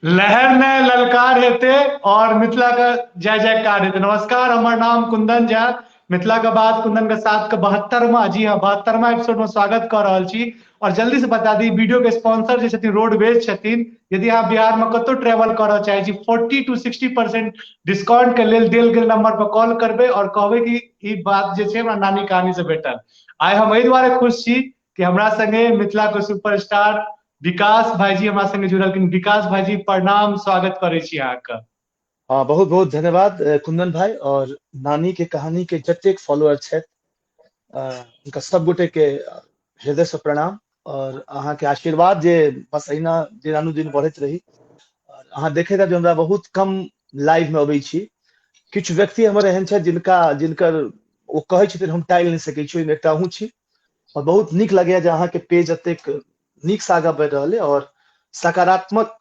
लहर ने ललकार हेते और मिथिला का जय जयकार हेते। नमस्कार, हमर नाम कुंदन झा, मिथिला के बाद कुंदन के साथ के 72वां, जी हाँ 72वां एपिसोड में स्वागत कर रहल छी। और जल्दी से बता दी, वीडियो के स्पॉन्सर जे छथिन रोडवेज छथिन। यदि अहाँ बिहार में कतौ ट्रेवल करऽ चाहे छी, 40 to 60% discount के लेल देल गेल नंबर पर कॉल करबै और कहबै कि ई बात जे छै हमरा नानी कहानी से भेटल। आइ हम एहि दुआरे खुश छी कि हमरा संगे मिथिला के सुपरस्टार विकास भाईजी हमरा संगे जुड़लखिन। विकास भाईजी प्रणाम, स्वागत करै छी अहाँके। हाँ, बहुत बहुत धन्यवाद कुंदन भाई। और नानी के कहानी के जतेक फॉलोअर छथि, हुनका सब गोटे के हृदय से प्रणाम। और अहाँ के आशीर्वाद जे बस अहिना दिनानुदिन बढ़ैत रही। और अहाँ देखैत हैब जे हमरा बहुत कम लाइव में अबै छी। किछु व्यक्ति हमर एहन छथि जिनकर ओ कहै छथिन हम टालि नहि सकै छी, ओहिमे एकटा अहूँ छी। और बहुत नीक लगैया जे अहाँके पेज एतेक नीक से आगाँ बढ़ि रहल अइ और सकारात्मक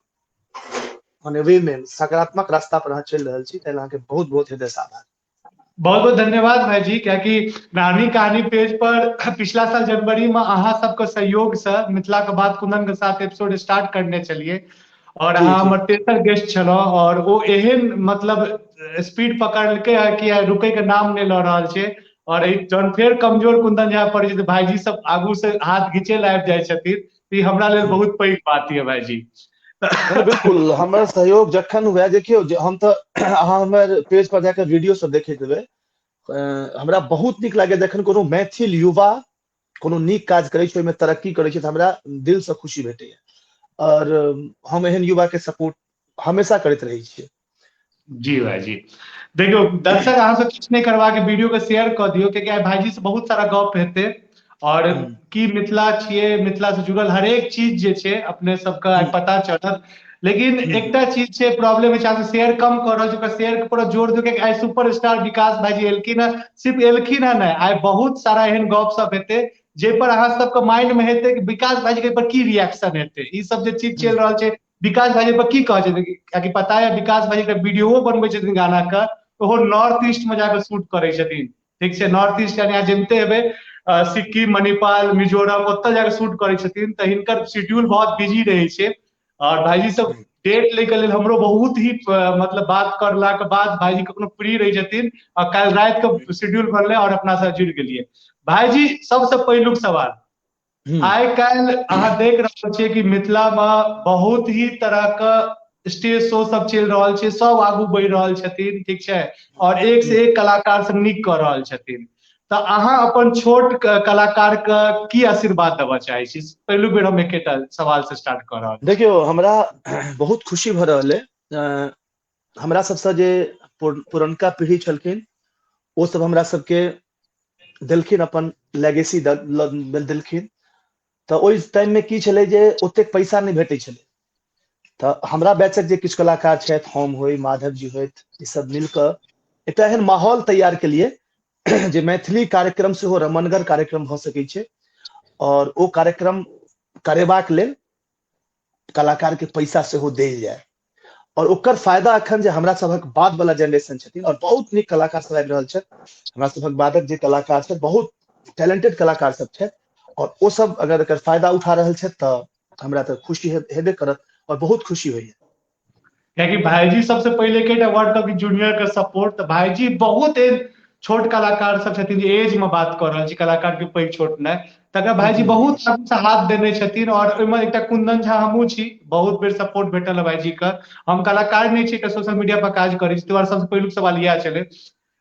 माने वे में सकारात्मक रास्ता पर अहाँ चलि रहल छी, ताहि लए अहाँके बहुत बहुत हृदय से आभार। बहुत बहुत धन्यवाद भाईजी, कियाकि नानी कहानी पेज पर पिछला साल जनवरी में अहाँ सबके सहयोग से मिथिला के बात कुंदन के साथ एपिसोड स्टार्ट करने चलिए और अहाँ हमर तेसर गेस्ट छलहुँ। और ओ एहन स्पीड पकड़लकै है कि आइ रुकै के नाम नहि लऽ रहल छै। और एहि जहन फेर कमजोर कुंदन झा पड़ै छै तऽ भाईजी सब आगू से हाथ घिचै लए आबि जाइ छथिन। ई हमरा लेल बहुत पैघ बात यऽ भाईजी। नहीं, बिल्कुल हमर सहयोग जखन हुए, देखियौ जे हम तऽ अहाँ हमर पेज पर जाके वीडियो सब देखैत हेबै। हमरा बहुत नीक लागैया जखन कोनो मैथिल युवा कोनो नीक काज करै छै, ओहिमे तरक्की करै छै, तऽ हमरा दिल से खुशी भेटैया। और हम एहन युवा के सपोर्ट हमेशा करैत रहै छियै। जी भाईजी, देखियौ दर्शक अहाँ सब किछु नहि करबाक, वीडियो के शेयर कऽ दियौ, कियाकि आइ भाईजी से बहुत सारा गप हेतै। और की मिथिला छियै, मिथिला से जुड़ल हरेक चीज जे छै अपने सबके आइ पता चलत। लेकिन एकटा चीज छै, प्रॉब्लम छै, अहाँ शेयर कम कऽ रहल छी, ओकरा शेयर के पूरा जोर दियौ, कियाकि आइ सुपरस्टार विकास भाईजी एलखिन हँ, सिर्फ एलखिन हँ नहि, आइ बहुत सारा एहन गप सब हेतै जाहि पर अहाँ सबके माइंड में हेतै कि विकास भाईजी के पर की रिएक्शन हेतै। ई सब जे चीज चलि रहल छै विकास भाईजी पर की कहै छथिन, कियाकि पता है विकास भाईजी के वीडियो बनबै छथिन गाना के, ओहो नॉर्थ ईस्ट में जाके शूट करै छथिन। ठीक छै, नॉर्थ ईस्ट यानी अहाँ जनिते हेबै, सिक्किम, मणिपाल, मिजोरम, ओतऽ जाके शूट करै छथिन। तऽ हिनकर शेड्यूल बहुत बिजी रहै छै। और भाईजी सब डेट लै के लेल हमरो बहुत ही बात करला के बाद भाईजी कखनो फ्री रहै छथिन। और काल्हि राति के शेड्यूल बनलै और अपना सब जुड़ि गेलियै। भाईजी सबसे पहिलुक सवाल, आइ काल्हि अहाँ देख रहल छियै कि मिथिला में बहुत ही तरह के स्टेज शो सब चलि रहल छै, सब आगू बढ़ि रहल छथिन, ठीक छै, और एक से एक कलाकार सब नीक कऽ रहल छथिन। तऽ अहाँ अपन छोट कलाकार के की आशीर्वाद देबऽ चाहै छी? पहिलुक बेर हम एकेटा सवाल से स्टार्ट कऽ रहल छी। देखियौ, हमरा बहुत खुशी भऽ रहल अइ। हमरा सबसँ जे पुरनका पीढ़ी छलखिन ओ सब हमरा सबके देलखिन, अपन लेगेसी देलखिन। तऽ ओहि टाइम में की छलै जे ओतेक पैसा नहि भेटै छलै। तऽ हमरा बैचक जे किछु कलाकार छथि, हम होइ, माधव जी होथि, ई सब मिलकऽ एकटा एहन माहौल तैयार केलियै जे मैथिली कार्यक्रम सेहो रमणगर कार्यक्रम भऽ सकै छै। और ओ कार्यक्रम करेबाक लेल कलाकार के पैसा सेहो देल जाय। और ओकर फायदा अखन जे हमरा सभक बाद वाला जेनरेशन छथिन, और बहुत नीक कलाकार सब आबि रहल छथि, हमरा सभक बादक जे कलाकार छथि बहुत टैलेंटेड कलाकार सब छथि, और ओ सब अगर एकर फायदा उठा रहल छथि तऽ हमरा तऽ खुशी हेबे करत और बहुत खुशी होइया। कियाकि भाईजी सबसे पहिले के वर्ल्ड कप जूनियर के सपोर्ट, तऽ भाईजी बहुत एहन छोट कलाकार सब छथिन जे एज में बात कऽ रहल छी, कलाकार के पैघ छोट नहि, तकर भाईजी बहुत आगू से हाथ देने छथिन। और ओहिमे एकटा कुंदन झा हमहूँ छी, बहुत बेर सपोर्ट भेटल है भाईजी के। हम कलाकार नहि छी, एकटा सोशल मीडिया पर काज करै छी, ताहि दुआरे सबसे पहिलुक सवाल इएह छलै।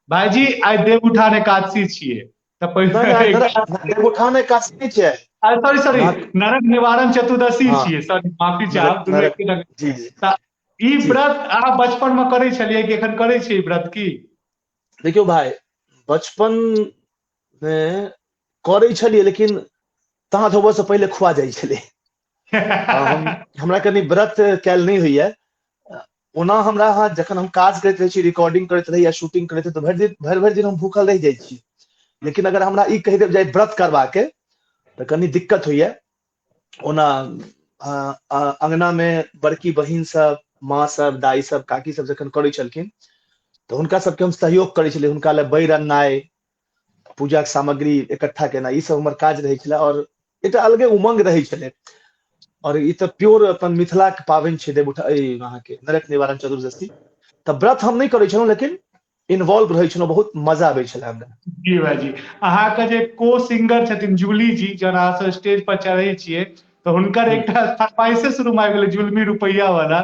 भाईजी आइ देवउठान एकादशी छियै, तऽ पहिल नहि, नहि, देवउठान एकादशी नहि छियै। सॉरी, सॉरी, नरक निवारण चतुर्दशी छियै, सॉरी, माफी चाहब, दुनू एके रंग। जी, जी। तऽ ई व्रत अहाँ बचपन में करै छलियै कि एखन करै छियै ई व्रत की? देखियौ भाई, बचपन में करै छलियै, लेकिन ताँ धोबऽ से पहिले खुआ जाइ छलै। हमरा कनि व्रत कयल नहि होइया। ओना हमरा अहाँ जखन हम काज करैत रहै छी, रिकॉर्डिंग करैत रही या शूटिंग करैत रही, तऽ भरि भरि दिन हम भूखल रहि जाइ छी। लेकिन अगर हमरा ई कहि देब जे व्रत करबाके, तऽ कनि दिक्कत होइया। ओना अंगना में बड़की बहिन सब, माँ सब, दाई सब, काकी सब जखन करै छलखिन तऽ हुनका सबके हम सहयोग करै छलियै। हुनका लए बैर अननाइ, पूजाक सामग्री इकट्ठा केनाइ, ई सब हमर काज रहै छलै। और एकटा अलगे उमंग रहै छलै। आओर ई तऽ प्योर अपन मिथिलाके पाबनि छै देवउठा, अहाँके नरक निवारण चतुर्दशी। तऽ व्रत हम नहि करै छलहुँ, लेकिन इन्वॉल्व रहै छलहुँ, बहुत मजा आबै छलै हमरा। जी भाईजी, अहाँके जे को सिंगर छथिन जूली जी, जहन अहाँ सब स्टेज पर चढ़ै छियै तऽ हुनकर एकटा फरमाइशे शुरू भऽ गेलै जुलमी रुपैया वाला।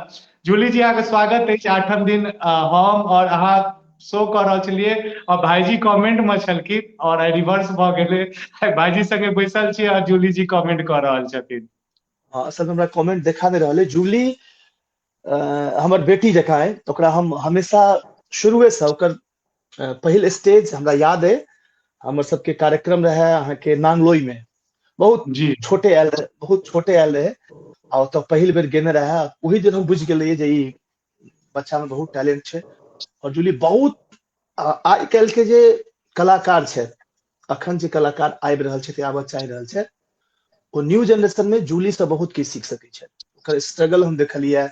जूली जी, अहाँके स्वागत अछि। 8म दिन हम और अहाँ शो कऽ रहल छलियै और भाईजी कमेंट मे छलखिन और आइ रिवर्स भऽ गेलै, आइ भाईजी संगे बैसल छियै और जूली जी कमेंट कऽ रहल छथिन। हँ, असल में हमरा कमेंट देखा नहि रहल है। जूली हमर बेटी जकाँ अइ, ओकरा हम हमेशा शुरुएसँ ओकर पहिल स्टेज हमरा याद अइ, हमर सबके कार्यक्रम रहै अहाँके नांगलोई में, बहुत छोटे आयल रहे, बहुत छोटे आयल रहे आ ओतऽ पहिल बेर गेने रहै। ओही दिन हम बुझि गेलियै जे ई बच्चा में बहुत टैलेंट छै। और जूली बहुत आइ काल्हि के जे कलाकार छथि, अखन जे कलाकार आबि रहल छथि, आबऽ चाहि रहल छथि, ओ न्यू जनरेशन में जूली से बहुत किछु सीख सकै छथि। ओकर स्ट्रगल हम देखलियै।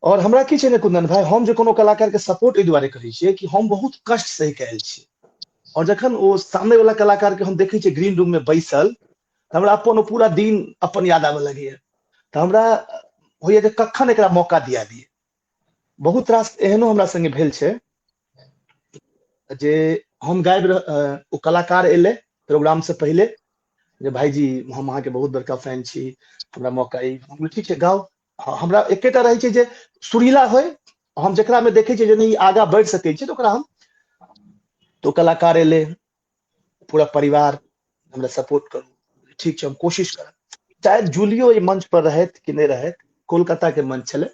और हमरा की छै ने कुंदन भाई, हम जे कोनो कलाकार के सपोर्ट एहि दुआरे करै छियै कि हम बहुत कष्ट सहि के आयल छी, और जखन ओ सामने वाला कलाकार के हम देखै छियै ग्रीन रूम में बैसल, तऽ हमरा अपन ओ पूरा दिन अपन याद आबऽ लगैया। तऽ हमरा होइया जे कखन एकरा मौका दिया दियै। बहुत रास एहनो हमरा संगे भेल छै जे हम गाबि ओ कलाकार एलै प्रोग्राम से पहिले जे भाईजी हम अहाँके बहुत बड़का फैन छी, हमरा मौका ई, हम कहलियै, ठीक छै गाउ। हमरा एकेटा रहै छै जे सुरीला होइ, हम जकरा में देखै छियै जे नहि आगाँ बढ़ि सकै छै तऽ ओकरा हम, तो कलाकार एलै, पूरा परिवार हमरा सपोर्ट करू, ठीक छै हम कोशिश करब। चाहे जूलियो एहि मंच पर रहथि कि नहि रहथि, कोलकाता के मंच छलै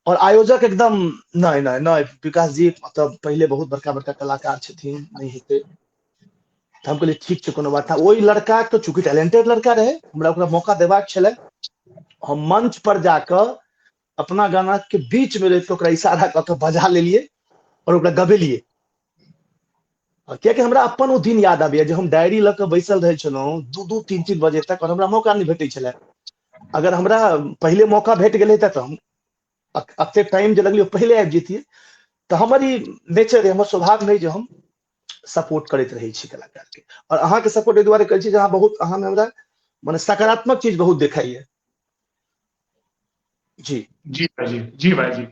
और आयोजक एकदम नहि नहि नहि विकास जी मतलब पहिले बहुत बड़का बड़का कलाकार छथिन, नहि हेतै। तऽ हम कहलियै ठीक छै कोनो बात नहि। ओहि लड़का के चूँकि टैलेंटेड लड़का रहै, हमरा ओकरा मौका देबाक छलै। हम मंच पर जाकऽ अपना गाना के बीच में रहि कऽ ओकरा इशारा कऽ के बजा लेलियै और ओकरा गबेलियै। कियाकि हमरा अपन ओ दिन याद आबैया जे हम डायरी लऽ कऽ बैसल रहै छलहुँ 2-2 3-3 बजे तक और हमरा मौका नहि भेटै छलै। अगर हमरा पहिले मौका भेट गेलै तऽ हम एते टाइम जे लगलै पहिले आबि जैतियै। तऽ हमर ई नेचर, हमर स्वभाव नहि जे हम सपोर्ट करैत रहै छी कलाकार के। और अहाँके सपोर्ट एहि दुआरे करै छी जे अहाँ बहुत, अहाँमे हमरा मने सकारात्मक चीज बहुत देखाइया। जी जी भाईजी, जी भाईजी,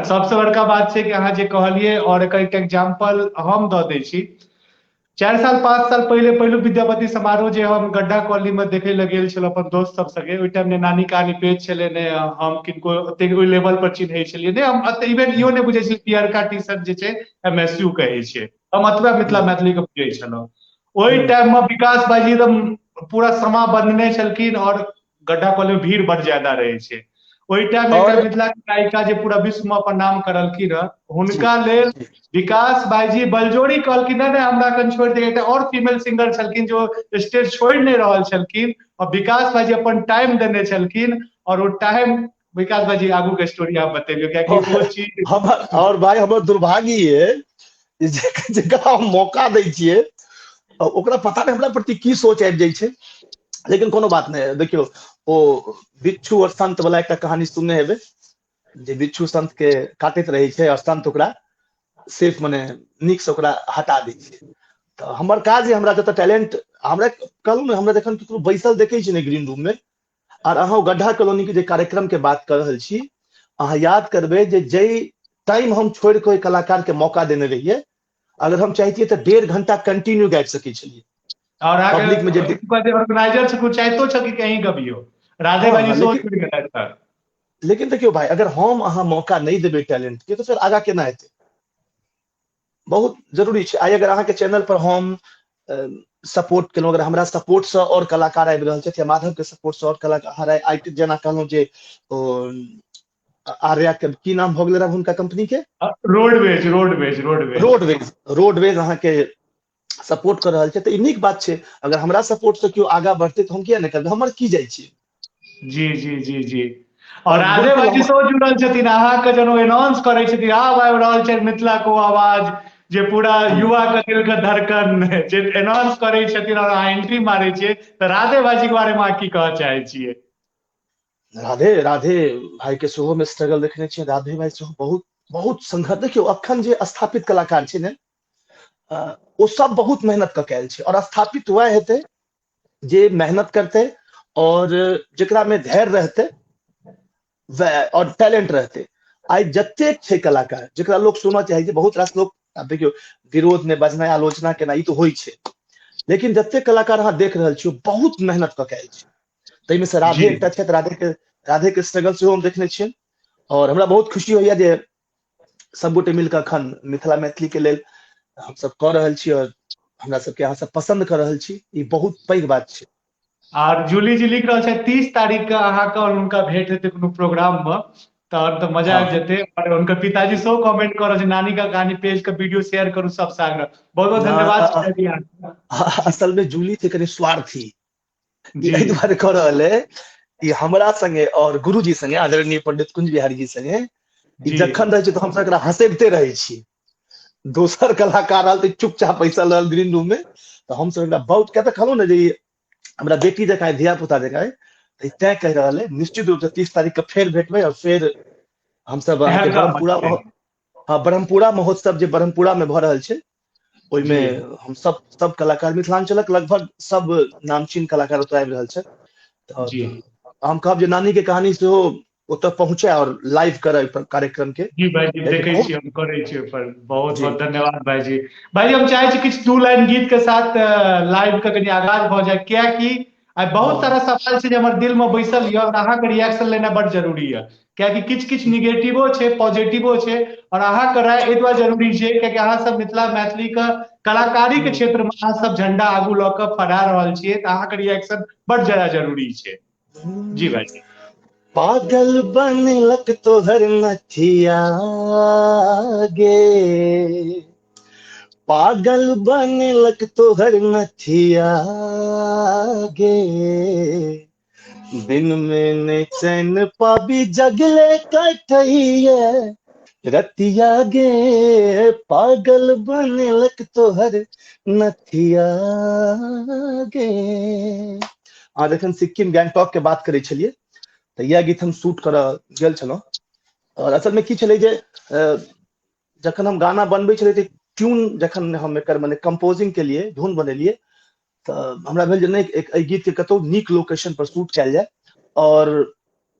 सबसे बड़का बात छै कि अहाँ जे कहलियै, और एकर एकटा एग्जाम्पल हम दऽ दै छी। 4 साल 5 साल पहिले पहिलु विद्यापति समारोह जे हम गड्ढा कॉलोनी में देखे लए गेल छलहुँ अपन दोस्त सब संगे, ओहि टाइम ने नानी कहानी पेज छलै, ने हम किनको ओतेक ओहि लेवल पर चिन्है छलियै, ने हम इवन इहो नहि बुझै छलियै पियरका टी शर्ट जे छै एमएसयू कहै छै, हम अतबा मिथिला मैथिली के बुझै छलहुँ। ओहि टाइम में विकास भाईजी एकदम पूरा समा बंधने छलखिन और गड्ढा कॉलोनी में भीड़ बड़ ज्यादा रहै छै। ओहि टाइम में एकटा मिथिला के गायिका जे पूरा विश्व में अपन नाम करलखिन हँ, हुनका लेल विकास भाईजी बलजोरी कहलखिन नहि नहि हमरा कन छोड़ि दे। एकटा और फीमेल सिंगर छलखिन जो स्टेज छोड़ि नहि रहल छलखिन और विकास भाईजी अपन टाइम देने छलखिन और ओ टाइम विकास भाईजी आगू के स्टोरी आप बतेलियो, कियाकि ओ चीज हमर और भाई हमर दुर्भाग्य ये जेकरा हम मौका दै छियै ओकरा पता नहि हमरा प्रति की सोच आबि जाइ छै, लेकिन कोनो बात नहि। देखियौ ओ बिच्छू और संत वाला एकटा कहानी सुनने हेबै, जे बिच्छू संत के काटैत रहै छै और संत ओकरा सिर्फ मने नीक से ओकरा हटा दै छै। तऽ हमर काज हमरा जतऽ टैलेंट, हमरा कहलहुँ ने, हमरा जखन ककरो बैसल देखै छी ने ग्रीन रूम में, और अहाँ गड्ढा कॉलोनी के जे कार्यक्रम के बात कर रहल छी, अहाँ याद करबै जे जै टाइम हम छोड़ि कऽ ओहि कलाकार के मौका देने रहियै, अगर हम चाहतियै तऽ 1.5 घंटा कंटिन्यू गाबि सकै छलियै। और पब्लिक में जे ऑर्गेनाइजर छै, कुछ चाहितो छ कि कहीं गबियो, राधे भाई सोच छोड़ि गेलै सर। लेकिन देखियौ भाई, अगर हम अहाँ मौका नहि देबै टैलेंट के तऽ फेर आगाँ केना हेतै? बहुत जरूरी छै। आइ अगर अहाँके चैनल पर हम सपोर्ट केलहुँ, अगर हमरा सपोर्ट से और कलाकार आबि रहल छथि या माधव के सपोर्ट से और कलाकार आइ जेना कहलहुँ जे ओ आर्या के की नाम भऽ गेलै रहै हुनका कंपनी के? Roadways, roadways, roadways. Roadways, roadways अहाँके सपोर्ट कऽ रहल छै, तऽ ई नीक बात छै। अगर हमरा सपोर्ट से केओ आगाँ बढ़तै तऽ हम किया नहि करबै, हमर की जाइ छै? जी जी जी जी। और राधे भाईजी सेहो जुड़ल छथिन, अहाँके जन एनाउंस करै छथिन, आब आबि रहल छै मिथिला को आवाज, जे पूरा युवा के दिल के धड़कन जे एनाउंस करै छथिन और अहाँ एंट्री मारै छियै, तऽ राधे भाईजी के बारे में अहाँ की कहऽ चाहै छियै? राधे, राधे भाई के सेहो में स्ट्रगल देखने छियै। राधे भाई सेहो बहुत बहुत संघर्ष। देखियौ अखन जे स्थापित कलाकार छै ने, ओ सब बहुत मेहनत कऽ के आयल छै, और स्थापित वएह हेतै जे मेहनत करतै और जकरा में धैर्य रहते और टैलेंट रहते। आइ जतेक छै कलाकार जकरा लोक सुनऽ चाहै छै, बहुत रास लोक आब देखियौ विरोध में बजनाइ आलोचना केनाइ ई तऽ होइ छै, लेकिन जतेक कलाकार अहाँ देख रहल छियै बहुत मेहनत कऽ के आयल छै। ताहिमे से राधे एकटा छथि, राधे के स्ट्रगल सेहो हम देखने छियनि और हमरा बहुत खुशी होइया जे सब गोटे मिलकर अखन मिथिला मैथिली के लेल हमसब कऽ रहल छी और हमरा सबके अहाँ सब पसंद कऽ रहल छी, ई बहुत पैघ बात छै। आर जूली जी लिख रहल छथि 30 तारीख के अहाँके और हुनका भेंट हेतै कोनो प्रोग्राम में, तहन तऽ मजा आबि जेतै। और हुनकर पिताजी सेहो कमेंट कऽ रहल छै, नानी का कहानी पेज के वीडियो शेयर करू सब सागर। बहुत बहुत धन्यवाद। असल में जूली छै कनि स्वार्थी, एहि दुआरे कऽ रहल है कि हमरा संगे और गुरुजी संगे आदरणीय पंडित कुंज बिहारी जी संगे जखन रहै छै तऽ हमसब एकरा हंसेबते रहै छी। दोसर कलाकार रहल तऽ चुपचाप बैसल रहल ग्रीन रूम में, तऽ हमसब एकरा बहुत किया तऽ कहलहुँ ने जे हमरा बेटी जकाँ धिया पुता जकाँ, तऽ तैं कहि रहल है। निश्चित रूप से 30 तारीख के फेर भेटबै और फेर हमसब अहाँके ब्रह्मपुरा, हाँ ब्रह्मपुरा महोत्सव जे ब्रह्मपुरा में भऽ रहल छै ओहिमे हम सब सब कलाकार मिथिलांचलक लगभग सब नामचीन कलाकार ओतऽ आबि रहल छथि। तऽ हम कहब जे नानी के कहानी सेहो ओतऽ पहुँचे और लाइव करे कार्यक्रम के। जी भाईजी देखै छी, हम करै छी पर। बहुत बहुत धन्यवाद भाईजी। भाईजी हम चाहे छी किछु 2 लाइन गीत के साथ लाइव के कनि आगाज भऽ जाय, कियाकि आइ बहुत सारा सवाल छै जे हमर दिल में बैसल यऽ और अहाँके रिएक्शन लेना बड जरूरी यऽ, कियाकि किछु किछु निगेटिवो छै पॉजिटिवो छै और अहाँके राय एहि दुआरे जरूरी छै कियाकि अहाँ सब मिथिला मैथिली के कलाकारी के क्षेत्र में अहाँ सब झंडा आगू लऽ कऽ फहरा रहल छियै, तऽ अहाँके रिएक्शन बड ज्यादा जरूरी छै। जी भाईजी। पागल बनलक तोहर नथिया गे, पागल बनलक तोहर नथिया गे, दिन में ने चैन पाबी जगले कटैया रतिया गे, पागल बनलक तोहर नथिया गे। अहाँ जखन सिक्किम गैंगटॉक के बात करै छलियै तऽ इएह गीत हम शूट करऽ गेल छलहुँ। और असल में की छलै जे जखन हम गाना बनबै छलियै तऽ ट्यून जखन हम एकर मने कंपोजिंग के लिए धुन बनेलियै तऽ हमरा भेल जे नहि एहि गीत के कतहु नीक लोकेशन पर शूट कयल जाय और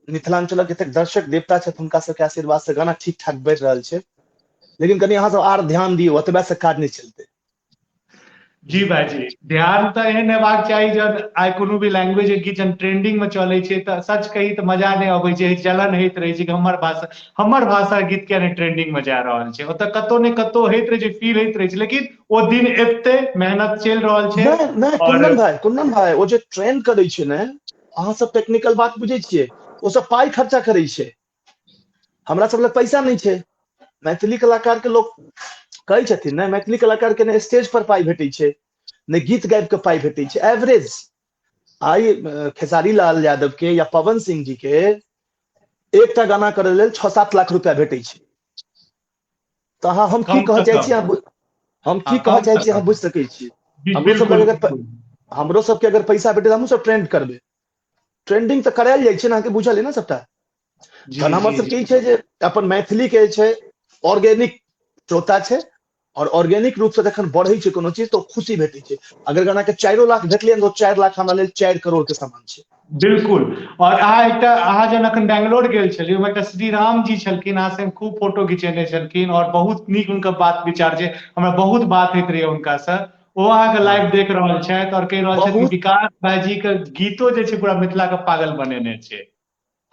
मिथिलांचलक जतेक दर्शक देवता छथि हुनका सबके आशीर्वाद से गाना ठीक ठाक बढ़ि रहल छै, लेकिन कनि अहाँ सब आर ध्यान दियौ, ओतबे से काज नहि चलतै। जी भाईजी, ध्यान तऽ एहन हेबाक चाही जब आइ कोनो भी लैंग्वेज के गीत जहन ट्रेंडिंग में चलै छै तऽ सच कही तऽ मजा नहि अबै छै, जलन होइत रहै छै कि हमर भाषा गीत किया नहि ट्रेंडिंग में जा रहल छै। ओतऽ कतौ ने कतौ होइत रहै छै, फील होइत रहै छै, लेकिन ओ दिन एतै, मेहनत चलि रहल छै। नहि कुंदन भाई, ओ जे ट्रेंड करै छै ने, अहाँ सब टेक्निकल बात बुझै छियै, ओ सब पाइ खर्चा करै छै, हमरा सब लग पैसा नहि छै। मैथिली कलाकार के लोक कहै छथिन ने, मैथिली कलाकार के ने स्टेज पर पाइ भेटै छै ने गीत गाबि के पाइ भेटै छै। एवरेज आइ खेसारी लाल यादव के या पवन सिंह जी के एकटा गाना करै लेल 6-7 लाख रुपया भेटै छै। तऽ अहाँ हम की कहऽ चाहै छी, हम की कहऽ चाहै छी अहाँ बुझि सकै छी। हमरो सबके अगर पैसा भेटै तऽ हमहूँ सब ट्रेंड करबै। ट्रेंडिंग तऽ करायल जाइ छै ने, अहाँके बुझल है ने सबटा। तहन हमर सबके ई छै जे अपन मैथिली के छै ऑर्गेनिक श्रोता छै और ऑर्गेनिक रूप से जखन बढ़ै छै कोनो चीज तऽ खुशी भेटै छै। अगर गाना के 4 लाख भेटलै तऽ 4 लाख हमरा लेल 4 करोड़ के समान छै। बिल्कुल। और अहाँ एकटा अहाँ जहन अखन बेंगलोर गेल छलियै ओहिमे एकटा श्री राम जी छलखिन, अहाँ संग खूब फोटो घिचेने छलखिन और बहुत नीक हुनकर बात विचार छै, हमरा बहुत बात होइत रहै हुनका से। ओ अहाँके लाइव देख रहल छथि और कहि रहल छथि कि विकास भाईजी के गीतो जे छै पूरा मिथिला के पागल बनेने छै।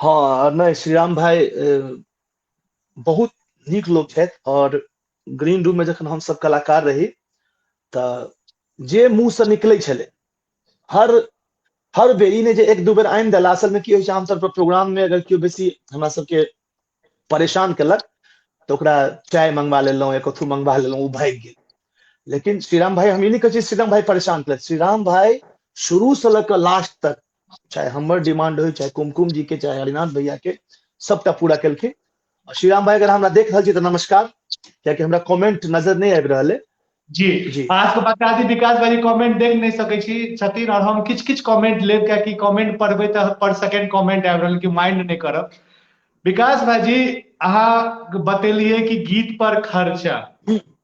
हाँ नहि, श्री राम भाई बहुत नीक लोक छथि और ग्रीन रूम में जखन हम सब कलाकार रही तऽ जे मुँह से निकलै छलै हर बेर, ई नहि जे 1-2 बेर आनि देला। असल में की होइ छै आमतौर पर प्रोग्राम में अगर केओ बेसी हमरा सबके परेशान केलक तऽ ओकरा चाय मंगवा लेलहुँ या कथू मंगवा लेलहुँ, ओ भागि गेल। लेकिन श्रीराम भाई, हम ई नहि कहै छी श्रीराम भाई परेशान केलक, श्रीराम भाई शुरू से लऽ कऽ लास्ट तक चाहे हमर डिमांड हो चाहे कुमकुम जी के चाहे हरिनाथ भैया के, सबटा पूरा केलखिन। और श्रीराम भाई अगर हमरा देख रहल छी तऽ नमस्कार, कियाकि हमरा कमेंट नजर नहि आबि रहल है। जी जी, आज के बता दी विकास भाई कमेंट देख नहीं सकै छी छथिन और हम किछ किछ कमेंट लेब, कियाकि कमेंट पढ़बै तऽ पर सेकेंड कमेंट आबि रहल कि माइंड नहीं करब। विकास भाईजी अहाँ बतेलिए कि गीत पर खर्चा,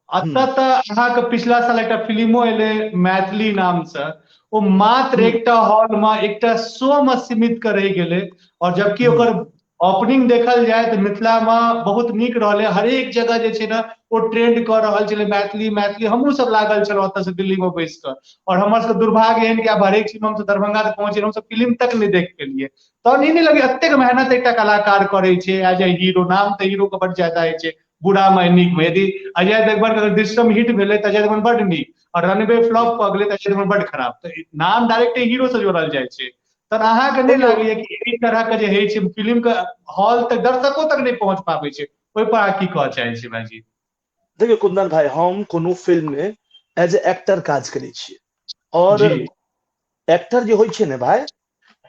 अतः तऽ अहाँके पिछला साल एकटा फिल्मो एलै मैथिली नाम से, ओ मात्र एकटा हॉल में एकटा शो में सीमित कर रहि गेलै। और जबकि ओकर ओपनिंग देखल जाय तऽ मिथिला में बहुत नीक रहलै, हरेक जगह जे छै ने ओ ट्रेंड कऽ रहल छलै मैथिली मैथिली। हमहूँ सब लागल छलहुँ ओतऽ से दिल्ली में बैस कऽ, और हमर सबके दुर्भाग्य एहन कि आब हरेक चीज हमसब दरभंगा तक पहुँचे, हमसब फिल्म तक नहि देख पेलियै। तहन ई नहि लगै एतेक मेहनत एकटा कलाकार करै छै एज ए हीरो, नाम तऽ हीरो के बड ज्यादा होइ छै बुरा में नीक में। यदि अजय देवगन के अगर दृश्यम हिट भेलै तऽ अजय देवगन बड नीक, और रनवे फ्लॉप कऽ गेलै तऽ अजय देवगन बड खराब। तऽ नाम डायरेक्ट हीरो से जोड़ल जाइ छै। तहन अहाँके नहि लागैया कि एहि तरह के जे होइ छै फिल्म के हॉल तक दर्शको तक नहि पहुंच पाबै छै, ओहि पर अहाँ की कहऽ चाहै छी भाईजी? देखियौ कुंदन भाई, हम कोनो फिल्म में एज ए एक्टर काज करै छियै, और एक्टर जे होइ छै ने भाई,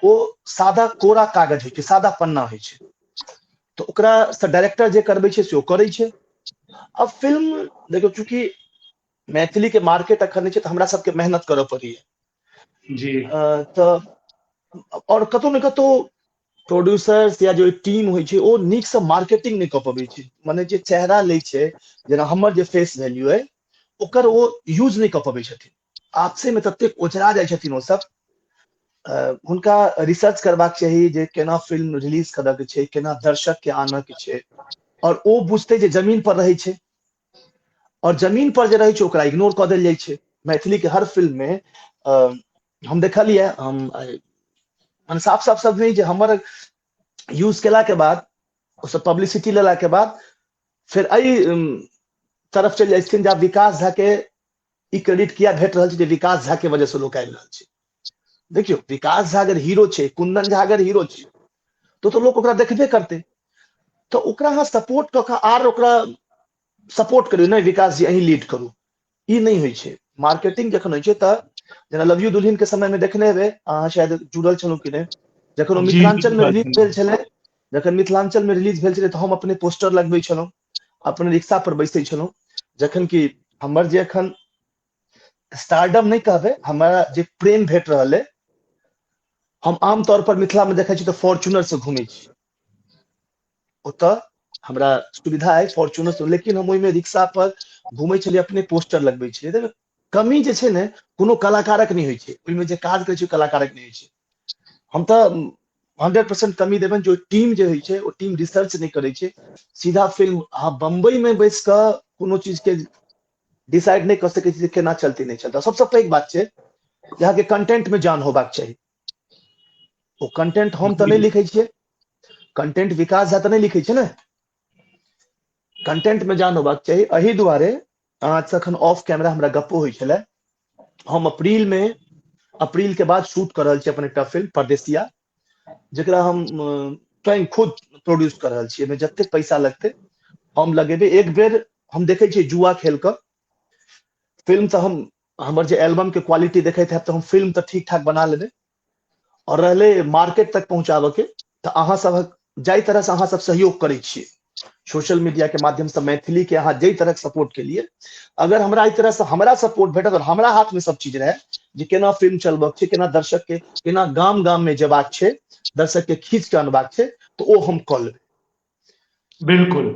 ओ सादा कोरा कागज होइ छै, सादा पन्ना होइ छै, तऽ ओकरा से डायरेक्टर जे करबै छै से ओ करै छै। अब फिल्म देखियौ, चूंकि मैथिली के मार्केट अखन नहि छै तऽ हमरा सबके मेहनत करऽ पड़ैया जी। तऽ और कतौ ने कतौ प्रोड्यूसर्स या जो टीम होइ छै ओ नीक से मार्केटिंग नहि कऽ पबै छै। माने जे चेहरा लै छै, जेना हमर जे फेस वैल्यू अइ ओकर ओ यूज नहि कऽ पबै छथिन, आपसे में ततेक ओझरा जाइ छथिन ओ सब। हुनका रिसर्च करबाक चाही जे केना फिल्म रिलीज करऽ के छै, केना दर्शक के आनऽ के छै, और ओ बुझतै जे जमीन पर रहै छै, और जमीन पर जे रहै छै ओकरा इग्नोर कऽ देल जाइ छै। मैथिली के हर फिल्म में हम देखलियै, हम माने साफ साफ शब्द नहि जे हमर यूज केला के बाद, ओ सब पब्लिसिटी लेला के बाद फेर एहि तरफ चलि जाइ छथिन जे आब विकास झा के ई क्रेडिट किया भेट रहल छै जे विकास झा के वजह से लोक आबि रहल छै। देखियौ, विकास झा अगर हीरो छै, कुंदन झा अगर हीरो छै, तो लोक ओकरा देखबे करतै, तऽ ओकरा अहाँ सपोर्ट कऽ कऽ आर ओकरा सपोर्ट करियौ, नहि विकास जी अहीं लीड करू, ई नहि होइ छै। मार्केटिंग जखन होइ छै तऽ जेना लव you दुल्हन के समय में देखने हेबै अहाँ, शायद जुड़ल छलहुँ कि नहि, जखन ओ मिथिलांचल में रिलीज भेल छलै, जखन मिथिलांचल में रिलीज भेल छलै तऽ हम अपने पोस्टर लगबै छलहुँ, अपने रिक्शा पर बैसै छलहुँ। जखन कि हमर जे एखन स्टारडम नहि कहबै, हमरा जे प्रेम भेट रहल अइ, हम आमतौर पर मिथिला में देखै छी तऽ फॉर्च्यूनर से घुमै छी, ओतऽ हमरा सुविधा अइ फॉर्च्यूनर से, लेकिन हम ओहिमे रिक्शा पर घुमै छलियै, अपने पोस्टर लगबै छलियै। देखियौ, कमी जे छै ने कोनो कलाकारक नहि होइ छै, ओहिमे जे काज करै छै कलाकारक नहि होइ छै। हम तऽ 100% कमी देबनि जे टीम जे होइ छै ओ टीम रिसर्च नहि करै छै, सीधा फिल्म अहाँ बम्बई में बैस कऽ कोनो चीज के डिसाइड नहि कऽ सकै छी जे केना चलतै नहि चलतै। सबसँ पैघ बात छै जे अहाँके कंटेंट में जान होबाक चाही। ओ कंटेंट हम तऽ नहि लिखै छियै, कंटेंट विकास झा तऽ नहि लिखै छै ने, कंटेंट में जान होबाक चाही। एहि दुआरे अहाँ से एखन ऑफ कैमरा हमरा गप्पो होइ छलै, हम अप्रैल के बाद शूट कर रहल छी अपन एकटा फिल्म परदेसिया, जकरा हम स्वयं खुद प्रोड्यूस कर रहल छी। एहिमे जतेक पैसा लगतै हम लगेबै। एक बेर हम देखै छियै जुआ खेल कऽ फिल्म तऽ हम हमर जे एल्बम के क्वालिटी देखैत हैब तऽ हम फिल्म तऽ ठीक ठाक बना लेबै, और रहलै मार्केट तक पहुंचाबऽ के, तऽ अहाँ सबक जाहि तरह से अहाँ सब सहयोग करै छियै सोशल मीडिया के माध्यम से मैथिली के अहाँ जाहि तरह सपोर्ट के लिए, अगर हमरा एहि तरह से हमरा सपोर्ट भेटत और हमरा हाथ में सब चीज रहे जे केना फिल्म चलबक छै, केना दर्शक के, केना गाम गाम में जेबाक छै, दर्शक के खींच के अनबाक छै, तऽ ओ हम कऽ लेबै। बिल्कुल।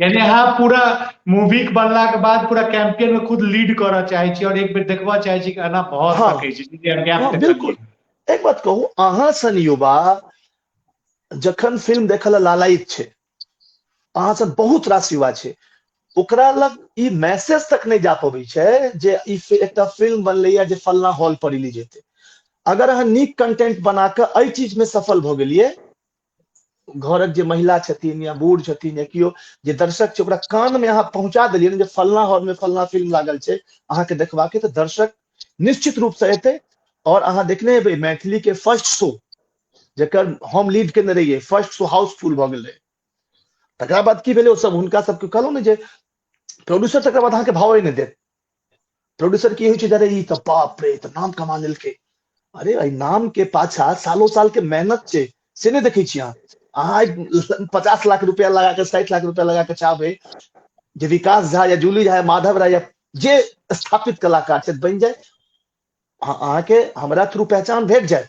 यानी अहाँ पूरा मूवी के बनला के बाद पूरा कैंपेन में खुद लीड करऽ चाहे छी और एक बेर देखबा चाहे छी कि एना भऽ सकै छै, जे हम गैप देखलियै। बिल्कुल। एक बात कहू, अहाँ सन युवा जखन फिल्म देखऽ लए लालायित छै, अहाँ सन बहुत रास युवा छै, ओकरा लग ई मैसेज तक नहि जा पबै छै जे ई एकटा फिल्म बनलैया जे फलना हॉल पर रिलीज हेतै। अगर अहाँ नीक कंटेंट बना कऽ एहि चीज में सफल भऽ गेलियै, घरक जे महिला छथिन या बूढ़ छथिन या केओ जे दर्शक छै, ओकरा कान में अहाँ पहुंचा देलियै ने जे फलना हॉल में फलना फिल्म लागल छै अहाँके देखबाक, तऽ दर्शक निश्चित रूप से एतै। और अहाँ देखने हेबै मैथिली के फर्स्ट शो जकर हम लीड केने रहियै, फर्स्ट शो हाउसफुल भऽ गेल रहै। तकरा बाद की भेलै, ओ सब हुनका सबके कहलहुँ ने जे प्रोड्यूसर तकर बाद अहाँके भावे नहि देत। प्रोड्यूसर की होइ छै, अरे ई तऽ बाप रे, ई तऽ नाम कमा लेलकै। अरे एहि नाम के पाछा सालो साल के मेहनत छै, से नहि देखै छी अहाँ। अहाँ आइ 50 लाख रुपया लगा के, 60 लाख रुपया लगा के चाहबै जे विकास झा या जूली झा या माधव राय या जे स्थापित कलाकार छथि बनि जाय, अहाँके हमरा थ्रू पहचान भेट जायत,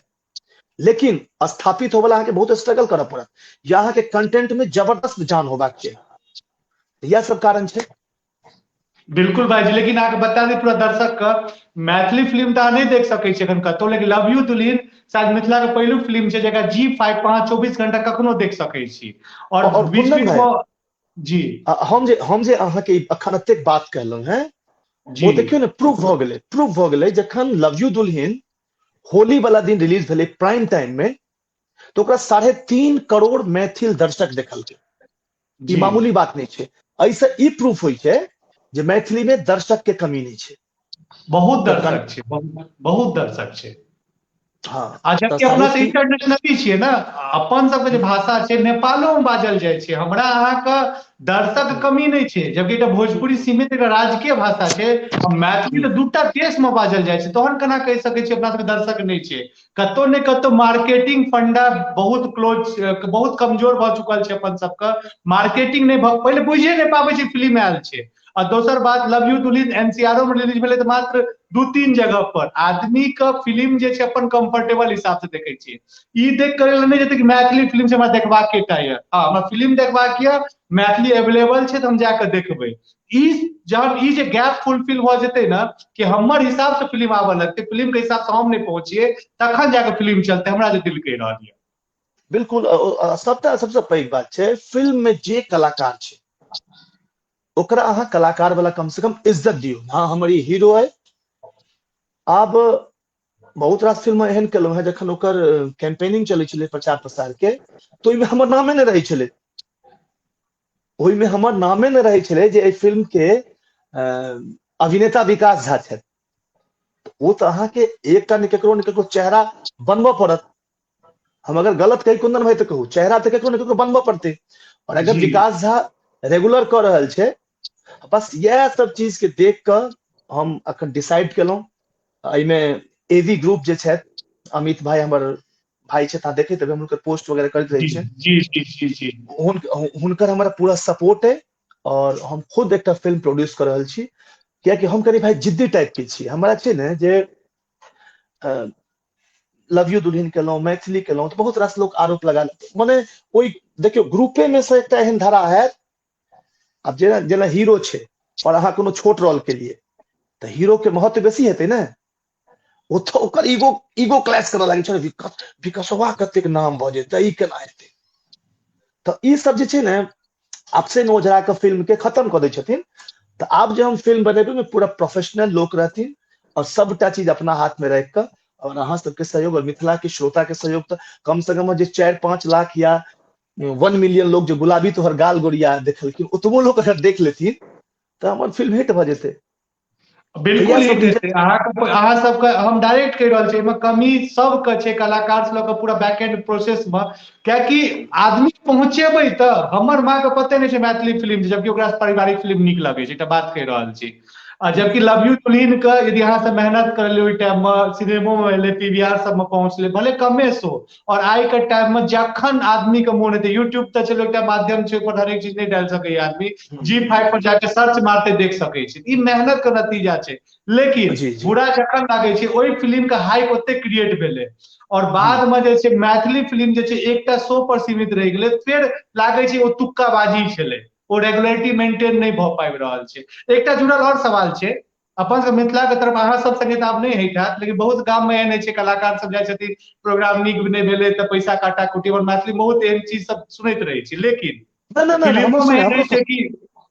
लेकिन स्थापित होबे ला अहाँके बहुत स्ट्रगल करऽ पड़त या अहाँके कंटेंट में जबरदस्त जान होबाक चाही। इएह सब कारण छै। बिल्कुल भाईजी, लेकिन अहाँके बता दी पूरा दर्शक के, मैथिली फिल्म तऽ अहाँ नहि देख सकै छी एखन कतौ, लेकिन लव यू दुल्हिन शायद मिथिला के पहिलुक फिल्म छै जकरा जी5 पर अहाँ 24 घंटा कखनो देख सकै छी। और और बीच कुंदन बीच भाई, में जी हम जे अहाँके अखन एतेक बात कहलहुँ हेँ, जी ओ देखियौ ने, प्रूफ भऽ गेलै, प्रूफ भऽ गेलै। जखन लव यू दुल्हिन होली वाला दिन रिलीज भेलै प्राइम टाइम में, तऽ ओकरा 3.5 करोड़ मैथिल दर्शक देखलकै। ई मामूली बात नहि छै। एहिसँ ई प्रूफ होइ छै जे मैथिली में दर्शक के कमी नहि छै। बहुत दर्शक छै, बहुत बहुत दर्शक छै। आ तऽ जबकि साढ़े अपना तऽ तीन इंटरनेशनली छियै ने, अपन सबके जे भाषा छै नेपालो मे बाजल जाइ छै, हमरा अहाँके दर्शक कमी नहि छै, जबकि एकटा भोजपुरी सीमित एकटा राजकीय भाषा छै आ मैथिली तऽ दूटा देश मे बाजल जाइ छै, तहन केना कहि सकै छियै अपना सबके दर्शक नहि छै? कतौ ने कतौ मार्केटिंग फंडा बहुत क्लोज, बहुत कमजोर भऽ चुकल छै। अपन सबके मार्केटिंग नहि भऽ, पहिले बुझिए नहि पाबै छै फिल्म आयल छै। आ दोसर बात, लव यू दुल्हिन एनसीआरओ में रिलीज भेलै तऽ मात्र दू तीन जगह पर। आदमी के फिल्म जे छै अपन कंफर्टेबल हिसाब से देखै छियै, ई देख कर नहि जेतै कि मैथिली फिल्म से हमरा देखबाक टा यऽ। हँ, हमरा फिल्म देखबाक यऽ, मैथिली एवेलेबल छै तऽ हम जाकऽ देखबै। ई जहन ई जे गैप फुलफिल भऽ जेतै ने कि हमर हिसाब से फिल्म आबऽ लगतै, फिल्म के हिसाब से हम नहि पहुँचियै, तखन जाकऽ फिल्म चलतै, हमरा जे दिल कहि रहल यऽ। बिल्कुल। सबटा सबसँ पैघ बात छै, फिल्म में जे कलाकार छै ओकरा अहाँ कलाकार वाला कम से कम इज्जत दियौ। हँ, हमर ई हीरो अइ। आब बहुत रास फिल्म एहन केलहुँ हेँ, जखन ओकर कैंपेनिंग चलै छलै, प्रचार प्रसार के, तऽ ओहिमे हमर नामे नहि रहै छलै। ओहिमे हमर नामे नहि रहै छलै जे एहि फिल्म के अभिनेता विकास झा छथि। ओ तऽ अहाँके एकटा ने केकरो ने केकरो चेहरा बनबऽ पड़त। हम अगर गलत कही कुंदन भाई तऽ कहू, चेहरा तऽ केकरो ने केकरो बनबऽ पड़तै। और अगर विकास झा रेगुलर कऽ रहल छै, बस इएह सब चीज के देख कऽ हम अखन डिसाइड केलहुँ। एहिमे एवी ग्रुप जे छथि, अमित भाई हमर भाई छथि, अहाँ देखैत हेबै, हम हुनकर पोस्ट वगैरह करैत रहै छियनि। जी जी जी जी हुनकर हमरा पूरा सपोर्ट अइ और हम खुद एकटा फिल्म प्रोड्यूस कऽ रहल छी, कियाकि हम कनि भाई जिद्दी टाइप के छी। हमरा छै ने जे लव यू दुल्हिन केलहुँ, मैथिली केलहुँ, तऽ बहुत रास लोक आरोप लगा, मने ओहि देखियौ ग्रुपे मे से एकटा एहन धारा हैत। आब जेना जेना हीरो छै और अहाँ कोनो छोट रोल के लिए, तऽ हीरो के महत्व बेसी हेतै ने। ओ तऽ ओकर ईगो ईगो क्लैश करऽ लागै छै, विकास विकसवा कतेक नाम भऽ जेतै, ई केना हेतै? तऽ ई सब जे छै ने आपसे मे ओझरा कऽ फिल्म के खत्म कऽ दै छथिन। तऽ आब जे हम फिल्म बनेबै, ओहिमे पूरा प्रोफेशनल लोक रहथिन और सबटा चीज अपना हाथ में राखि कऽ, और अहाँ सबके सहयोग और मिथिला के श्रोता के सहयोग, तऽ कम से कम जे 4-5 लाख या 1 मिलियन लोग जे गुलाबी तोहर गाल गोरिया देखलखिन, ओतबो लोक अगर देख लेथिन तऽ हमर फिल्म हिट भऽ जेतै। बिल्कुल हिट हेतै। अहाँके, अहाँ सबके हम डायरेक्ट कहि रहल छी, एहिमे कमी सबके छै, कलाकार से लऽ कऽ पूरा बैक एंड प्रोसेस मे, कियाकि आदमी पहुँचेबै तऽ हमर माँ के पते नहि छै मैथिली फिल्म, जबकि ओकरा पारिवारिक फिल्म नीक लगै छै। एकटा बात कहि रहल छी। आ जबकि लव यू दुल्हिन के यदि अहाँ सब मेहनत करलियै, ओहि टाइम मे सिनेमो मे एलै, पीवीआर सब मे पहुँचलै, भले कमे शो, और आइ के टाइम मे जखन आदमी के मोन हेतै, यूट्यूब तऽ चलो एकटा माध्यम छै, ओहि पर हरेक चीज नहि डालि सकैया आदमी, जी5 पर जाके सर्च मारते देख सकै छै। ई मेहनत के नतीजा छै, लेकिन जी जी बुरा जखन लागै छै, ओहि फिल्म के हाइप ओते क्रिएट भेलै और बाद में जे छै मैथिली फिल्म जे छै एकटा शो पर सीमित रहि गेलै। फेर लागै छै ओ तुक्काबाजी छलै, ओ रेगुलरिटी मेंटेन नहि भऽ पाबि रहल छै। एकटा जुड़ल और सवाल छै, अपन सब मिथिला के तरफ अहाँ सब संगे तऽ आब नहि होइत हैत, लेकिन बहुत गाम मे एहन होइ छै, कलाकार सब जाइ छथिन, प्रोग्राम नीक नहि भेलै तऽ पैसा काटा कुटी। और मैथिली बहुत एहन चीज सब सुनैत रहै छी, लेकिन नहि नहि नहि, फिल्मो हमरो मे सुनै एहन हमरो होइ छै कि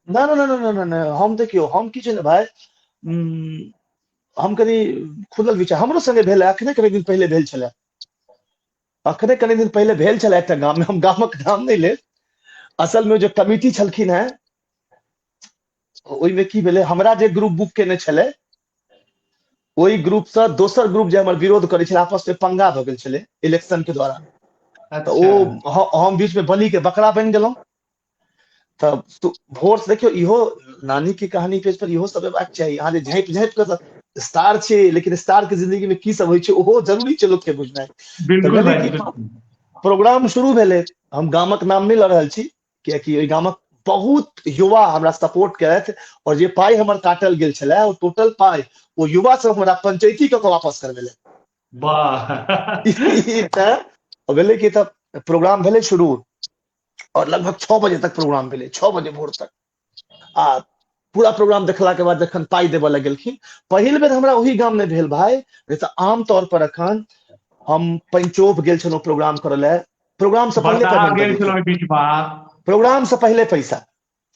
नहि नहि नहि नहि नहि नहि, हम देखियौ, हम की छै ने भाय, हम कनि खुलल विचार। हमरो संगे भेल, अखने कनि दिन पहिले भेल छलै, अखने कनि दिन पहिले भेल छलै एकटा गाम में। हम गामक नाम नहि लेब। असल में जे कमिटी छलखिन हेँ, ओहिमे की भेलै, हमरा जे ग्रुप बुक केने छलै, ओहि ग्रुप से दोसर ग्रुप जे हमर विरोध करै छलै, आपस में पंगा भऽ गेल छलै इलेक्शन के द्वारा। तऽ ओ हम बीच में बलि के बकरा बनि गेलहुँ। तऽ भोर से देखियौ, इहो नानी के कहानी पेज पर इहो सब एबाक चाही। अहाँ जे झाँपि झाँपि कऽ स्टार छै, लेकिन स्टार के जिंदगी में की सब होइ छै, ओहो जरूरी छै लोक के बुझनाइ। तऽ बिल्कुल भेलै भाईजी कि बिल्कुल। प्रोग्राम शुरू भेलै। हम गामक नाम नहि लऽ रहल छी, कियाकि ओहि गामक बहुत युवा हमरा सपोर्ट केलथि और जे पाइ हमर काटल गेल छलै, ओ टोटल पाइ ओ युवा सब हमरा पंचैती कऽ के वापस करबेलथि। तऽ भेलै कि तऽ प्रोग्राम भेलै शुरू और लगभग 6 बजे तक प्रोग्राम भेलै, 6 बजे भोर तक। आ पूरा प्रोग्राम देखला के बाद जखन पाइ देबऽ लगेलखिन, पहिल बेर हमरा ओहि गाम मे भेल भाइ, नहि तऽ आम तौर पर अखन हम पंचोभ गेल छलहुँ प्रोग्राम करऽ लए, प्रोग्राम से पहिले गेल छलहुँ बीच मे, प्रोग्राम से पहिले पैसा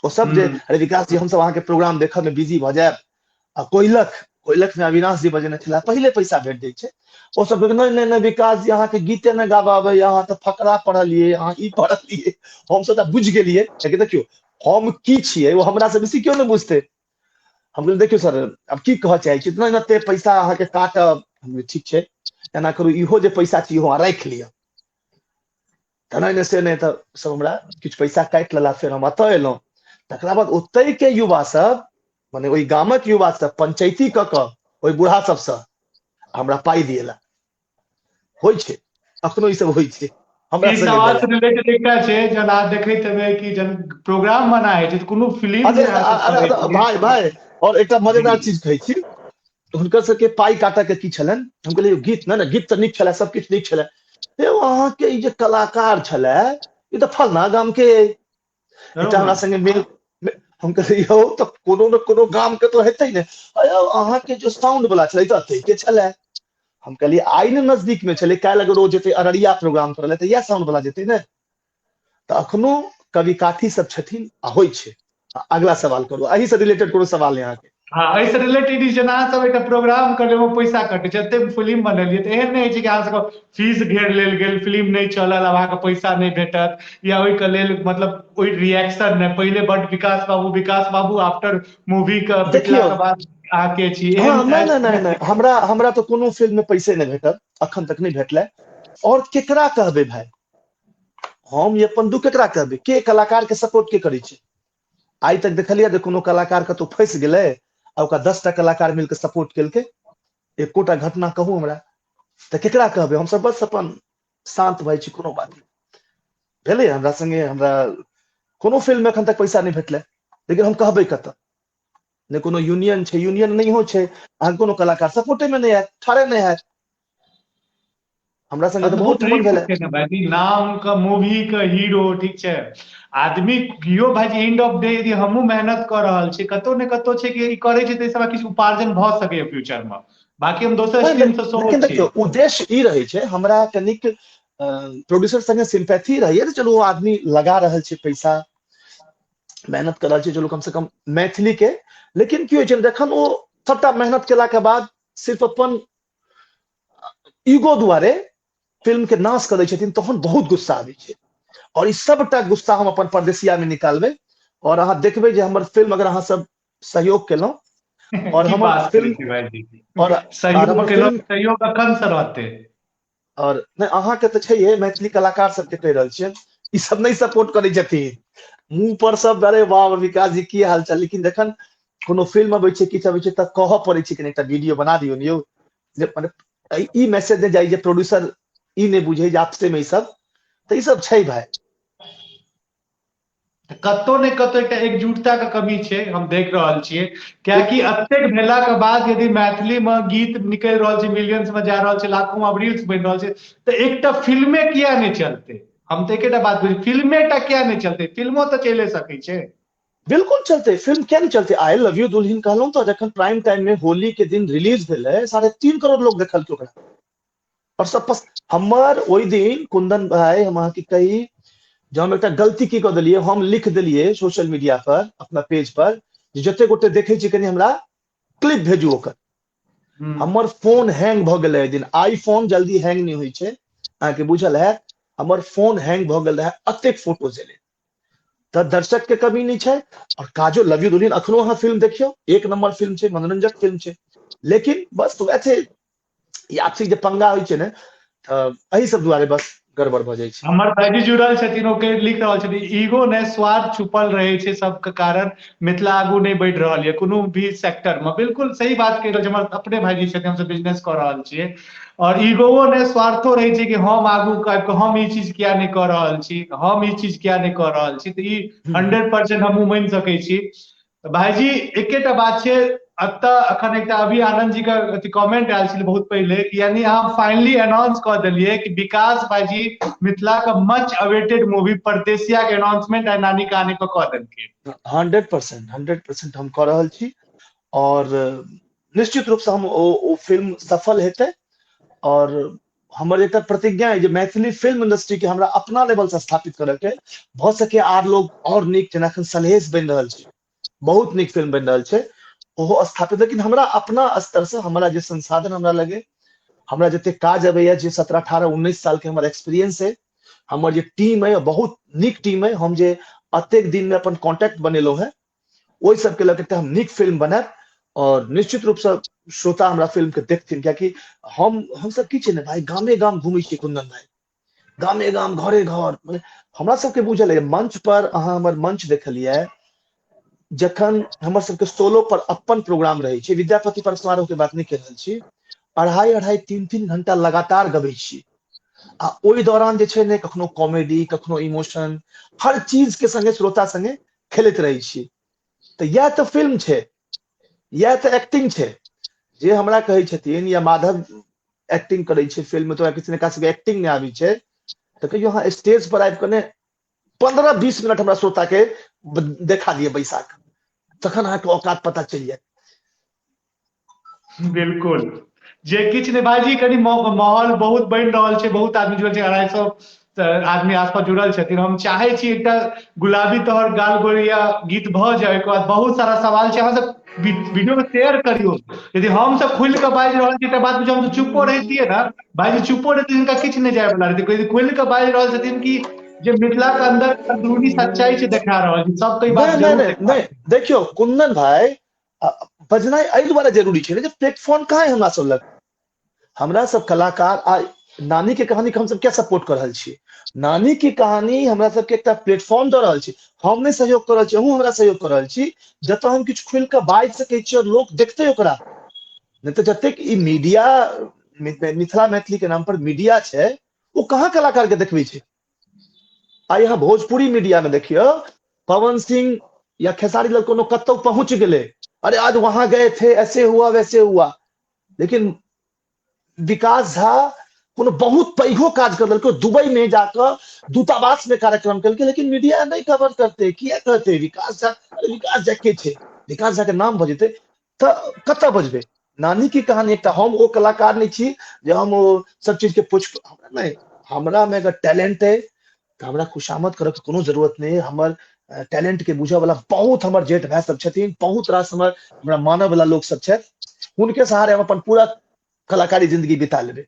ओ सब जे अरे विकास जी हमसब अहाँके प्रोग्राम देखऽ मे बिजी भऽ जायब। आ कोइलख, कोइलख मे अविनाश जी बजेने छलाह, पहिले पैसा भेट जाइ छै। ओ सब नहि नहि नहि विकास जी अहाँके गीते नहि गाबऽ अबैया, अहाँ तऽ फकरा पढ़लियै, अहाँ ई पढ़लियै। हमसब तऽ बुझि गेलियै, लेकिन देखियौ हम की छियै ओ हमरा से बेसी केओ नहि बुझतै। हम कहलियै देखियौ सर आब की कहऽ चाहै छी, नहि एते पैसा अहाँके काटब। हम ठीक छै एना करू, इहो जे पैसा छी इहो अहाँ राखि लिअ। तऽ नहि नहि से नहि, तऽ सब हमरा किछु पैसा काटि लेला। फेर हम एतऽ एलहुँ, तकरा बाद ओतहि के युवा सब, मने ओहि गामक युवा सब पंचायती कऽ कऽ ओहि बूढ़ा सबसँ हमरा पाइ दिएला। होइ छै अखनो ई सब होइ छै। हमरा सवाल से रिलेटेड एकटा छै, जन अहाँ देखैत हेबै कि जन प्रोग्राम बना होइ छै कोनो फिल्म। भाय भाय और एकटा मजेदार चीज कहै छी, हुनकर सबके पाइ काटऽ के की छलनि, हम कहलियै गीत नहि ने, गीत तऽ नीक छलै, सब किछु नीक छलै, यौ अहाँके ई जे कलाकार छलै ई तऽ फलना गाम के एकटा हमरा संगे मेल। हम कहलियै यौ तऽ कोनो ने कोनो गाम के तऽ हेतै ने। यौ अहाँके जे साउंड वाला छलै तऽ एतै के छलै। हम कहलियै आइ ने नजदीक मे छलै, काल्हि अगर ओ जेतै अररिया प्रोग्राम करै लए तऽ इएह साउंड वाला जेतै ने। तऽ अखनो कवि काठी सब छथिन आ होइ छै। अगला सवाल करू, एहि से रिलेटेड कोनो सवाल नहि अहाँके। हाँ, एहि से रिलेटेड जेना अहाँ सब एकटा प्रोग्राम करले ओ पैसा कटै छै, एते फिल्म बनेलियै तऽ एहन नहि होइ छै कि अहाँ सबके फीस घेर लेल गेल, फिल्म नहि चलल, आब अहाँके पैसा नहि भेटत या ओहिके लेल मतलब ओहि रिएक्शन नहि। पहिले बड विकास बाबू, विकास बाबू आफ्टर मूवी के देखियौ के बाद अहाँके छी। हाँ, नहि नहि नहि नहि, हमरा हमरा तऽ कोनो फिल्म में पैसे नहि भेटल, अखन तक नहि भेटलै। और केकरा कहबै भाय, हम ई अपन दुख केकरा कहबै, के कलाकार के सपोर्ट के करै छै? आइ तक देखलियै जे कोनो कलाकार कतौ फँसि गेलै आ ओकरा 10टा कलाकार मिलके सपोर्ट केलकै? एकोटा घटना कहू हमरा, तऽ केकरा कहबै? हमसब बस अपन शान्त भऽ छी, कोनो बात नहि भेलै हमरा संगे। हमरा कोनो फिल्म में एखन तक पैसा नहि भेटलै, लेकिन हम कहबै कतऽ? नहि कोनो यूनियन छै, यूनियन नहियो छै, अहाँ कोनो कलाकार सपोर्टे में नहि आयत, ठाढ़े नहि हैत। हमरा संगे तऽ बहुत ठमन भेलै नाम के मूवी के हीरो, ठीक छै आदमी यो भाई, एंड ऑफ डे यदि हमहूँ मेहनत कऽ रहल छी, कतौ ने कतौ छै कि ई करै छै तऽ एहि किछु उपार्जन भऽ सकैए फ्यूचर में, बाकी हम दोसर स्ट्रीम से सेहो। लेकिन देखियौ उद्देश्य ई रहै छै, हमरा कनिक प्रोड्यूसर संगे सिम्पैथी रहैए, चलू ओ आदमी लगा रहल छै पैसा, मेहनत कर रहल छै, चलू कम से कम मैथिली के। लेकिन की होइ छै, जखन ओ सबटा मेहनत केला के बाद सिर्फ अपन ईगो दुआरे फिल्म के नाश करै छथिन, तहन बहुत गुस्सा आबै छै। और ई सबटा गुस्सा हम अपन परदेसिया में निकालबै, और अहाँ देखबै जे हमर फिल्म अगर अहाँ सब सहयोग केलहुँ और हमर फिल्म और सहयोग अखन से रहतै। और नहि अहाँके तऽ छैहे, मैथिली कलाकार सबके कहि रहल छियै, ई सब नहि सपोर्ट करै छथिन, मुँह पर सब अरे वाह विकास जी की हाल चाल, लेकिन जखन कोनो फिल्म अबै छै किछु अबै छै तऽ कहऽ पड़ै छै कि एकटा वीडियो बना दियौ ने यौ, जे मने ई मैसेज नहि जाइ जे प्रोड्यूसर ई नहि बुझे जे आपसे में ई सब, तऽ ई सब छै भाय। कतौ ने कतौ एकटा एकजुटता के कमी छै, हम देख रहल छियै, कियाकि एतेक भेला के बाद यदि मैथिली में गीत निकलि रहल छै, मिलियंस में जा रहल छै, लाखों में रील्स बनि रहल छै, तऽ एकटा फिल्मे किया नहि चलतै? हम तऽ एकेटा बात बुझ, फिल्मे टा किया नहि चलतै? फिल्मो तऽ चलि सकै छै। बिल्कुल चलतै, फिल्म किया नहि चलतै? I love you दुल्हिन कहलहुँ तऽ जखन प्राइम टाइम में होली के दिन रिलीज भेलै, 3.5 करोड़ लोग देखलकै ओकरा। और सब हमर ओहि दिन कुंदन भाई, हम अहाँके कही जे हम एकटा गलती की कऽ देलियै, हम लिख देलियै सोशल मीडिया पर अपना पेज पर जे जते गोटे देखै छी कनि हमरा क्लिप भेजू ओकर। हमर फोन हैंग भऽ गेलै ओहि दिन, आईफोन जल्दी हैंग नहि होइ छै, अहाँके बुझल है, हमर फोन हैंग भऽ गेल रहै, अतेक फोटो एलै। तऽ दर्शक के कमी नहि छै। और काजो लव you दुल्हिन अखनो अहाँ फिल्म देखियौ, एक नंबर फिल्म छै, मनोरंजक फिल्म छै, लेकिन बस वएह छै ई आपसी जे पंगा होइ छै ने, तऽ एहि सब दुआरे बस गड़बड़ भऽ जाइ छै। हमर भाईजी जुड़ल छथिन, ओ लिख रहल छथिन ईगो ने स्वार्थ छुपल रहै छै सबके कारण मिथिला आगू नहि बढ़ि रहल यऽ कोनो भी सेक्टर में। बिल्कुल सही बात कहि रहल छै, हमर अपने भाईजी छथिन, हमसब बिजनेस कऽ रहल छियै, और ईगो ने स्वार्थो रहै छै कि हम आगू आबि कऽ हम ई चीज किया नहि कऽ रहल छी, हम ई चीज किया नहि कऽ रहल छी, तऽ ई 100% हमहूँ मानि सकै छी। तऽ भाईजी एकेटा बात छै, एतऽ अखन एकटा अभी आनंद जी के अथी कमेंट आयल छलै बहुत पहिले कि यानी अहाँ फाइनली अनाउंस कऽ देलियै कि विकास भाईजी मिथिला के मच अवेटेड मूवी परदेसिया के अनाउंसमेंट आइ नानी कहानी पर कऽ देलखिन। 100% हम कऽ रहल छी और निश्चित रूप से हम ओ फिल्म सफल हेतै। और हमर एकटा प्रतिज्ञा है जे मैथिली फिल्म इंडस्ट्री के हमरा अपना लेवल से स्थापित करऽ के भऽ सके आर लोग और नीक, जेना एखन सलहेश बनि रहल छै, बहुत नीक फिल्म बनि रहल छै, ओहो स्थापित। लेकिन हमरा अपना स्तर से हमरा जे संसाधन हमरा लगे, हमरा जते काज अबैया, जे 17 18 19 साल के हमर एक्सपीरियंस है, हमर जे टीम है बहुत नीक टीम है, हम जे अतेक दिन में अपन कॉन्टैक्ट बनेलहुँ हैं ओहि सबके लऽ के हम नीक फिल्म बनायब और निश्चित रूप से श्रोता हमरा फिल्म के देखथिन। कियाकि हम सब की छै ने भाई, गामे गाम घूमै छियै कुंदन भाई, गामे गाम घरे घर, हमरा सबके बुझल है। मंच पर अहाँ हमर मंच देखलियै, जखन हमर सबके सोलो पर अपन प्रोग्राम रहै छै, विद्यापति पर्व समारोह के बात नहि कहि रहल छी, अढ़ाई अढ़ाई तीन तीन घंटा लगातार गबै छी आ ओहि दौरान जे छै ने कखनो कॉमेडी, कखनो इमोशन, हर चीज के संगे श्रोता संगे खेलैत रहै छी। तऽ इएह तऽ फिल्म छै, इएह तऽ एक्टिंग छै। जे हमरा कहै छथिन या माधव एक्टिंग करै छै फिल्म में, तो किसी ने सबके एक्टिंग नहि आबै छै, तऽ कहियो अहाँ स्टेज पर आबि कऽ ने 15-20 मिनट हमरा श्रोता के देखा दिअ बैसाख, तखन अहाँके औकात पता चलि जायत। बिल्कुल, जे किछु नहि भाईजी, कनि माहौल बहुत बनि रहल छै, बहुत आदमी जुड़ल छै, 250 आदमी आसपास जुड़ल छथिन। हम चाहे छी एकटा गुलाबी तोहर गाल गोरिया गीत भऽ जाय, ओहिके बाद बहुत सारा सवाल छै। अहाँ सब वीडियो के शेयर करियौ। यदि हम सब खुलि कऽ बाजि रहल छी तऽ बात बुझियौ, हम चुपो रहितियै ने भाईजी, चुपो रहितियै, हिनका किछु नहि जाय वाला रहितै। यदि खुलि कऽ बाजि रहल छथिन कि जे मिथिला के अंदर अंदरूनी सच्चाई छै देखा रहल छै सबके, ई बात नहि नहि नहि, देखियौ कुंदन भाई, बजनाइ एहि दुआरे जरूरी छै ने जे प्लेटफॉर्म कहाँ है हमरा सब लग। हमरा सब कलाकार आ नानी के कहानी के हमसब किया सपोर्ट कऽ रहल छी? नानी के कहानी हमरा सबके एकटा प्लेटफॉर्म दऽ रहल छी, हम नहि सहयोग कऽ रहल छी, अहूँ हमरा सहयोग कऽ रहल छी, जतऽ हम किछु खुलि कऽ बाजि सकै छी और लोक देखतै ओकरा। नहि तऽ जतेक ई मीडिया, मिथिला मैथिली के नाम पर मीडिया छै, ओ कहाँ कलाकार के देखबै छै? आइ यहाँ भोजपुरी मीडिया में देखियौ, पवन सिंह या खेसारी लाल कोनो कतौ पहुंच गेलै, अरे आज वहां गए थे, ऐसे हुआ वैसे हुआ। लेकिन विकास झा कोनो बहुत पैघो काज कर देलकै, दुबई में जाकऽ दूतावास में कार्यक्रम केलकै, लेकिन मीडिया नहि कवर करते। किया करते? विकास झा, अरे विकास झा के छै? विकास झा के नाम बजेतै तऽ कतऽ बजबै? नानी के कहानी एकटा, हम ओ कलाकार नहि छी जे हम ओ सब चीज के पूछ, हमरा नहि, हमरा में अगर टैलेंट है तऽ हमरा खुशामद करऽ के कोनो जरूरत नहि है। हमर टैलेंट के बुझऽ वाला बहुत हमर जेठ भाय सब छथिन, बहुत रास हमर हमरा मानऽ वाला लोक सब छथि, हुनके सहारे हम अपन पूरा कलाकारी जिंदगी बिता लेबै।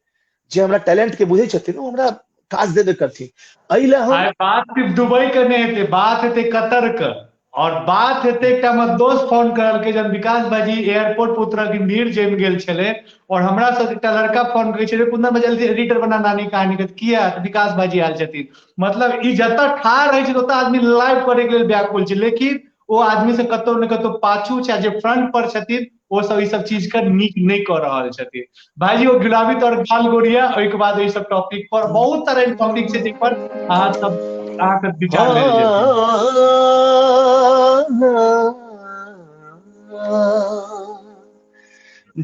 जे हमरा टैलेंट के बुझै छथिन ओ हमरा काज देबे करथिन। एहि लए हम बात सिर्फ दुबई के नहि हेतै, बात हेतै कतर के, और बात हेतै एकटा हमर दोस्त फोन करलकै जब विकास भाईजी एयरपोर्ट पर उतरलखिन, भीड़ जमि गेल छलै, और हमरा सब एकटा लड़का फोन करै छलै, कुंदन भाई जल्दी एडिटर बना नानी कहानी के, किया? तऽ विकास भाईजी आयल छथिन। मतलब ई जतऽ ठाढ़ रहै छै ओतऽ आदमी लाइव करे के लेल व्याकुल छै, लेकिन ओ आदमी से कतौ ने कतौ पाछू छै, जे फ्रंट पर छथिन ओ सब ई सब चीज के नीक नहि कऽ रहल छथिन। भाईजी ओ गुलाबी तोहर गाल गोरिया, ओहिके बाद ओहि सब टॉपिक पर बहुत सारा टॉपिक छै जाहि पर अहाँ सब अहाँके विचार लेल जेतै।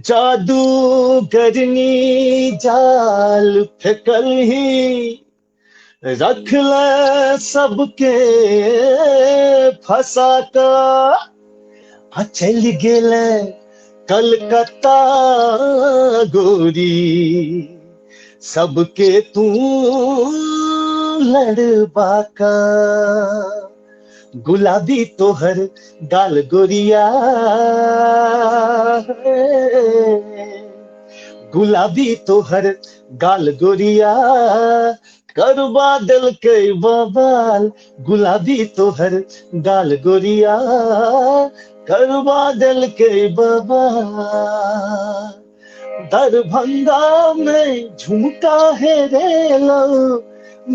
जादूगरनी जाल फेकल ही रख ले सबके फंसा कऽ, आ चलि गेलै कलकत्ता गोरी, सबके तू लड़बा का। गुलाबी तोहर गाल गोरिया, गुलाबी तोहर गाल गोरिया, करबा देलकै बवाल, गुलाबी तोहर गाल गोरिया, करबा देलकै बवाल। दरभंगा में झुमका है रे लो,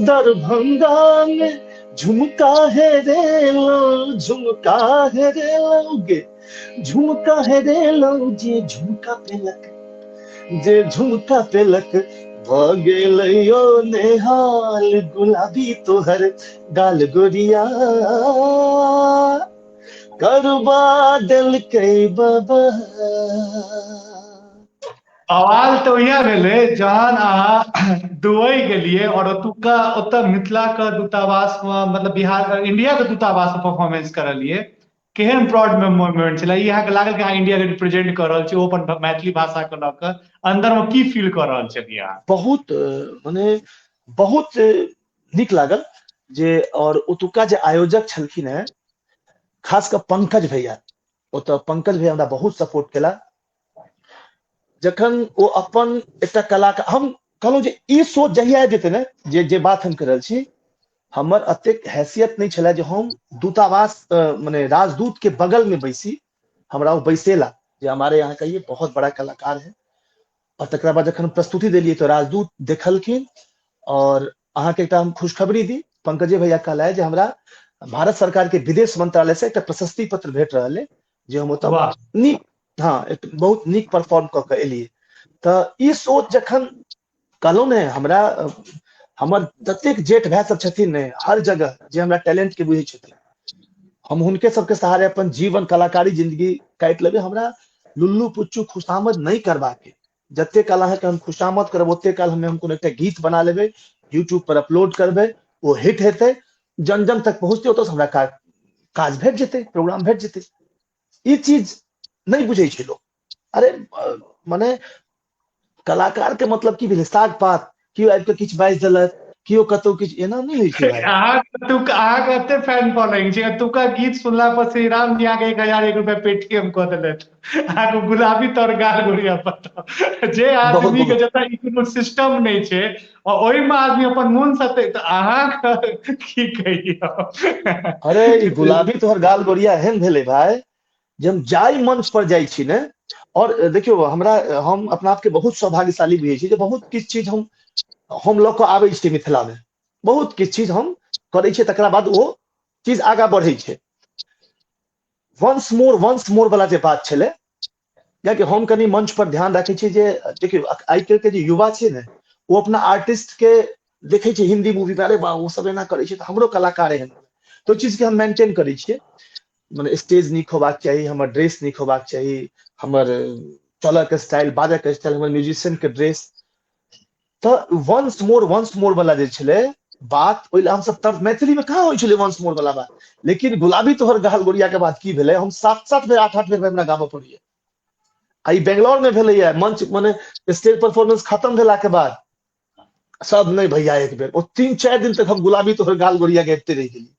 दरभंगा में झुमका है रे लो, झुमका है रे लोगे, झुमका है रे लो, जे झुमका पेलक, जे झुमका पेलक भऽ गेलै नेहाल, गुलाबी तोहर गाल गोरिया, करबा देलकै बाबा। आवाज तऽ इएह भेलै जहन अहाँ दुबई गेलियै और ओतुका ओतऽ मिथिला के दूतावास मे, मतलब बिहार इंडिया के दूतावास मे परफॉर्मेंस करलियै, केहन प्राउड मोमेंट छलै ई? अहाँके लागल कि अहाँ इंडिया के रिप्रेजेंट कऽ रहल छी, ओ अपन मैथिली भाषा के लऽ कऽ अंदर मे की फील कऽ रहल छलियै अहाँ? बहुत मने बहुत नीक लागल जे, और ओतुका जे आयोजक छलखिन हेँ, खास कऽ पंकज भैया, ओतऽ पंकज भैया हमरा बहुत सपोर्ट केला। जखन ओ अपन एकटा कलाकार, हम कहलहुँ जे ई सोच जहिया आबि जेतै ने, जे जे बात हम कहि रहल छी, हमर एतेक हैसियत नहि छलै जे हम दूतावास मने राजदूत के बगल में बैसी, हमरा ओ बैसेला जे हमारे यहाँ का ये बहुत बड़ा कलाकार है। और तकरा बाद जखन प्रस्तुति देलियै तऽ राजदूत देखलखिन। और अहाँके एकटा हम खुशखबरी दी, पंकजे भैया कहला जे हमरा भारत सरकार के विदेश मंत्रालय से एकटा प्रशस्ति पत्र भेट रहल है जे हम ओतऽ नीक, हाँ, बहुत नीक परफॉर्म कऽ के एलियै। तऽ ई सोच जखन कहलहुँ ने, हमरा हमर जतेक जेठ भाय सब छथिन ने हर जगह जे हमरा टैलेंट के बुझै छथिन, हम हुनके सबके सहारे अपन जीवन कलाकारी जिंदगी काटि लेबै। हमरा लुल्लू पुच्चू खुशामद नहि करबाक, जते काल अहाँके हम खुशामद करब ओते काल हम कोनो एकटा गीत बना लेबै, यूट्यूब पर अपलोड करबै, ओ हिट हेतै, जन जन तक पहुँचतै, ओतऽ हमरा काज भेट जेतै, प्रोग्राम भेट जेतै। ई चीज नहि बुझै छै लोक। अरे मने कलाकार के मतलब की भेलै? साग पात, केओ आबि कऽ किछु बाजि देलक, केओ कतौ किछु, एना नहि होइ छै भाइ। अहाँके एते फैन फॉलोइंग छै, एतुका गीत सुनला पर श्री राम जी अहाँके 1001 रुपया पेटीएम कऽ देलथि, अहाँके गुलाबी तोर गाल गुड़िया पता जे आदमी के जतऽ ई कोनो सिस्टम नहि छै और ओहिमे आदमी अपन मोन से तऽ अहाँके की कहियौ। अरे ई गुलाबी तोहर गाल गोरिया एहन भेलै भाय जे हम जाहि मंच पर जाइ छी ने, और देखियौ हमरा, हम अपना आपके बहुत सौभाग्यशाली बुझै छी जे बहुत किछु चीज हम लऽ कऽ आबै छी मिथिला मे, बहुत किछु चीज हम करै छियै, तकरा बाद ओ चीज आगाँ बढ़ै छै। वंस मोर वंस मोर वाला जे बात छलै, कियाकि हम कनि मंच पर ध्यान राखै छियै जे देखियौ आइ काल्हि के जे युवा छै ने, ओ अपना आर्टिस्ट के देखै छै हिंदी मूवी मे, अरे वाह ओ सब एना करै छै तऽ हमरो कलाकार एहन, तऽ ओहि चीज के हम मेंटेन करै छियै। मने स्टेज नीक होबाक चाही, हमर ड्रेस नीक होबाक चाही, हमर चलऽ के स्टाइल, बाजऽ के स्टाइल, हमर म्यूजिशियन के ड्रेस। तऽ वंस मोर वंस मोर वाला जे छलै बात, ओहि लए हमसब तर मैथिली मे कहाँ होइ छलै वंस मोर वाला बात, लेकिन गुलाबी तोहर गाल गोरिया के बात की भेलै, हम 7-7 बेर 8-8 बेर हमरा गाबऽ पड़ैया। आ ई बेंगलोर मे भेलैया, मंच मने स्टेज परफॉर्मेंस खत्म भेला के बाद सब नहि भैया एक बेर, ओ 3-4 दिन तक हम गुलाबी तोहर गाल गोरिया गाबिते रहि गेलियै।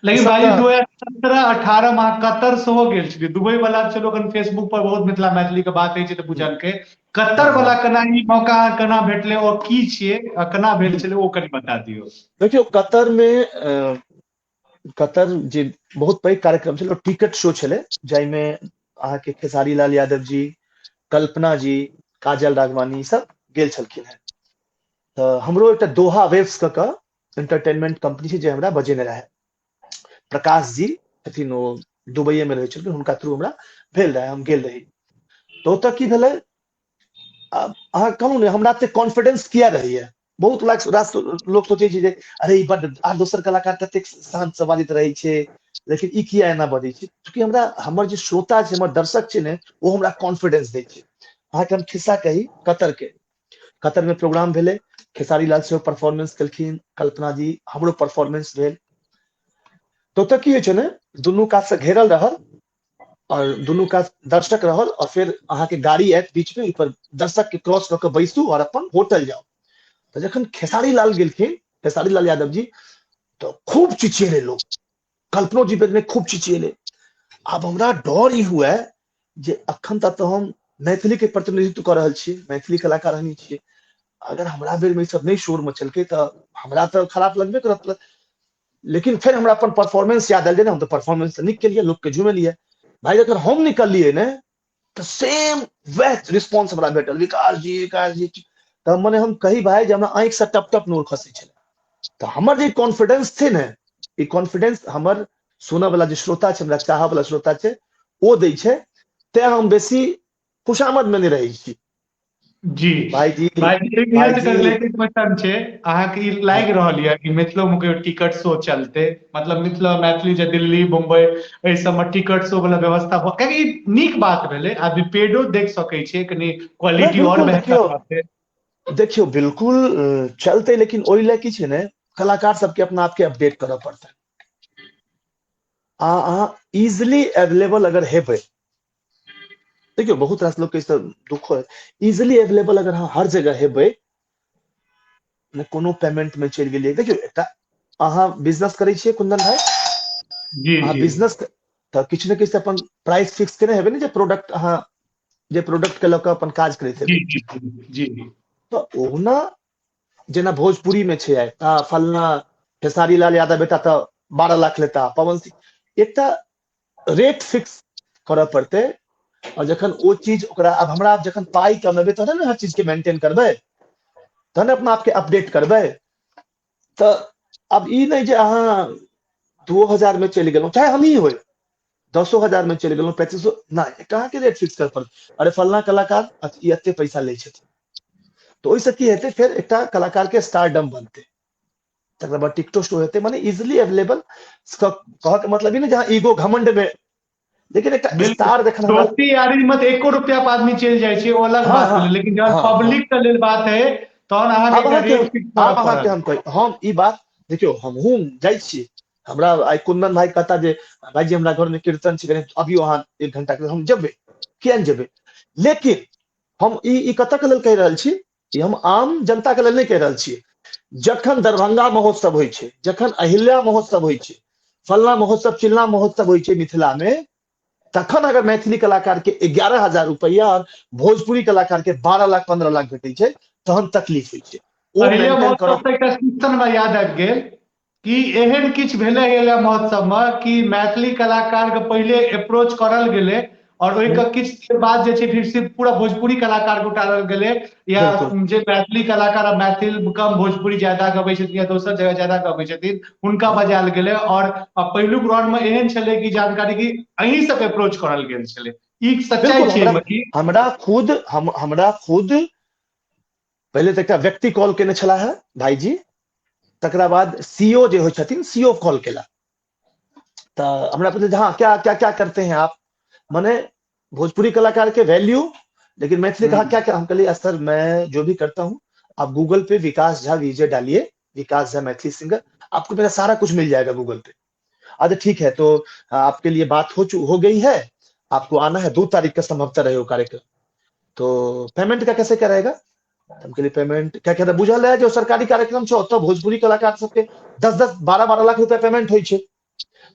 लेकिन भाई 2017-18 में कतर सेहो गेल छलियै, दुबई वाला चलो कन फेसबुक पर बहुत मिथिला मैथिली के बात होइ छै तऽ बुझलकै, कतर वाला केना ई मौका केना भेटलै और की छियै आ केना भेल छलै ओ कनि बता दियौ। देखियौ कतर मे, कतर जे बहुत पैघ कार्यक्रम छलै, ओ टिकट शो छलै, जाहिमे अहाँके खेसारी लाल यादव जी, कल्पना जी, काजल राघवानी सब गेल छलखिन हेँ। तऽ हमरो एकटा दोहा वेव्स कऽ कऽ एंटरटेनमेंट कंपनी छै जे हमरा बजेने रहै, प्रकाश जी छथिन, ओ दुबईए मे रहै छलखिन, हुनका थ्रू हमरा भेल रहै, हम गेल रही। तऽ ओतऽ की भेलै, अहाँ कहू ने हमरा एते कॉन्फिडेंस किया रहैया, बहुत रास लोक सोचै छै जे अरे ई बड आर दोसर कलाकार ततेक शान्त से बाजैत रहै छै, लेकिन ई किया एना बजै छै? चूँकि हमरा हमर जे श्रोता छै, हमर दर्शक छै ने, ओ हमरा कॉन्फिडेंस दै छै। अहाँके हम खिस्सा कही कतर के, कतर में प्रोग्राम भेलै, खेसारी लाल सेहो परफॉर्मेंस केलखिन, कल्पना जी, हमरो परफॉर्मेंस भेल। तऽ ओतऽ की होइ छै ने, दुनू कात से घेरल रहल और दुनू कात दर्शक रहल, और फेर अहाँके गाड़ी आयत बीच में, ओहि पर दर्शक के क्रॉस कऽ के बैसू और अपन होटल जाउ। तऽ जखन खेसारी लाल गेलखिन, खेसारी लाल यादव जी, तऽ खूब चिचियेले लोग, कल्पनो जी बेर में खूब चिचियेले। आब हमरा डर ई हुए जे अखन तक तऽ हम मैथिली के प्रतिनिधित्व कऽ रहल छी, मैथिली कलाकार हमही छियै, अगर हमरा बेर में ई सब नहि शोर मचेलकै तऽ हमरा तऽ खराब लगबे करत। लेकिन फेर हमरा अपन परफॉर्मेंस याद आयल जे हम तऽ परफॉर्मेंस तऽ नीक केलियै, लोक के झुमेलियै। भाई जखन हम निकललियै ने तऽ सेम वएह रिस्पॉन्स हमरा भेटल, विकास जी विकास जी। तऽ मने हम कही भाई जे हमरा आँखि से टप टप नोर खसै छलै। तऽ हमर जे कॉन्फिडेंस छै ने, ई कॉन्फिडेंस हमर सुनऽ वाला जे श्रोता छै, हमरा चाहऽ वाला श्रोता छै, ओ दै छै, तें हम बेसी खुशामद में नहि रहै छी। जी भाईजी, क्वेश्चन छै अहाँके ई लागि रहल यऽ कि मिथिलो मे कहियो टिकट शो चलते, मतलब मिथिला मैथिली जे दिल्ली मुंबई एहि सबमे टिकट शो वाला व्यवस्था कियाकि ई नीक बात भेलै, आदमी पेडो देख सकै छै, कनि क्वालिटी और बेहतर रहतै। देखियौ बिल्कुल चलते, लेकिन ओहि लए की छै ने, कलाकार सबके अपना आपके अपडेट करऽ पड़तै। आ अहाँ इजिली एवेलेबल अगर हेबै, देखियौ बहुत रास लोक के दुख है, इजिली एवेलेबल अगर अहाँ हर जगह हेबै, कोनो पेमेंट में चलि गेलियै। देखियौ एकटा अहाँ बिजनेस करै छियै कुंदन भाई जी, अहाँ बिजनेस तऽ किछु ने किछु अपन प्राइस फिक्स केने हेबै ने, जे प्रोडक्ट अहाँ जे प्रोडक्ट के लऽ कऽ अपन काज करैत हेबै। जी जी जी। तऽ ओहुना जेना भोजपुरी में छै आइ फलना खेसारी लाल यादव बेटा तऽ 12 लाख लेता, पवन सिंह, एकटा रेट फिक्स करऽ पड़तै। और जखन ओ चीज ओकरा, आब हमरा जखन पाइ कमेबै तहन ने हर चीज के मेंटेन करबै, तहन अपना आपके अपडेट करबै। तऽ आब ई नहि जे अहाँ 2000 में चलि गेलहुँ, चाहे हमही होइ, 10,000 में चलि गेलहुँ, 3500, नहि, एकटा अहाँके रेट फिक्स करऽ पड़त। अरे फलना कलाकार ई एते पैसा लै छथिन, तऽ ओहिसँ की हेतै, फेर एकटा कलाकार के स्टारडम बनतै, तकर बाद टिकटो शो हेतै, माने इजिली एवेलेबल। कहऽ के मतलब ई नहि जे अहाँ ईगो घमंड में, लेकिन एकटा स्टार जखन दोस्ती यारी मत एको रुपया पर आदमी चलि जाइ छै, ओ अलग बात भेलै, लेकिन जहन पब्लिक के लेल बात है तहन अहाँके रेट फिक्स करऽ पड़त। अहाँके हम कही, हम ई बात देखियौ, हमहूँ जाइ छी, हमरा आइ कुंदन भाई कहता जे भाईजी हमरा घर में कीर्तन छै, कनि अबियौ अहाँ 1 घंटा के, हम जेबै, किया नहि जेबै। लेकिन हम ई कतऽ के लेल कहि रहल छी, ई हम आम जनता के लेल नहि कहि रहल छी। जखन दरभंगा महोत्सव होइ छै, जखन अहिल्या महोत्सव होइ छै, फलना महोत्सव चिलना महोत्सव होइ छै मिथिला में, तखन अगर मैथिली कलाकार के 11,000 रुपया और भोजपुरी कलाकार के 12 लाख 15 लाख भेटै छै, तहन तकलीफ होइ छै। ओ अहिल्या मेंटेन महोत्सव करब। तऽ एकटा कीर्तन में याद आबि गेल कि एहन किछु भेलै अहिल्या महोत्सव में कि मैथिली कलाकार के पहिले अप्रोच करल गेलै और ओहिके किछु देर बाद जे छै फिर सिर्फ पूरा भोजपुरी कलाकार के उतारल गेलै, या जे मैथिली कलाकार आ मैथिल कम भोजपुरी ज्यादा गबै छथिन या दोसर जगह ज्यादा गबै छथिन हुनका बजायल गेलै। और पहिलुक राउंड में एहन छलै कि जानकारी कि अहीं सबके अप्रोच करल गेल छलै, ई सच्चाई छै कि हमरा खुद पहिले तऽ एकटा व्यक्ति कॉल केने छलाह है भाईजी, तकरा बाद सीओ जे होइ छथिन सीओ कॉल केला, तऽ हमरा पुछल हाँ क्या क्या क्या करते हैं आप, माने भोजपुरी कलाकार के वैल्यू, लेकिन मैथिली कहा क्या क्या। हम कहलिए सर मैं जो भी करता हूँ आप गूगल पे विकास झा विजय डालिए, विकास झा मैथिली सिंगर, आपको मेरा सारा कुछ मिल जाएगा गूगल पे। अच्छा ठीक है, तो आपके लिए बात हो गई है, आपको आना है 2 तारीख का संभवतः रहे वो कार्यक्रम, तो पेमेंट का कैसे कराएगा। हम कहलिए पेमेंट क्या कहता, बुझल है जो सरकारी कार्यक्रम छै ओतऽ भोजपुरी कलाकार सबके 10-10 12-12 लाख रुपया पेमेंट होइ छै।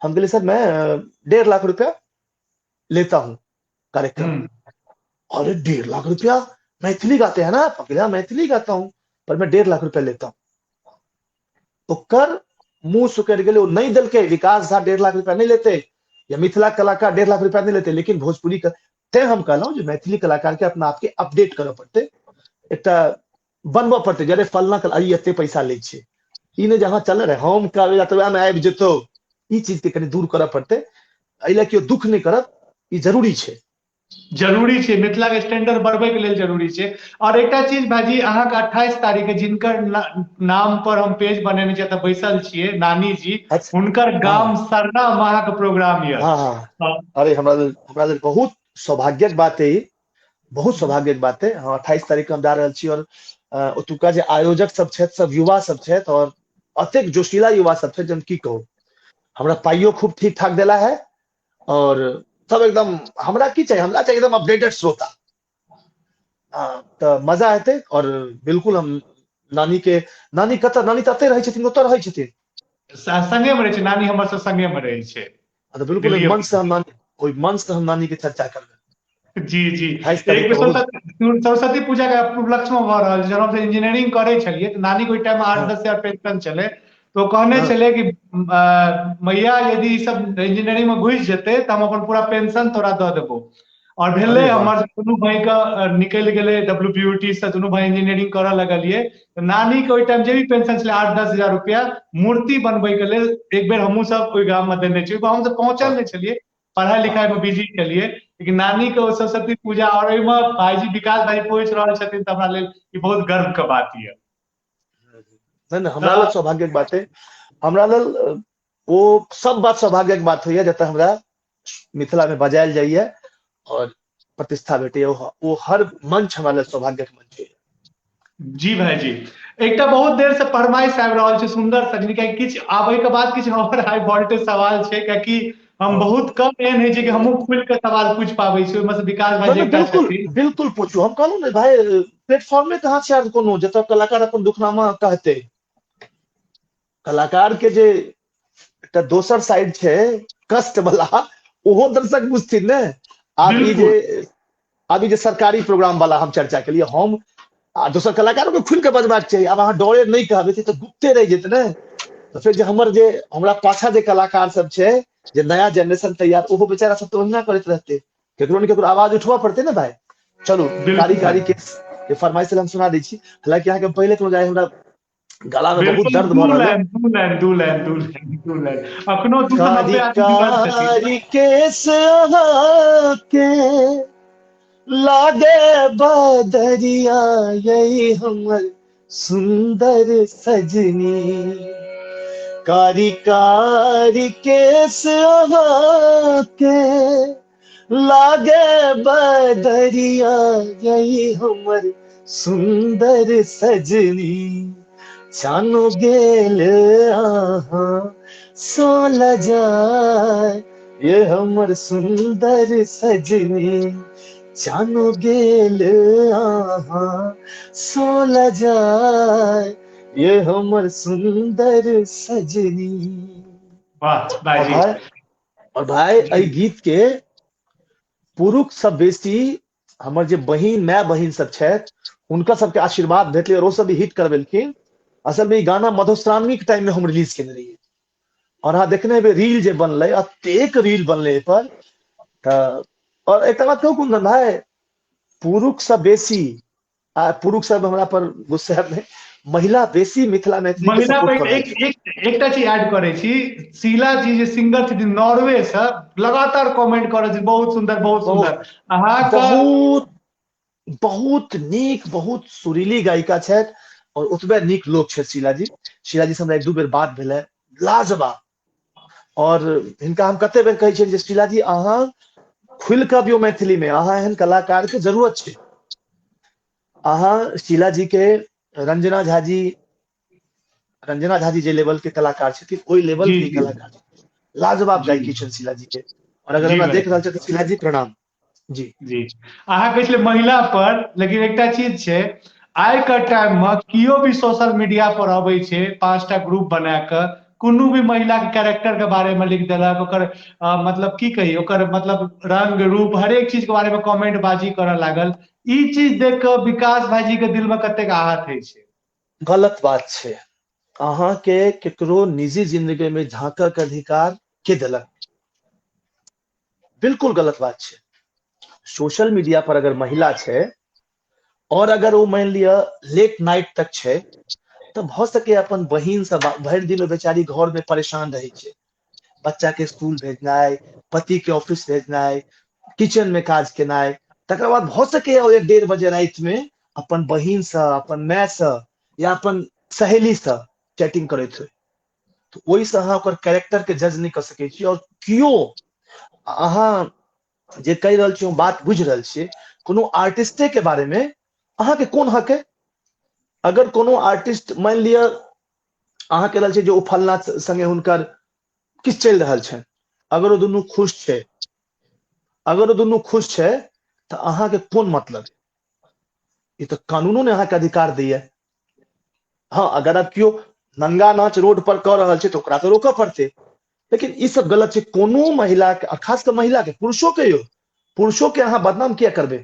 हम कहलिए सर मैं 1.5 लाख रुपया लेता हूँ कार्यक्रम। अरे 1.5 लाख रुपया, मैथिली गाते हैं ना आप? हम कहलिए, हाँ, मैथिली गाता हूँ पर मैं 1.5 लाख रुपया लेता हूँ। ओकर मुंह सुकड़ गेलै, ओ नहि देलकै, विकास झा 1.5 लाख रुपया नहि लेते या मिथिला कलाकार 1.5 लाख रुपया नहि लेते, लेकिन भोजपुरी का। तैं हम कहलहुँ जे मैथिली कलाकार के अपना आपके अपडेट करऽ पड़तै, एकटा बनबऽ पड़तै जे अरे फलना कला ई एते पैसा लै छै, ई नहि जे अहाँ चल रहे हम कहबै तऽ वएह मे आबि जेतौ, ई चीज के कनि दूर करऽ पड़तै। एहि लए केओ दुख नहि करत, ई जरूरी छै, जरूरी छै, मिथिला के स्टैंडर्ड बढ़बै के लेल जरूरी छै। और एकटा चीज भाईजी, अहाँके 28 तारीख के जिनकर नाम पर हम पेज बनेने छियै, एतऽ बैसल छियै नानी जी, हुनकर गाम सरना मे अहाँके प्रोग्राम यऽ। अरे हमरा लेल बहुत सौभाग्यक बात है, ई बहुत सौभाग्यक बात है। हाँ, 28 तारीख के हम जा रहल छी और ओतुका जे आयोजक सब छथि, सब युवा सब छथि और अतेक जोशीला युवा सब छथि जे हम की कहू। हमरा पाइयो खूब ठीक ठाक देला है और सब एकदम, हमरा की चाही, हमरा चाही एकदम अपडेटेड श्रोता। तऽ मजा हेतै। और बिल्कुल हम नानी के, नानी कतऽ, नानी तऽ एतै रहै छथिन, ओतऽ रहै छथिन? संगे मे रहै छै नानी, हमर सब संगे मे रहै छै। तऽ बिल्कुल ओहि मंच से हम नानी, ओहि मंच से हम नानी के चर्चा करबै। जी जी। एक बेर सरस्वती पूजा के उपलक्ष्य में भऽ रहल छै, जब हमसब इंजीनियरिंग करै छलियै तऽ नानी के ओहि टाइम में 8-10 हजार पेंशन छलै, तो कहने छलै कि मैया यदि ई सब इंजीनियरिंग में घुसि जेतै तऽ हम अपन पूरा पेंशन तोरा दऽ देबो। और भेलै, हमर दुनू भाई के निकलि गेलै WPUT से, दुनू भाई इंजीनियरिंग करऽ लगलियै, तऽ नानी के ओहि टाइम जे भी पेंशन छलै 8-10 हजार रुपया, मूर्ति बनबै के लेल एक बेर हमहूँ सब ओहि गाम में देने छियै। हमसब पहुँचल नहि छलियै, पढ़ाई लिखाई में बिजी छलियै, लेकिन नानी के ओ सरस्वती पूजा और ओहिमे भाईजी विकास भाई पहुंच रहल छथिन, तऽ हमरा लेल ई बहुत गर्व के बात यऽ। नहि नहि, हमरा लेल सौभाग्यक बात है, हमरा लेल ओ सब बात सौभाग्यक बात होइया जतऽ हमरा मिथिला में बजायल जाइया और प्रतिष्ठा भेटैया, ओ हर मंच हमरा लेल सौभाग्यक मंच होइया। जी भाईजी, एकटा बहुत देर से फरमाइश आबि रहल छै सुंदर सजनी, कियाकि किछु आबै के बाद किछु हमर हाई वोल्टेज सवाल छै, कियाकि हम बहुत कम एहन होइ छै कि हमहूँ खुलि के सवाल पूछि पाबै छी, ओहिमे से विकास भाई एकटा छथिन। बिल्कुल पूछू, हम कहलहुँ ने भाई, प्लेटफॉर्मे कहाँ छै आर कोनो जतऽ कलाकार अपन दुखनामा कहतै। कलाकार के जे एकटा दोसर साइड छै कष्ट वाला, ओहो दर्शक बुझथिन ने। आब ई जे सरकारी प्रोग्राम वाला हम चर्चा केलियै, हम आ दोसर कलाकारो के खुलि के बजबाक चाही। आब अहाँ डरे नहि कहबै तऽ गुप्ते रहि जेतै ने, तऽ फेर जे हमर जे हमरा पाछा जे कलाकार सब छै, जे नया जनरेशन तैयार, ओहो बेचारा सब तऽ ओहिना करैत रहतै, केकरो ने केकरो आवाज उठबऽ पड़तै ने भाई। चलू कारी कारी के फरमाइश हम सुना दै छी, हालांकि अहाँके पहिले कोनो जाय हमरा गला में बहुत दर्द भऽ रहल है। दू लाइन, दू लाइन, दू लाइन, दू लाइन। अखनो 290 आदमी जुड़ल छथिन। कारी केस अहाँके लागे बदरिया, यही हमर सुंदर सजनी। कारी कारी केस अहाँके लागे बदरिया, यही हमर सुंदर सजनी। जानो गेल अहाँ सोल जाय, ये हमर सुंदर सजनी। जानो गेल अहाँ सोल जाय, ये हमर सुंदर सजनी। वाह भाईजी। और भाई एहि गीत के पुरुष सब बेसी हमर जे बहिन my बहिन सब छथि, हुनका सबके आशीर्वाद भेटलै और ओ सब भी हिट करबेलखिन। असल में ई गाना मधुश्रावणी के टाइम में हम रिलीज केने रहियै और अहाँ देखने हेबै रील जे बनलै, एतेक रील बनलै एहि पर। तऽ और एकटा बात कहू कुंदन भाई, पुरुष सब बेसी, आ पुरुष सब हमरा पर गुस्सा नहि, महिला बेसी मिथिला मैथिली के महिला सपोर्ट पर कऽ रहल छै। एकटा चीज ऐड करै छी, शीला जी जे सिंगर छथिन नॉर्वे से, लगातार कमेंट कऽ रहल छथिन, बहुत सुंदर, बहुत सुंदर। अहाँके बहुत बहुत नीक, बहुत सुरीली गायिका छथि और ओतबे नीक लोक छथि शीला जी। शीला जी से हमरा एक दू बेर बात भेलै, लाजवाब। और हिनका हम कते बेर कहै छियनि जे शीला जी अहाँ खुलि कऽ अबियौ मैथिली में, अहाँ एहन कलाकार के जरूरत छै। अहाँ शीला जी के रंजना झा जी, रंजना झा जी जे लेवल के कलाकार छथिन ओहि लेवल के कलाकार छथिन, लाजवाब गायकी छनि शीला जी के। और अगर हमरा देख रहल छथि शीला जी प्रणाम। जी जी, अहाँ कहै छलियै महिला पर, लेकिन एकटा चीज छै, आइ के टाइम में केओ भी सोशल मीडिया पर अबै छै, 5टा ग्रुप बना कऽ कोनो भी महिला के कैरेक्टर के बारे में लिख देलक, ओकर मतलब की कही, ओकर मतलब रंग रूप हरेक चीज के बारे में कमेंट बाजी करऽ लागल। ई चीज देख कऽ विकास भाईजी के दिल में कतेक आहत होइ छै? गलत बात छै। अहाँ के केकरो निजी जिंदगी में झांकऽ के अधिकार के देलक? बिल्कुल गलत बात छै। सोशल मीडिया पर अगर महिला छै और अगर ओ मान लिअ लेट नाइट तक छै, तऽ भऽ सकैए अपन बहिन से भरि दिन ओ बेचारी घर में परेशान रहै छै, बच्चा के स्कूल भेजनाइ, पति के ऑफिस भेजनाइ, किचन में काज केनाइ, तकर बाद भऽ सकैए ओ 1-1.5 बजे राति में अपन बहिन से, अपन माय से या अपन सहेली से चैटिंग करैत होइ। तऽ ओहिसँ अहाँ ओकर कैरेक्टर के जज नहि कऽ सकै छी। और केओ अहाँ जे कहि रहल छी, हम बात बुझि रहल छियै, कोनो आर्टिस्टे के बारे में अहाँके कोन हक है? अगर कोनो आर्टिस्ट मान लिअ अहाँ कहि रहल छियै जे ओ फलना संगे हुनकर किछु चलि रहल छनि, अगर ओ दुनू खुश छै, अगर ओ दुनू खुश छै तऽ अहाँके कोन मतलब? ई तऽ कानूनो ने अहाँके अधिकार दैया। हाँ, अगर आब केओ नंगा नाच रोड पर कऽ रहल छै तऽ ओकरा तऽ रोकऽ पड़तै, लेकिन ई सब गलत छै। कोनो महिला के, आ खास कऽ महिला के, पुरुषो के यौ, पुरुषो के अहाँ बदनाम किया करबै?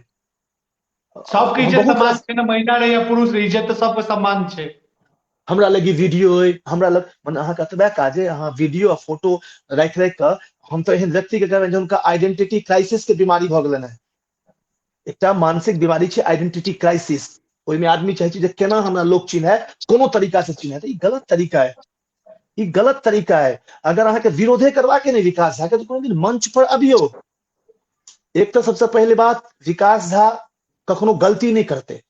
सबके इज्जत सम्मान छै ने, महिला रहे या पुरुष रहे, इज्जत तऽ सबके सम्मान छै। हमरा लग ई वीडियो अइ, हमरा लग, मने अहाँके एतबे काज अइ, अहाँ वीडियो आ फोटो राखि राखि कऽ, हम तऽ एहन व्यक्ति के कहबै जे हुनका आइडेंटिटी क्राइसिस के बीमारी भऽ गेलनि हेँ। एकटा मानसिक बीमारी छै आइडेंटिटी क्राइसिस, ओहिमे आदमी चाहै छै जे केना हमरा लोक चिन्है, कोनो तरीका से चिन्है। तऽ ई गलत तरीका है, ई गलत तरीका है। अगर अहाँके विरोधे करबाके नहि विकास अहाँके, तऽ कोनो दिन मंच पर अबियौ, एक तऽ सबसे पहिले बात, विकास झा कखनो गलती नहि करतै।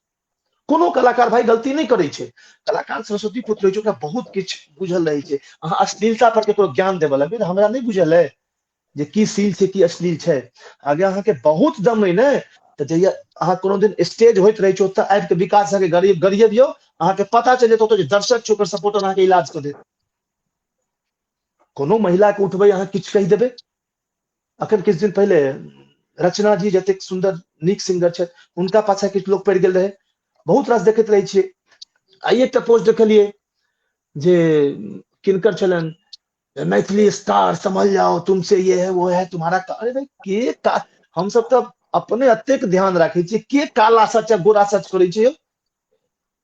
कोनो कलाकार भाई गलती नहि करै छै। कलाकार सरस्वती पुत्र होइ छै, ओकरा बहुत किछु बुझल रहै छै। अहाँ अश्लीलता पर केकरो ज्ञान देबऽ लगबै तऽ हमरा नहि बुझल है जे की सील छै की अश्लील छै। आगे अहाँके बहुत दम अइ ने, तऽ जहिया अहाँ कोनो दिन स्टेज होइत रहै छै ओतऽ आबि कऽ विकास अहाँके गरियबियौ, अहाँके पता चलि जेतै ओतऽ जे दर्शक छै ओकर सपोर्टर अहाँके इलाज कऽ देत। कोनो महिला के उठबै अहाँ किछु कहि देबै। अखन किछु दिन पहिले रचना जी जतेक सुन्दर नीक सिंगर छथि, हुनका पाछा किछु लोक पड़ि गेल रहै। बहुत रास देखैत रहै छियै। आइ एकटा पोस्ट देखलियै जे किनकर छलनि, मैथिली स्टार संभल जाओ, तुमसे ये है वो है तुम्हारा अरे भाई के का, हमसब तऽ अपने एतेक ध्यान राखै छियै, के काला सच आ गोरा सच करै छै यौ?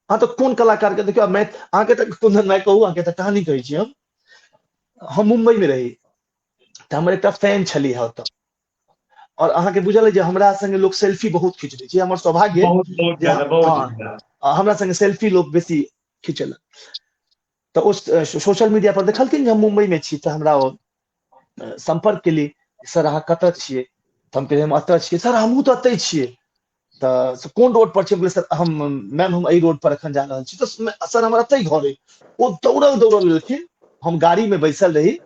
अहाँ तऽ कोन कलाकार के देखियौ, अहाँके तऽ कुंदन भाई कहू, अहाँके तऽ कहानी कहै छी। हम मुम्बई में रही तऽ हमर एकटा फैन छली ओतऽ, और अहाँके बुझल है जे हमरा संगे लोग सेल्फी बहुत खींच दै छै, हमर सौभाग्य बहुत जे ज्यादा, बहुत हँ, ज्यादा। हमरा संगे सेल्फी लोग बेसी खींचलक। तऽ ओ सोशल मीडिया पर देखलखिन जे हम मुम्बई में छी, तऽ हमरा ओ संपर्क केली, सर अहाँ कतऽ छियै? तऽ हम कहलियै हम एतऽ छियै। सर हमहूँ तऽ एतै छियै। तऽ कोन रोड पर छियै? हम कहलियै सर हम मैम हम एहि रोड पर एखन जा रहल छी। तऽ सर हमर एतै घर अइ। ओ दौड़ल दौड़ल एलखिन, हम गाड़ी में बैसल रही,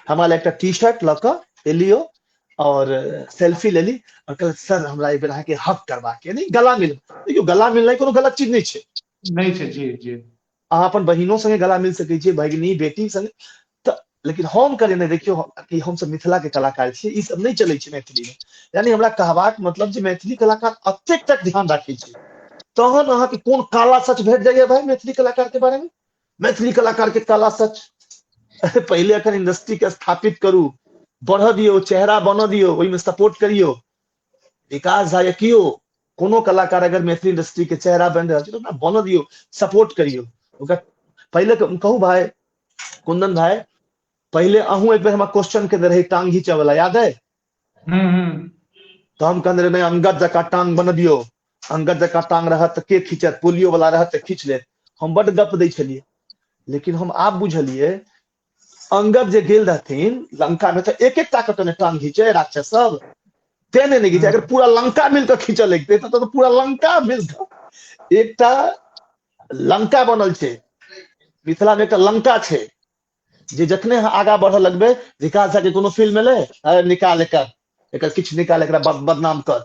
हमरा लए एकटा टी शर्ट लऽ कऽ एलियो और सेल्फी लेली और कहलक सर हमरा एक बेर अहाँके हक करबाक यऽ, नहीं गला मिल। देखियौ गला मिलनाइ कोनो गलत चीज नहि छै। नहि छै, जी जी। अहाँ अपन बहिनो संगे गला मिल सकै छियै, भगिनी बेटी संगे, तऽ लेकिन हम कहलियै नहि, देखियौ कि हमसब मिथिला के कलाकार छियै, ई सब नहि चलै छै मैथिली में। यानी हमरा कहबाक मतलब जे मैथिली कलाकार एतेक तक ध्यान राखै छै, तहन अहाँके कोन काला सच भेट जाइया भाई मैथिली कलाकार के बारे में? मैथिली कलाकार के काला सच पहिले अखन इंडस्ट्री के स्थापित करू, बढ़ऽ दियौ, चेहरा बनऽ दियौ, ओहिमे सपोर्ट करियौ। विकास झा या केओ कोनो कलाकार अगर मैथिली इंडस्ट्री के चेहरा बनि रहल छै तऽ ओकरा बनऽ दियौ, सपोर्ट करियौ ओकरा। पहिले कहू भाई कुंदन भाई, पहिले अहूँ एक बेर हमरा क्वेश्चन केने रही टांग घींचऽ वाला, याद है? तऽ हम कहने रही नहि, अंगद जकाँ टांग बनबियौ, अंगद जकाँ टांग रहत तऽ के खींचत, पोलियो वाला रहत तऽ खींच लेत। हम बड्ड गप दै छलियै, लेकिन हम आब बुझलियै अंगद जे गेल रहथिन लंका में तऽ एक एकटा के ने टांग घींचे राक्षस सब, ते नहि घींचे। अगर पूरा लंका मिलकर खींचऽ लगतै तऽ पूरा लंका मिलकर एकटा लंका बनल छै मिथिला में, एकटा लंका छै जे जखने अहाँ आगा बढ़ऽ लगबै, विकास झा के कोनो फिल्म एलै, अरे निकाल एकर, एकर किछु निकाल, एकरा बदनाम कर,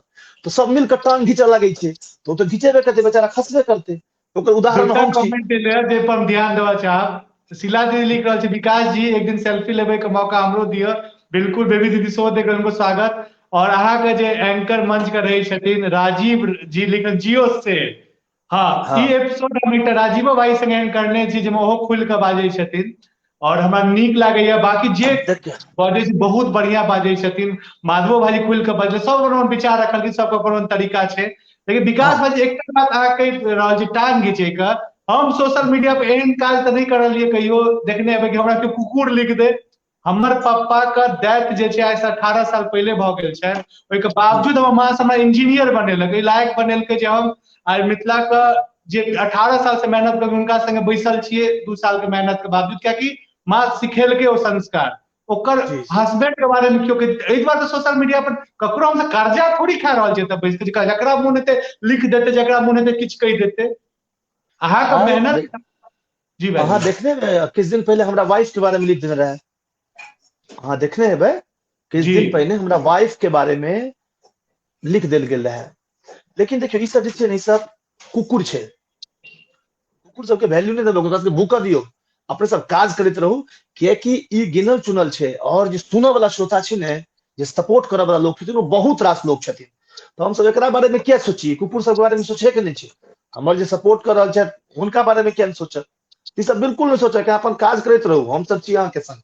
तऽ सब मिलकर टांग घींचऽ लगै छै, तऽ ओ तऽ घिचेबे करतै, बेचारा खसबे करतै। ओकर उदाहरण दूटा हम छी। कमेंट एलै हँ, जे पर हम ध्यान देबऽ चाहब। शीला दीदी लिख रहल छै, विकास जी एक दिन सेल्फी लेबै के मौका हमरो दिअ। बिल्कुल बेबी दीदी सेहो देख रहल, हुनको स्वागत। और अहाँके जे एंकर मंच के रहै छथिन राजीव जी लिखल जियो से, हाँ, ई एपिसोड हम एकटा राजीवो भाई संगे एहन करने छी जाहिमे ओहो खुलि कऽ बाजै छथिन और हमरा नीक लागैया। बाकी जे बाजै छै बहुत बढ़िया बाजै छथिन, माधवो भाई खुलि कऽ बाजै, सब अपन अपन विचार रखलखिन, सबके अपन अपन तरीका छै। लेकिन विकास भाई एकटा बात अहाँ कहि रहल छी टांग घीचै के, हम सोशल मीडिया पर एहन काज तऽ नहि करलियै कहियो, देखने हेबै कि हमरा केओ कुकुर लिख दे। हमर पप्पा के डेथ जे छै आइ से 18 साल पहिले भऽ गेल छै, ओहिके बावजूद हमर माँ से हमरा इंजीनियर बनेलक, एहि लायक बनेलकै जे हम आइ मिथिला के जे 18 साल से मेहनत करके हुनका संगे बैसल छियै 2 साल के मेहनत के बावजूद, कियाकि माँ सिखेलकै ओ संस्कार। ओकर हस्बैंड के बारे में केओ एहि दुआरे तऽ सोशल मीडिया पर ककरो हमसब कर्जा थोड़ी खा रहल छियै, तऽ बैस कऽ जकरा मोन हेतै लिख देतै, जकरा मोन हेतै किछु कहि देतै। अहाँके मेहनत जी भाई। अहाँ देखने हेबै, किछु दिन पहिले हमरा वाइफ के बारे में लिख देने रहे, अहाँ देखने हेबै किछु दिन पहिने हमरा वाइफ के बारे में लिख देल गेल रहे। लेकिन देखियौ ई सब जे छै ने, ई सब कुकुर छै, कुकुर सबके वैल्यू नहि देबै, ओकरा सबके भूकऽ दियौ, अपने सब काज करैत रहू, कियाकि ई गिनल चुनल छै। और जे सुनऽ वाला श्रोता छै ने, जे सपोर्ट करऽ वाला लोक छथिन, ओ बहुत रास लोक छथिन। तऽ हमसब एकरा बारे में किया सोची, कुकुर सबके बारे में सोचे के नहि छै। हमर जे सपोर्ट कऽ रहल छथि हुनका बारे में किया नहि सोचब, ई सब बिल्कुल नहि सोचऽ के, अपन काज करैत रहू, हमसब छी अहाँके संग,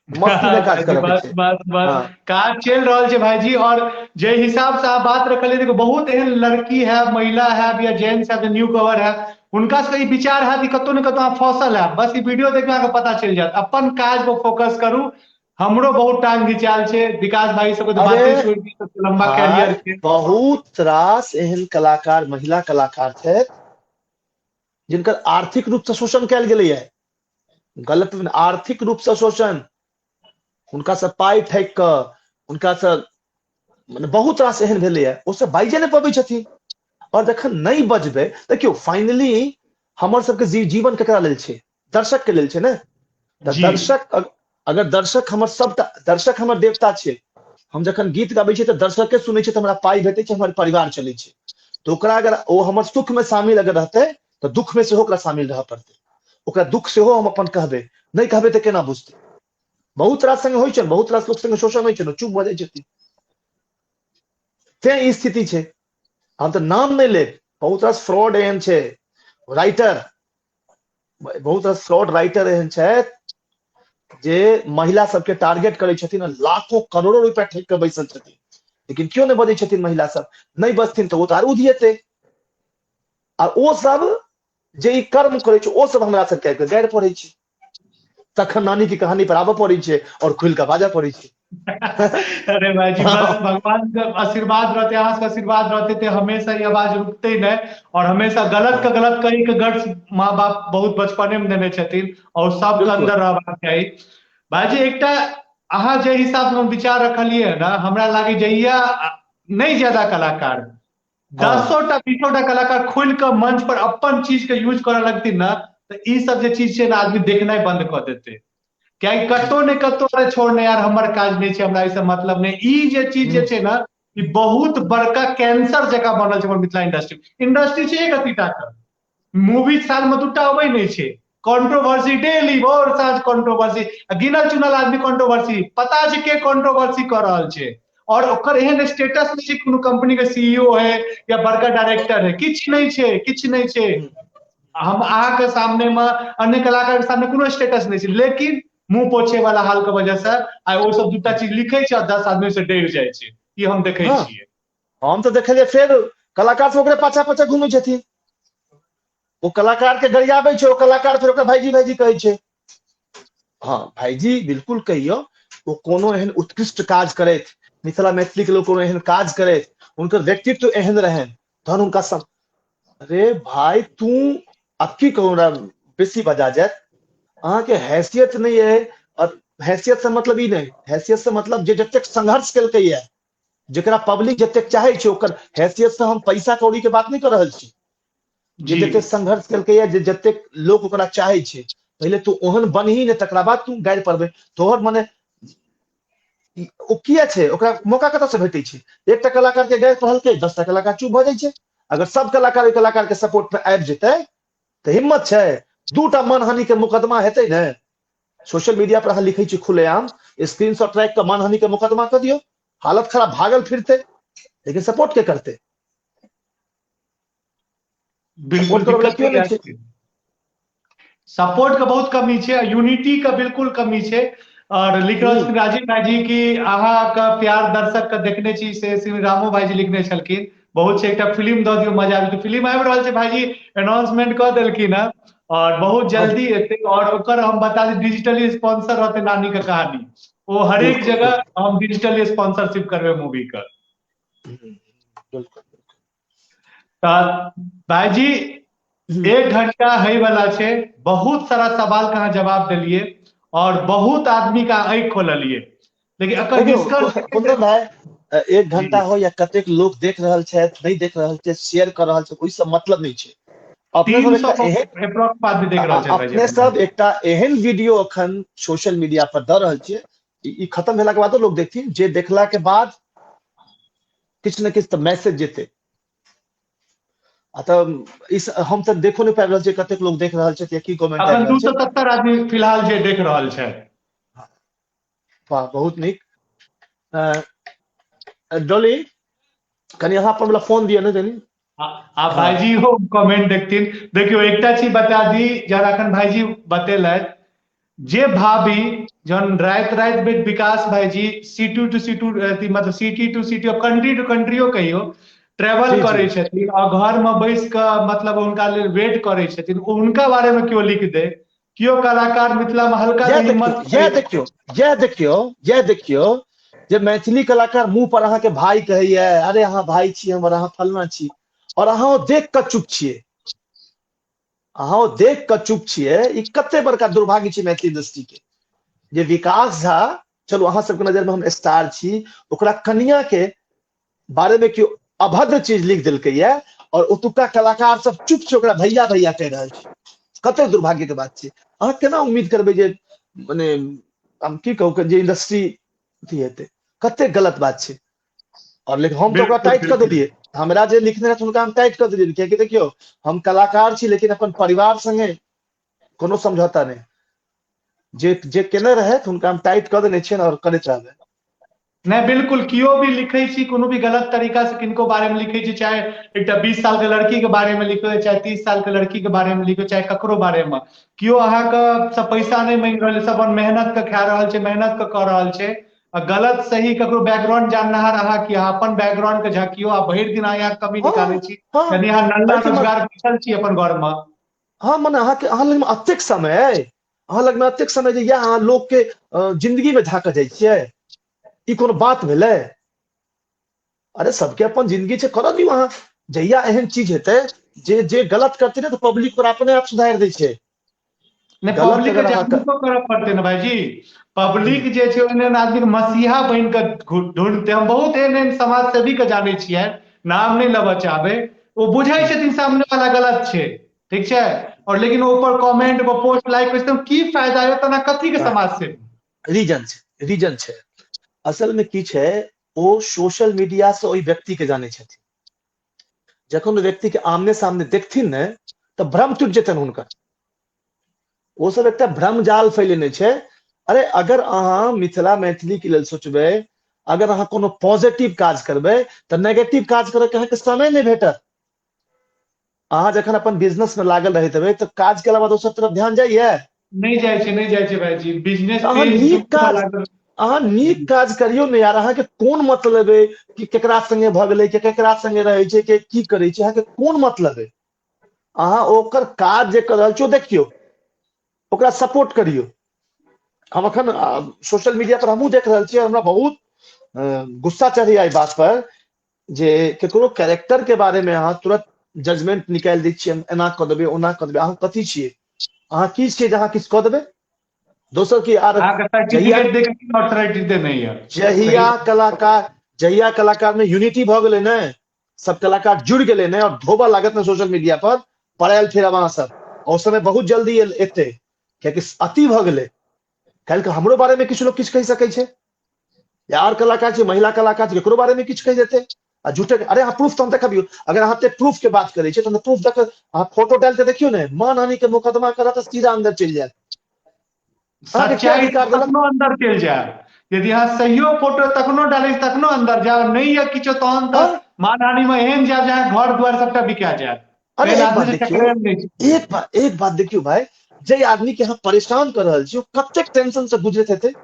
मस्ती में काज करऽ के बस छै। बस बस काज चलि रहल छै भाईजी। और जे हिसाब से अहाँ बात रखलियै, देखियौ बहुत एहन लड़की है, महिला है या जेंट्स है, न्यू कवर है, हुनका सबके ई विचार है कि कतौ ने कतौ अहाँ फसल है, बस ई वीडियो देखिके अहाँके पता चलि जायत। अपन काज पर फोकस करू। हमरो बहुत टांग घिचायल छै, विकास भाई सबके तऽ बाते छोड़ि दियौ, सबसे लंबा कैरियर छै। बहुत रास एहन कलाकार, महिला कलाकार छथि जिनकर आर्थिक रूप से शोषण कयल गेलैया, गलत आर्थिक रूप से शोषण, हुनका से पाइ ठकि कऽ, हुनका से मने बहुत रास एहन भेलैए, ओ सब बाजिए नहि पबै छथिन। आओर जखन नहि बजबै, देखियौ फाइनली हमर सबके जीवन केकरा लेल छै? दर्शक के लेल छै ने। तऽ दर्शक अगर दर्शक हमर सबटा, दर्शक हमर देवता छै। हम जखन गीत गाबै छियै तऽ दर्शक के सुनै छै तऽ हमरा पाइ भेटै छै, हमर परिवार चलै छै। तऽ ओकरा अगर ओ हमर सुख में शामिल अगर रहतै तऽ दुख में सेहो ओकरा शामिल रहऽ पड़तै। ओकरा दुख सेहो हम अपन कहबै, नहि कहबै तऽ केना बुझतै? बहुत रास संगे होइ छै, बहुत रास लोक संगे शोषण होइ छै, चुप भऽ जाइ छथिन। तें ई स्थिति छै। हम तऽ नाम नहि लेब, बहुत रास फ्रॉड एहन छै राइटर, बहुत रास फ्रॉड राइटर एहन छथि जे महिला सबके टारगेट करै छथिन आ लाखों करोड़ों रुपया ठकि कऽ बैसल छथिन, लेकिन केओ नहि बजै छथिन। महिला सब नहि बजथिन तऽ ओ तऽ आर उधियेतै। आ ओ सब जे ई कर्म करै छै ओ सब हमरा सबके आबि कऽ गारि पढ़ै छै। तखन नानी के कहानी पर आबऽ पड़ै छै और खुलि कऽ बाजऽ पड़ै छै। अरे भाईजी, बस भगवान के आशीर्वाद रहते, अहाँ के आशीर्वाद रहते ते हमेशा ई आवाज रुकते नहि, और हमेशा गलत के गलत कही के गट्स माँ बाप बहुत बचपने में देने छथिन और सबके अंदर रहबाक चाही। भाईजी, एकटा अहाँ जे हिसाब से हम विचार रखलियै ने, हमरा लागे जहिया नहि ज्यादा कलाकार 10टा 20टा कलाकार खोलि कऽ मंच पर अपन चीज के यूज करऽ लगथिन ने, तऽ ई सब जे चीज छै ने आदमी देखनाइ बंद कऽ देतै। कियाकि कतौ ने कतौ अरे छोड़ ने यार, हमर काज नहि छै, हमरा एहिसँ मतलब नहि। ई जे चीज जे छै ने, ई बहुत बड़का कैंसर जकाँ बनल छै हमर मिथिला इंडस्ट्री। इंडस्ट्री छै एक अतीटा के, मूवी साल में 2टा अबै नहि छै। कंट्रोवर्सी डेली, भोर साँझ कंट्रोवर्सी, गिनल चुनल आदमी कंट्रोवर्सी, पता छै के कंट्रोवर्सी कऽ रहल छै। और ओकर एहन स्टेटस नहि छै कोनो कंपनी के सीईओ है या बड़का डायरेक्टर है, किछु नहि छै, किछु नहि छै। हम अहाँके सामने में अन्य कलाकार के सामने कोनो स्टेटस नहि छै, लेकिन मुंह पोछे वाला हाल के वजह से आइ ओ सब 2टा चीज लिखै छै और 10 आदमी से डरि जाइ छै। ई हम देखै छियै। हम तऽ देखलियै फेर कलाकार सब ओकरे पाछा पाछा घूमै छथिन, ओ कलाकार के गरियाबै छै, ओ कलाकार फेर ओकरा भाईजी भाईजी कहै छै। हाँ भाईजी बिल्कुल कहियौ, ओ कोनो एहन उत्कृष्ट काज करैत, मिथिला मैथिली के लोग कोनो एहन काज करैत, हुनकर व्यक्तित्व एहन रहनि, तहन हुनका सब, अरे भाई तू आब की कहू, हमरा बेसी बजा जायत, अहाँके हैसियत नहि अइ। और हैसियत से मतलब ई नहि, हैसियत से मतलब जे जतेक संघर्ष केलकै ये, जकरा पब्लिक जतेक चाहे छै, ओकर हैसियत से हम पैसा कौड़ी के बात नहि कऽ रहल छी। जे जतेक संघर्ष केलकै ये, जे जतेक लोक ओकरा चाहे छै, पहिले तू ओहन बनही ने, तकरा बाद तू गारि पड़बै। तोहर मने ओ किया छै, ओकरा मौका कतऽ से भेटै छै? एकटा कलाकार के गारि पढ़लकै, 10टा कलाकार चुप भऽ जाइ छै। अगर सब कलाकार ओहि कलाकार के सपोर्ट में आबि जेतै तऽ हिम्मत छै, 2टा मानहानि के मुकदमा हेतै ने। सोशल मीडिया पर अहाँ लिखै छी खुलेआम, स्क्रीनशॉट राखि कऽ मानहानि के मुकदमा कऽ दियौ, हालत खराब, भागल फिरतै, लेकिन सपोर्ट के करतै? बिल्कुल सपोर्ट के बहुत कमी छै, यूनिटी के बिल्कुल कमी छै। और लिख रहल छथिन राजीव भाईजी कि अहाँके प्यार दर्शक के देखने छी, से श्री रामो भाईजी लिखने छलखिन, बहुत छै, एकटा फिल्म दऽ दियौ मजा आबि। फिल्म आबि रहल छै भाईजी, अनाउंसमेंट कऽ देलखिन हँ और बहुत जल्दी एतै। और ओकर हम बता दी, डिजिटली स्पॉन्सर रहतै नानी के कहानी, ओ हरेक जगह हम डिजिटली स्पॉन्सरशिप करबै मूवी के। तऽ भाईजी 1 घंटा है वाला छै, बहुत सारा सवाल के अहाँ जवाब देलिए और बहुत आदमी का आँखि खोललिए, लेकिन एकर निष्कर्ष कुंदन भाई, 1 घंटा हो या कतेक लोग देख रहल छथि, नहीं देख रहल छथि, शेयर कर रहल छथि, ओहि सब मतलब नहीं छै। अपने सब एकटा एहन वीडियो अखन सोशल मीडिया पर दऽ रहल छियै, ई खत्म भेला के बादो लोग देखथिन, जे देखला के बाद किछु ने किछु तऽ मैसेज जेतै। आ तऽ इस हम तऽ देखो नहि पाबि रहल छियै कतेक लोग देख रहल छथि या की कमेंट अखन 270 आदमी फिलहाल जे देख रहल छै। वाह, बहुत नीक। डॉली, कनि अहाँ अपन वाला फोन दिअ ने कनि। आ भाईजी हो कमेंट देखथिन। देखियौ एकटा चीज बता दी, जहन अखन भाईजी बतेलथि जे भाभी जहन राति राति में विकास भाईजी सिटी टू सिटी, अथी मतलब सिटी टू सिटी और कंट्री टू कंट्रियो कहियो ट्रेवल करै छथिन और घर में बैस कऽ मतलब हुनका लेल वेट करै छथिन, हुनका बारे में केओ लिख दे, केओ कलाकार मिथिला में हल्का हिम्मत। यह देखियौ जे मैथिली कलाकार मुंह पर अहाँ के भाई कहैया, अरे अहाँ भाई छी हमर, अहाँ फलना छी, और अहाँ ओ देख कऽ चुप छियै, अहाँ ओ देख कऽ चुप छियै। ई कते बड़का दुर्भाग्य छै मैथिली इंडस्ट्री के जे विकास झा, चलू अहाँ सबके नजर में हम स्टार छी, ओकरा कनिया के बारे में केओ अभद्र चीज लिख देलकै ये और ओतुका कलाकार सब चुप छै, ओकरा भैया भैया कहि रहल छै। कते दुर्भाग्य के बात छै। अहाँ केना उम्मीद करबै जे मने हम की कहू जे इंडस्ट्री अथी हेतै? कते गलत बात छै। और लेकिन हम तऽ ओकरा टाइट कऽ देलियै, हमरा जे लिखने रहै हुनका हम टाइट कऽ देलियै, कियाकि देखियौ हम कलाकार छी लेकिन अपन परिवार संगे कोनो समझौता नहि। जे जे केने रहै हुनका हम टाइट कऽ देने छियनि और करैत रहबै। नहि बिल्कुल, केओ भी लिखै छी कोनो भी गलत तरीका से किनको बारे में लिखै छी, चाहे एकटा 20 साल के लड़की के बारे में लिखो, चाहे 30 साल के लड़की के बारे में लिखो, चाहे ककरो बारे में, केओ अहाँके सब पैसा नहि मांगि रहल, सब अपन मेहनत के खा रहल छै, मेहनत के कऽ रहल छै। आ गलत सही ककरो बैकग्राउंड जाननिहार अहाँ की, अहाँ अपन बैकग्राउंड के झाँकियो, आ भरि दिन अहाँ यहाँ कमी निकालै छी, यानी अहाँ नल्ला रोजगार बैठल छी अपन घर में। हाँ, मने अहाँके अहाँ लगमे एतेक समय अइ, अहाँ लगमे एतेक समय जे इएह अहाँ लोकके जिंदगी में झाँकऽ जाइ छियै, ई कोनो बात भेलै? अरे सबके अपन जिंदगी छै, करऽ दियौ। अहाँ जहिया एहन चीज हेतै जे जे गलत करतै ने तऽ पब्लिक पर अपने आप सुधारि दै छै। नहि, पब्लिक के जागरूको करऽ पड़तै ने भाईजी। पब्लिक जे छै ओहन एहन आदमी के मसीहा बनि कऽ ढूंढतै। हम बहुत एहन एहन समाज सेवी के जानै छियै, नाम नहि लेबऽ चाहबै, ओ बुझै छथिन सामने वाला गलत छै, ठीक छै, और लेकिन ऊपर कमेंट पर पोस्ट लाइक कर की फायदा है? तना कथी के समाज से रीजन छै, रीजन छै। असल में की छै, ओ सोशल मीडिया से ओहि व्यक्ति के जानै छथिन। जखन ओ व्यक्ति के आमने सामने देखथिन ने तऽ भ्रम टूटि जेतनि हुनकर। ओ सब एकटा भ्रम जाल फैलेने छै। अरे अगर अहाँ मिथिला मैथिली के लेल सोचबै, अगर अहाँ कोनो पॉजिटिव काज करबै तऽ नेगेटिव काज करैके अहाँके समय नहि भेटत। अहाँ जखन अपन बिजनेस में लागल रहैत हेबै तऽ काज के अलावा दोसर तरफ ध्यान जाइए? नहि जाइ छै, नहि जाइ छै भाईजी। बिजनेस अहाँ नीक काज, अहाँ नीक काज करियौ ने यार। अहाँके कोन मतलब है कि केकरा संगे भऽ गेलै, के केकरा संगे रहै छै, के की करै छै, अहाँके कोन मतलब है? अहाँ ओकर काज जे कर रहल छी ओ देखियौ, ओकरा सपोर्ट करियौ। हम अखन सोशल मीडिया पर हमहूँ देख रहल छियै, हमरा बहुत गुस्सा चढ़ैया एहि बात पर जे केकरो कैरेक्टर के बारे में अहाँ तुरंत जजमेंट निकालि दै छियै, एना कऽ देबै, ओना कऽ देबै। अहाँ कथी छियै? अहाँ की छियै जे अहाँ किछु कऽ देबै? दोसर की आर जहिया कलाकार, जहिया कलाकार में यूनिटी भऽ गेलै ने, सब कलाकार जुड़ गेलै ने और धोबा लागत ने सोशल मीडिया पर पड़ायल फिरब अहाँ सब, ओ समय बहुत जल्दी एतै, कियाकि अति भऽ गेलै। काल्हि हमरो बारे में किछु लोग किछु कहि सकै छै, या और कलाकार छै, महिला कलाकार छै, केकरो बारे में किछु कहि देतै आ झूठे। अरे अहाँ प्रूफ तऽ हम देखबियौ। अगर अहाँ प्रूफ के बात करै छियै तऽ प्रूफ देख, अहाँ फोटो डालि के देखियौ ने, मानहानि के मुकदमा करत तऽ सीधा अंदर चलि जायत। सच्चाई तखनो अंदर चलि जायत, यदि अहाँ सहियो फोटो तखनो डालै तखनो अंदर जायब, नहि यऽ किछो तहन तऽ मानहानि में एहन जायब जे अहाँ घर दुआर सबटा बिका जायत। अरे एक बात देखियौ, एक बात देखियौ भाई, जे आदमी के अहाँ परेशान कर रहल छी ओ कतेक टेंशन से गुजरैत हेतै।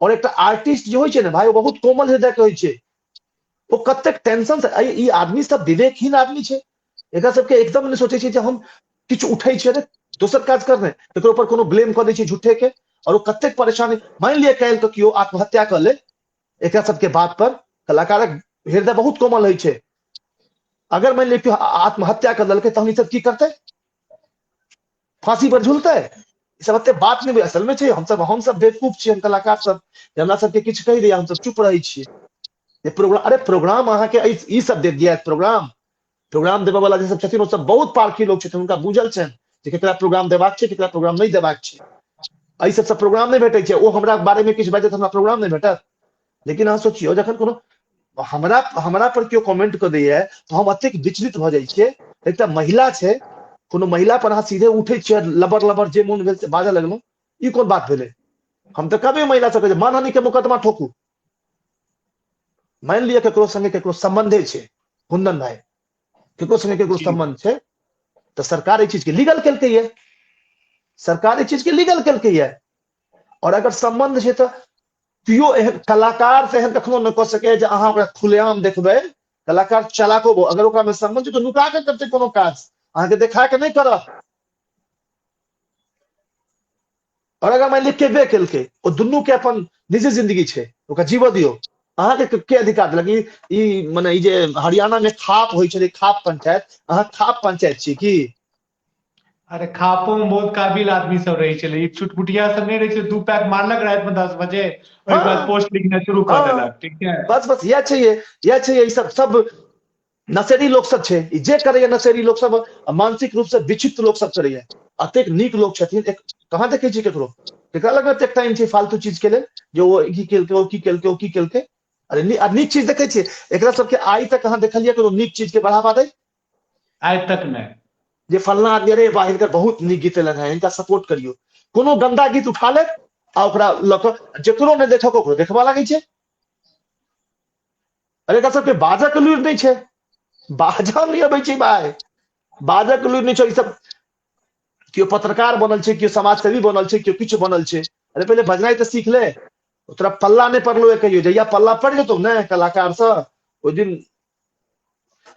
और एकटा आर्टिस्ट जे होइ छै ने भाई, ओ बहुत कोमल हृदय के होइ छै, ओ कतेक टेंशन से, ई आदमी सब विवेकहीन आदमी छै, एकरा सबके एकदम नहि सोचै छै जे हम किछु उठै छियै, अरे दोसर काज करने केकरो पर कोनो ब्लेम कऽ दै छै झूठे के, और ओ कतेक परेशानी। मानि लिअ काल्हि के केओ आत्महत्या कऽ ले एकरा सबके बात पर, कलाकारक हृदय बहुत कोमल होइ छै, अगर मानि लिअ केओ आत्महत्या कऽ लेलकै तहन ई सब की करतै? फांसी पर झूलतै? ई सब एते बात नहि असल में छै। हमसब बेवकूफ छियै, हम कलाकार सब, जे हमरा सबके किछु कहि दैया हमसब चुप रहै छियै। जे प्रोग्राम, अरे प्रोग्राम अहाँके ई सब दे दिया प्रोग्राम, प्रोग्राम देबऽ वाला जे सब छथिन ओ सब बहुत पारखी लोग छथिन, हुनका बुझल छनि जे केकरा प्रोग्राम देबाक छै, केकरा प्रोग्राम नहि देबाक छै। एहि सबसँ प्रोग्राम नहि भेटै छै। ओ हमरा बारे में किछु बाजत हमरा प्रोग्राम नहि भेटत। लेकिन अहाँ सोचियौ, जखन कोनो हमरा हमरा पर केओ कमेंट कऽ दैया तऽ हम एतेक विचलित भऽ जाइ छियै। एकटा महिला छै, कोनो महिला पर अहाँ सीधे उठै छियै, लबर लबर जे मोन भेल से बाजऽ लगलहुँ, ई कोन बात भेलै? हम तऽ कहबै महिला सबके मानहानि के मुकदमा ठोकू। मानि लिअ केकरो संगे केकरो सम्बन्धे छै, कुंदन भाई, केकरो संगे केकरो सम्बन्ध छै तऽ सरकार एहि चीज के लीगल केलकै ये, सरकार एहि चीज के लीगल केलकै ये। और अगर सम्बन्ध छै तऽ केओ एहन कलाकार से एहन कखनो नहि कऽ सकैए जे अहाँ ओकरा खुलेआम देखबै। कलाकार चलाको, अगर ओकरा में सम्बन्ध छै तऽ नुका के करतै कोनो काज, अहाँके देखा के नहि करत। और अगर मानि लिअ केबे केलकै, ओ दुनू के अपन निजी जिंदगी छै, ओकरा जीवऽ दियौ। अहाँके के अधिकार देलक ई मने ई जे हरियाणा में खाप होइ छलै, खाप पंचायत, अहाँ खाप पंचायत छी की? अरे खापो में बहुत काबिल आदमी सब रहे छलै, ई छुटपुटिया सब नहि रहे छै, 2 पैक मारलक राति में 10 बजे, ओहिके बाद पोस्ट लिखना शुरू कर देलक। ठीक है, बस बस इएह छै, इएह छै। ई सब सब नशेड़ी लोक सब छै, ई जे करैया नशेड़ी लोक सब, मानसिक रूप से विक्षिप्त लोक सब करैया। अतेक नीक लोक छथिन, एक कहाँ देखै छी केकरो, केकरा लग एतेक टाइम छै फालतू चीज के लेल जे ओ की केलकै, ओ की केलकै, ओ की केलकै। अरे नीक चीज देखै छियै एकरा सबके? आइ तक अहाँ देखलियै कोनो नीक चीज के बढ़ावा दै? आइ तक नहि। जे फलना आदमी, अरे वाह हिनकर बहुत नीक गीत एलनि हेँ, हिनका सपोर्ट करियौ। कोनो गंदा गीत उठा लेत आ ओकरा लऽ कऽ जकरो नहि देखक ओकरो देखबा लागै छै। अरे एकरा सबके बाजऽ के लुरि नहि छै, बाजऽ नहि अबै छै भाय, बाजऽ के लुरि नहि छै। ई सब केओ पत्रकार बनल छै, केओ समाजसेवी बनल छै, केओ किछु बनल छै। अरे पहिले बजनाइ तऽ सीख ले, तोरा पल्ला नहि पड़लो है कहियो, जहिया पल्ला पड़ि जेतौ ने कलाकार से, ओहि दिन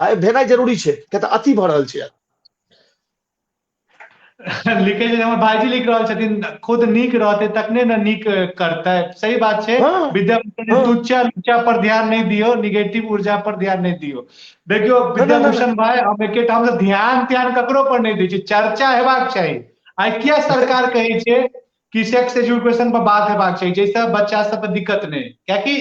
आइ भेनाइ जरूरी छै, किया तऽ अति भऽ रहल छै। लिखे छै हमर भाईजी लिख रहल छथिन, खुद नीक रहते तखने ने नीक करतै। सही बात छै। विद्याभूषण तुच्चा लुच्चा पर ध्यान नहीं दियो, निगेटिव ऊर्जा पर ध्यान नहीं दियो। देखियो विद्याभूषण भाई, हम एकेटा हम ध्यान त्यान ककरो पर नहीं दै छी, चर्चा हेबाक चाही। आइ किया सरकार कहै छै कि सेक्स एजुकेशन पर बात हेबाक चाही, जाहिसँ बच्चा सब पर दिक्कत नहि, कियाकि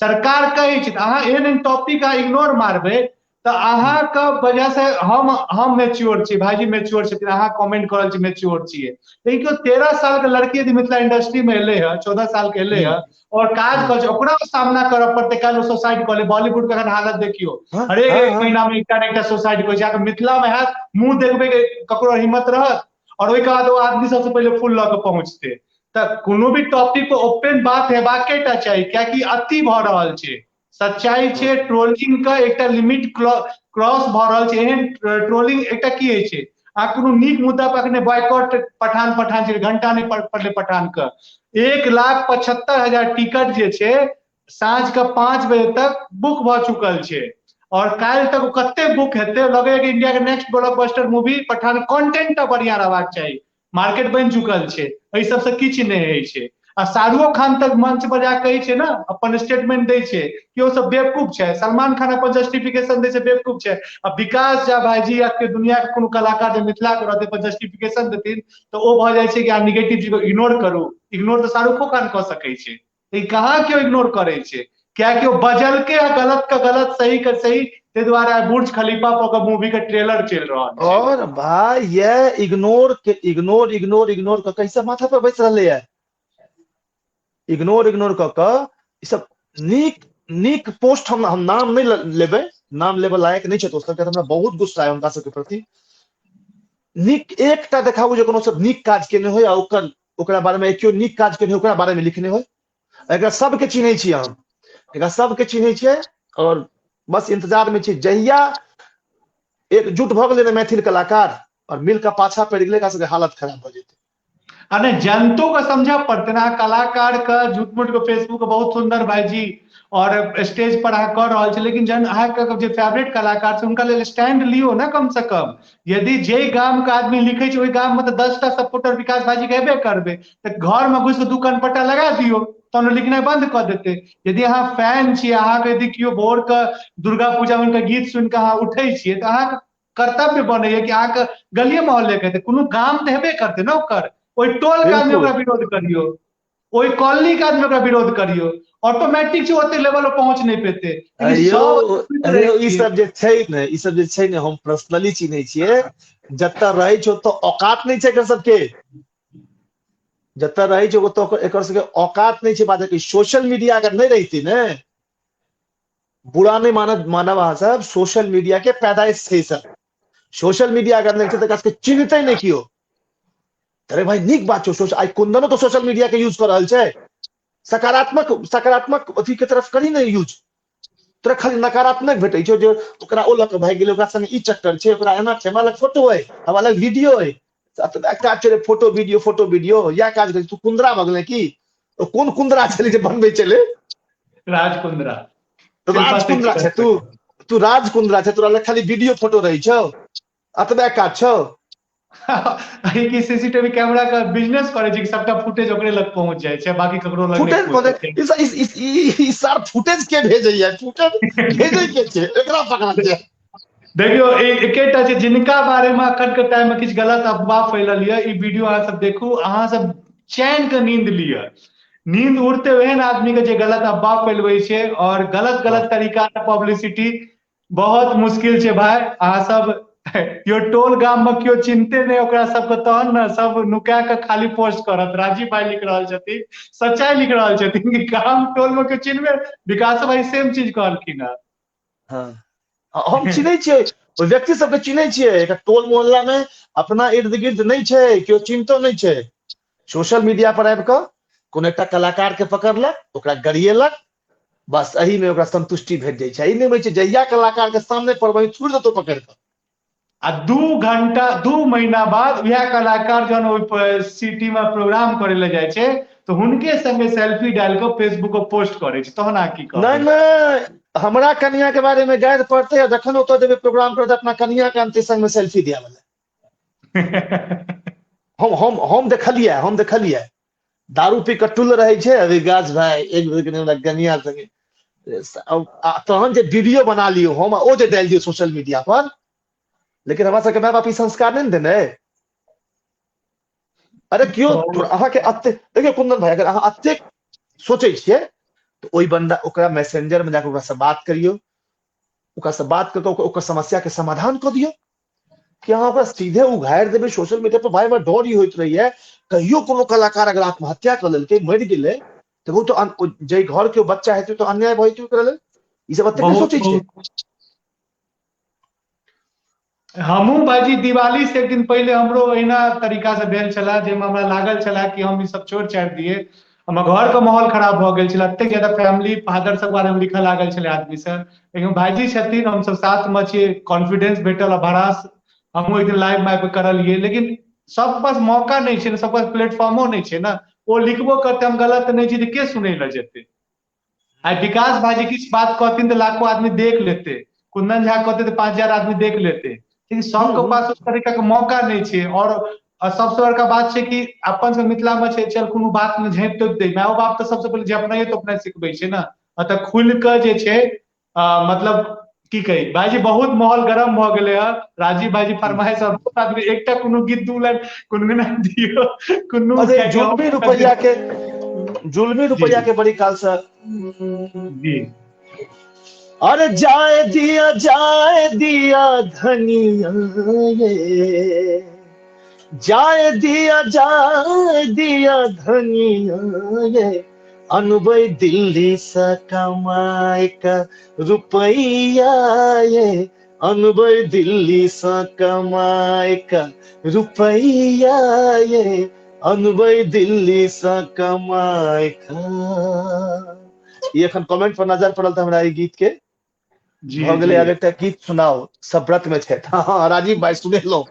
सरकार कहै छै। अहाँ एहन एहन टॉपिक अहाँ इग्नोर मारबै तऽ अहाँके वजह से हम मैच्योर छी, भाईजी मैच्योर छथिन, अहाँ कमेंट कर रहल छी मैच्योर छियै, लेकिन केओ 13 साल के लड़की यदि मिथिला इंडस्ट्री में एलै है, 14 साल के एलै है और काज कर छै, ओकरा सामना करऽ पड़तै। काल्हि ओ सुसाइड कऽ ले, बॉलीवुड के अखन हालत देखियौ, हरेक एक महीना में एकटा ने एकटा सुसाइड करै छै। मिथिला में हैत मुँह देखबै के ककरो हिम्मत रहत, और ओहिके बाद ओ आदमी सबसे पहिले फूल लऽ के पहुँचतै। तऽ कोनो भी टॉपिक पर ओपन बात हेबाके टा चाही, कियाकि अति भऽ रहल छै। सच्चाई छै, ट्रोलिंग के एकटा लिमिट क्रॉस भऽ रहल छै। एहन ट्रोलिंग एकटा की होइ छै, अहाँ कोनो नीक मुद्दा पर अखने बॉयकॉट पठान पठान छै, घंटा नहि पड़लै पठान के। 1,75,000 टिकट जे छै साँझ के 5 बजे तक बुक भऽ चुकल छै, और काल्हि तक ओ कते बुक हेतै। लगैया कि इंडिया के next blockbuster movie Pathaan, content बढ़िया रहबाक चाही, मार्केट बनि चुकल छै, एहि सबसँ किछु नहि होइ छै। आ शाहरुख खान तक मंच पर जाके कहै छै ने, अपन स्टेटमेंट दै छै कि ओ सब बेवकूफ छै, सलमान खान अपन जस्टिफिकेशन दै छै बेवकूफ छै। आ विकास झा भाईजी या के दुनिया के कोनो कलाकार जे मिथिला के रहतै अपन जस्टिफिकेशन देथिन तऽ ओ भऽ जाइ छै कि अहाँ निगेटिव चीज इग्नोर करू। इग्नोर तऽ शाहरुखो खान कऽ सकै छै, लेकिन कहाँ केओ इग्नोर करै छै, कियाकि ओ बजलकै आ गलत के गलत, सही के सही, ताहि दुआरे बुर्ज खलीफा पर के मूवी के ट्रेलर चलि रहल छै। और भाई ये इग्नोर के इग्नोर इग्नोर इग्नोर कऽ कैसे माथा पर बैस रहलै है, इग्नोर इग्नोर कऽ कऽ ई सब नीक नीक पोस्ट, हम नाम नहि लेबै, नाम लेबऽ लायक नहि छै दोस्त सबके, हमरा बहुत गुस्सा है हुनका सबके प्रति। नीक एकटा देखाबू जे कोनो सब नीक काज केने होय आ ओकर ओकरा बारे में केओ नीक काज केने होय ओकरा बारे में लिखने होय। एकरा सबके चिन्है छियै हम, एकरा सबके चिन्है छियै और बस इंतजार में छी जहिया एकजुट भऽ गेलै ने मैथिल कलाकार और मिल कऽ पाछा पड़ि गेलै, एकरा सबके हालत खराब भऽ जेतै। आ नहि जनतो के समझऽ पड़तै ने, अहाँ कलाकार के झूठ मूठ के फेसबुक के बहुत सुंदर भाईजी और स्टेज पर अहाँ कऽ रहल छी, लेकिन जहन अहाँके जे फेवरेट कलाकार छै हुनका लेल स्टैंड लियौ ने कम से कम। यदि जे गाम के आदमी लिखै छै ओहि गाम में तऽ 10टा सपोर्टर विकास भाईजी के हेबे करबै, तऽ घर में घुसि कऽ 2 कनपट्टा लगा दियौ तहन लिखनाइ बंद कऽ देतै। यदि अहाँ फैन छी, अहाँके यदि केओ भोर के दुर्गा पूजा में हुनकर गीत सुनि कऽ अहाँ उठै छियै तऽ अहाँके कर्तव्य बनैया कि अहाँके गलिये मोहल्ले के हेतै, कोनो गाम तऽ हेबे करतै ने ओकर, ओहि टोल के आदमी ओकरा विरोध करियौ, ओहि कॉलोनी के आदमी ओकरा विरोध करियौ, ऑटोमेटिक छै ओते लेवल पर पहुंच नहि पेतै। ई सब जे छै ने, ई सब जे छै ने, हम पर्सनली चिन्है छियै, जतऽ रहै छै ओतऽ औकात नहि छै एकर सबके, जतऽ रहै छै ओतऽ एकर सबके औकात नहि छै बाजऽ के। सोशल मीडिया अगर नहि रहितै ने, बुरा नहि मानब अहाँ सब, सोशल मीडिया के पैदाइश छै सब। सोशल मीडिया अगर नहि छै तऽ एकरा सबके चिन्हतै नहि केओ। अरे भाई नीक बात छौ, आइ कुंदनो तऽ सोशल मीडिया के यूज कऽ रहल छै, सकारात्मक सकारात्मक अथी के तरफ करी ने यूज, तोरा खाली नकारात्मक भेटै छौ जे ओकरा ओ लऽ कऽ भागि गेलै, ओकरा संगे ई चक्कर छै, ओकरा एना छै, हमरा लग फोटो अइ, हमरा लग वीडियो अइ, काज छलै फोटो वीडियो फोटो वीडियो, इएह काज करै। तू कुंदरा भऽ गेलै की? ओ कोन कुंदरा छलै जे बनबै छलै? राज कुंदरा। राज कुंदरा छै तू, तू राज कुंदरा छै, तोरा लग खाली वीडियो फोटो रहै छौ, एतबे काज छौ। की सीसीटीवी कैमरा का बिजनेस करै छै कि सबटा फुटेज ओकरे लग पहुंच जाइ छै, बाकी ककरो लग फुटेज ई सार फुटेज के भेजैया, फुटेज भेजै के छै, एकरा पकड़ा छै। देखियौ, एकेटा छै जिनका बारे में अखन के टाइम में किछु गलत अफवाह फैलल यऽ, ई वीडियो अहाँ सब देखू, अहाँ सब चैन के नींद लिअ। नींद उड़ते ओहन आदमी के जे गलत अफवाह फैलबै छै और गलत गलत तरीका से पब्लिसिटी, बहुत मुश्किल छै भाई। अहाँ सब केओ टोल गाम में केओ चिन्हते नहि ओकरा सबके, तहन ने सब नुका के खाली पोस्ट करत। राजीव भाई लिख रहल छथिन, सच्चाई लिख रहल छथिन कि गाम टोल में केओ चिन्हबे। विकास भाई सेम चीज कहलखिन हँ। हाँ, हम चिन्है छियै ओहि व्यक्ति सबके, चिन्है छियै। एकटा टोल मोहल्ला में अपना इर्द गिर्द नहि छै, केओ चिन्हतो नहि छै। सोशल मीडिया पर आबि कऽ कोनो एकटा कलाकार के पकड़लक, ओकरा गरियेलक, बस एही में ओकरा संतुष्टि भेट जाइ छै। ई नहि होइ छै, जहिया कलाकार के सामने पर वही छोड़ि देतौ पकड़ि कऽ। आ 2 घंटा 2 महीना बाद वएह कलाकार जहन ओहि सिटी में प्रोग्राम करे लए जाइ छै तऽ हुनके संगे सेल्फी डालि कऽ फेसबुक पर पोस्ट करै छै, तहन अहाँ की कहबै? नहि नहि, हमरा कनिया के बारे में गारि पड़तै, आ जखन ओतऽ जेबै प्रोग्राम करतै अपना कनिया के आनतै संग में सेल्फी दियाबै लए। हम हम हम देखलियै, हम देखलियै दारू पी कऽ टुल रहै छै विकास भाई, एक बेर कनि हमरा कनिया संगे, तहन जे वीडियो बना लियौ हम, ओ जे डालि दियौ सोशल मीडिया पर। लेकिन हमरा सबके माय बाप ई संस्कार नहि ने देने। अरे केओ अहाँके एते, देखियौ कुंदन भाई, अगर अहाँ एतेक सोचै छियै तऽ ओहि बंदा ओकरा मैसेंजर में जाकऽ ओकरासँ बात करियौ, ओकरासँ बात कऽ कऽ ओकर समस्या के समाधान कऽ दियौ। कि अहाँ ओकरा सीधे उघारि देबै सोशल मीडिया पर? भाई हमरा डर ई होइत रहैया, कहियो कोनो कलाकार अगर आत्महत्या कऽ लेलकै, मरि गेलै, तऽ ओ तऽ जाहि घर के बच्चा हेतै तऽ अन्याय भऽ जेतै ओकरा लेल। ई सब एतेक नहि सोचै छै। हमहूँ भाईजी दिवाली से एक दिन पहिले हमरो अहिना तरीका से भेल छला, जाहिमे हमरा लागल छला कि हम ई सब छोड़ि छाड़ि दियै। हमर घर के माहौल खराब भऽ गेल छलै, एतेक ज्यादा फैमिली फादर सब बारे में लिखऽ लागल छलै आदमी सब। लेकिन भाईजी छथिन, हमसब साथ में छियै, कॉन्फिडेंस भेटल आ भरास। हमहूँ एक दिन लाइव में आबि कऽ करलियै, लेकिन सबके पास मौका नहि छै ने, सबके पास प्लेटफॉर्मो नहि छै ने। ओ लिखबो करतै हम गलत नहि छी तऽ के सुनै लए जेतै? आइ विकास भाईजी किछु बात कहथिन तऽ लाखों आदमी देख लेतै, कुंदन झा कहतै तऽ 5000 आदमी देख लेतै, लेकिन सबके पास उस तरीका के मौका नहि छै। और सबसे बड़का बात छै कि अपन सब मिथिला में छै, चल कोनो बात में झाँपि तोपि दै, मायो बाप तऽ सबसे पहिले झपनाइयो तोपनाइ सिखबै छै ने। एतऽ खुलि कऽ जे छै, मतलब की कही भाईजी, बहुत माहौल गरम भऽ गेलै हँ। राजीव भाईजी फरमाइश और बहुत आदमी एकटा कोनो गीत 2 लाइन गुनगुना दियौ कोनो। अरे जुलमी रुपैया के, जुलमी रुपैया के बड़ी काल से जी। अरे जाए दिया, जाए दिया धनिया ये, जाए दिया, जाए दिया धनिया ये, अनबै दिल्ली से कमाए का रुपैया ये, अनबै दिल्ली से कमाए का रुपैया ये, अनबै दिल्ली से कमाए का। ई एखन कमेंट पर नजर पड़ल तऽ हमरा ई गीत के भऽ गेलै। आब एकटा गीत सुनाओ, सब व्रत में छथि। हाँ राजीव भाई सुनेलहुँ।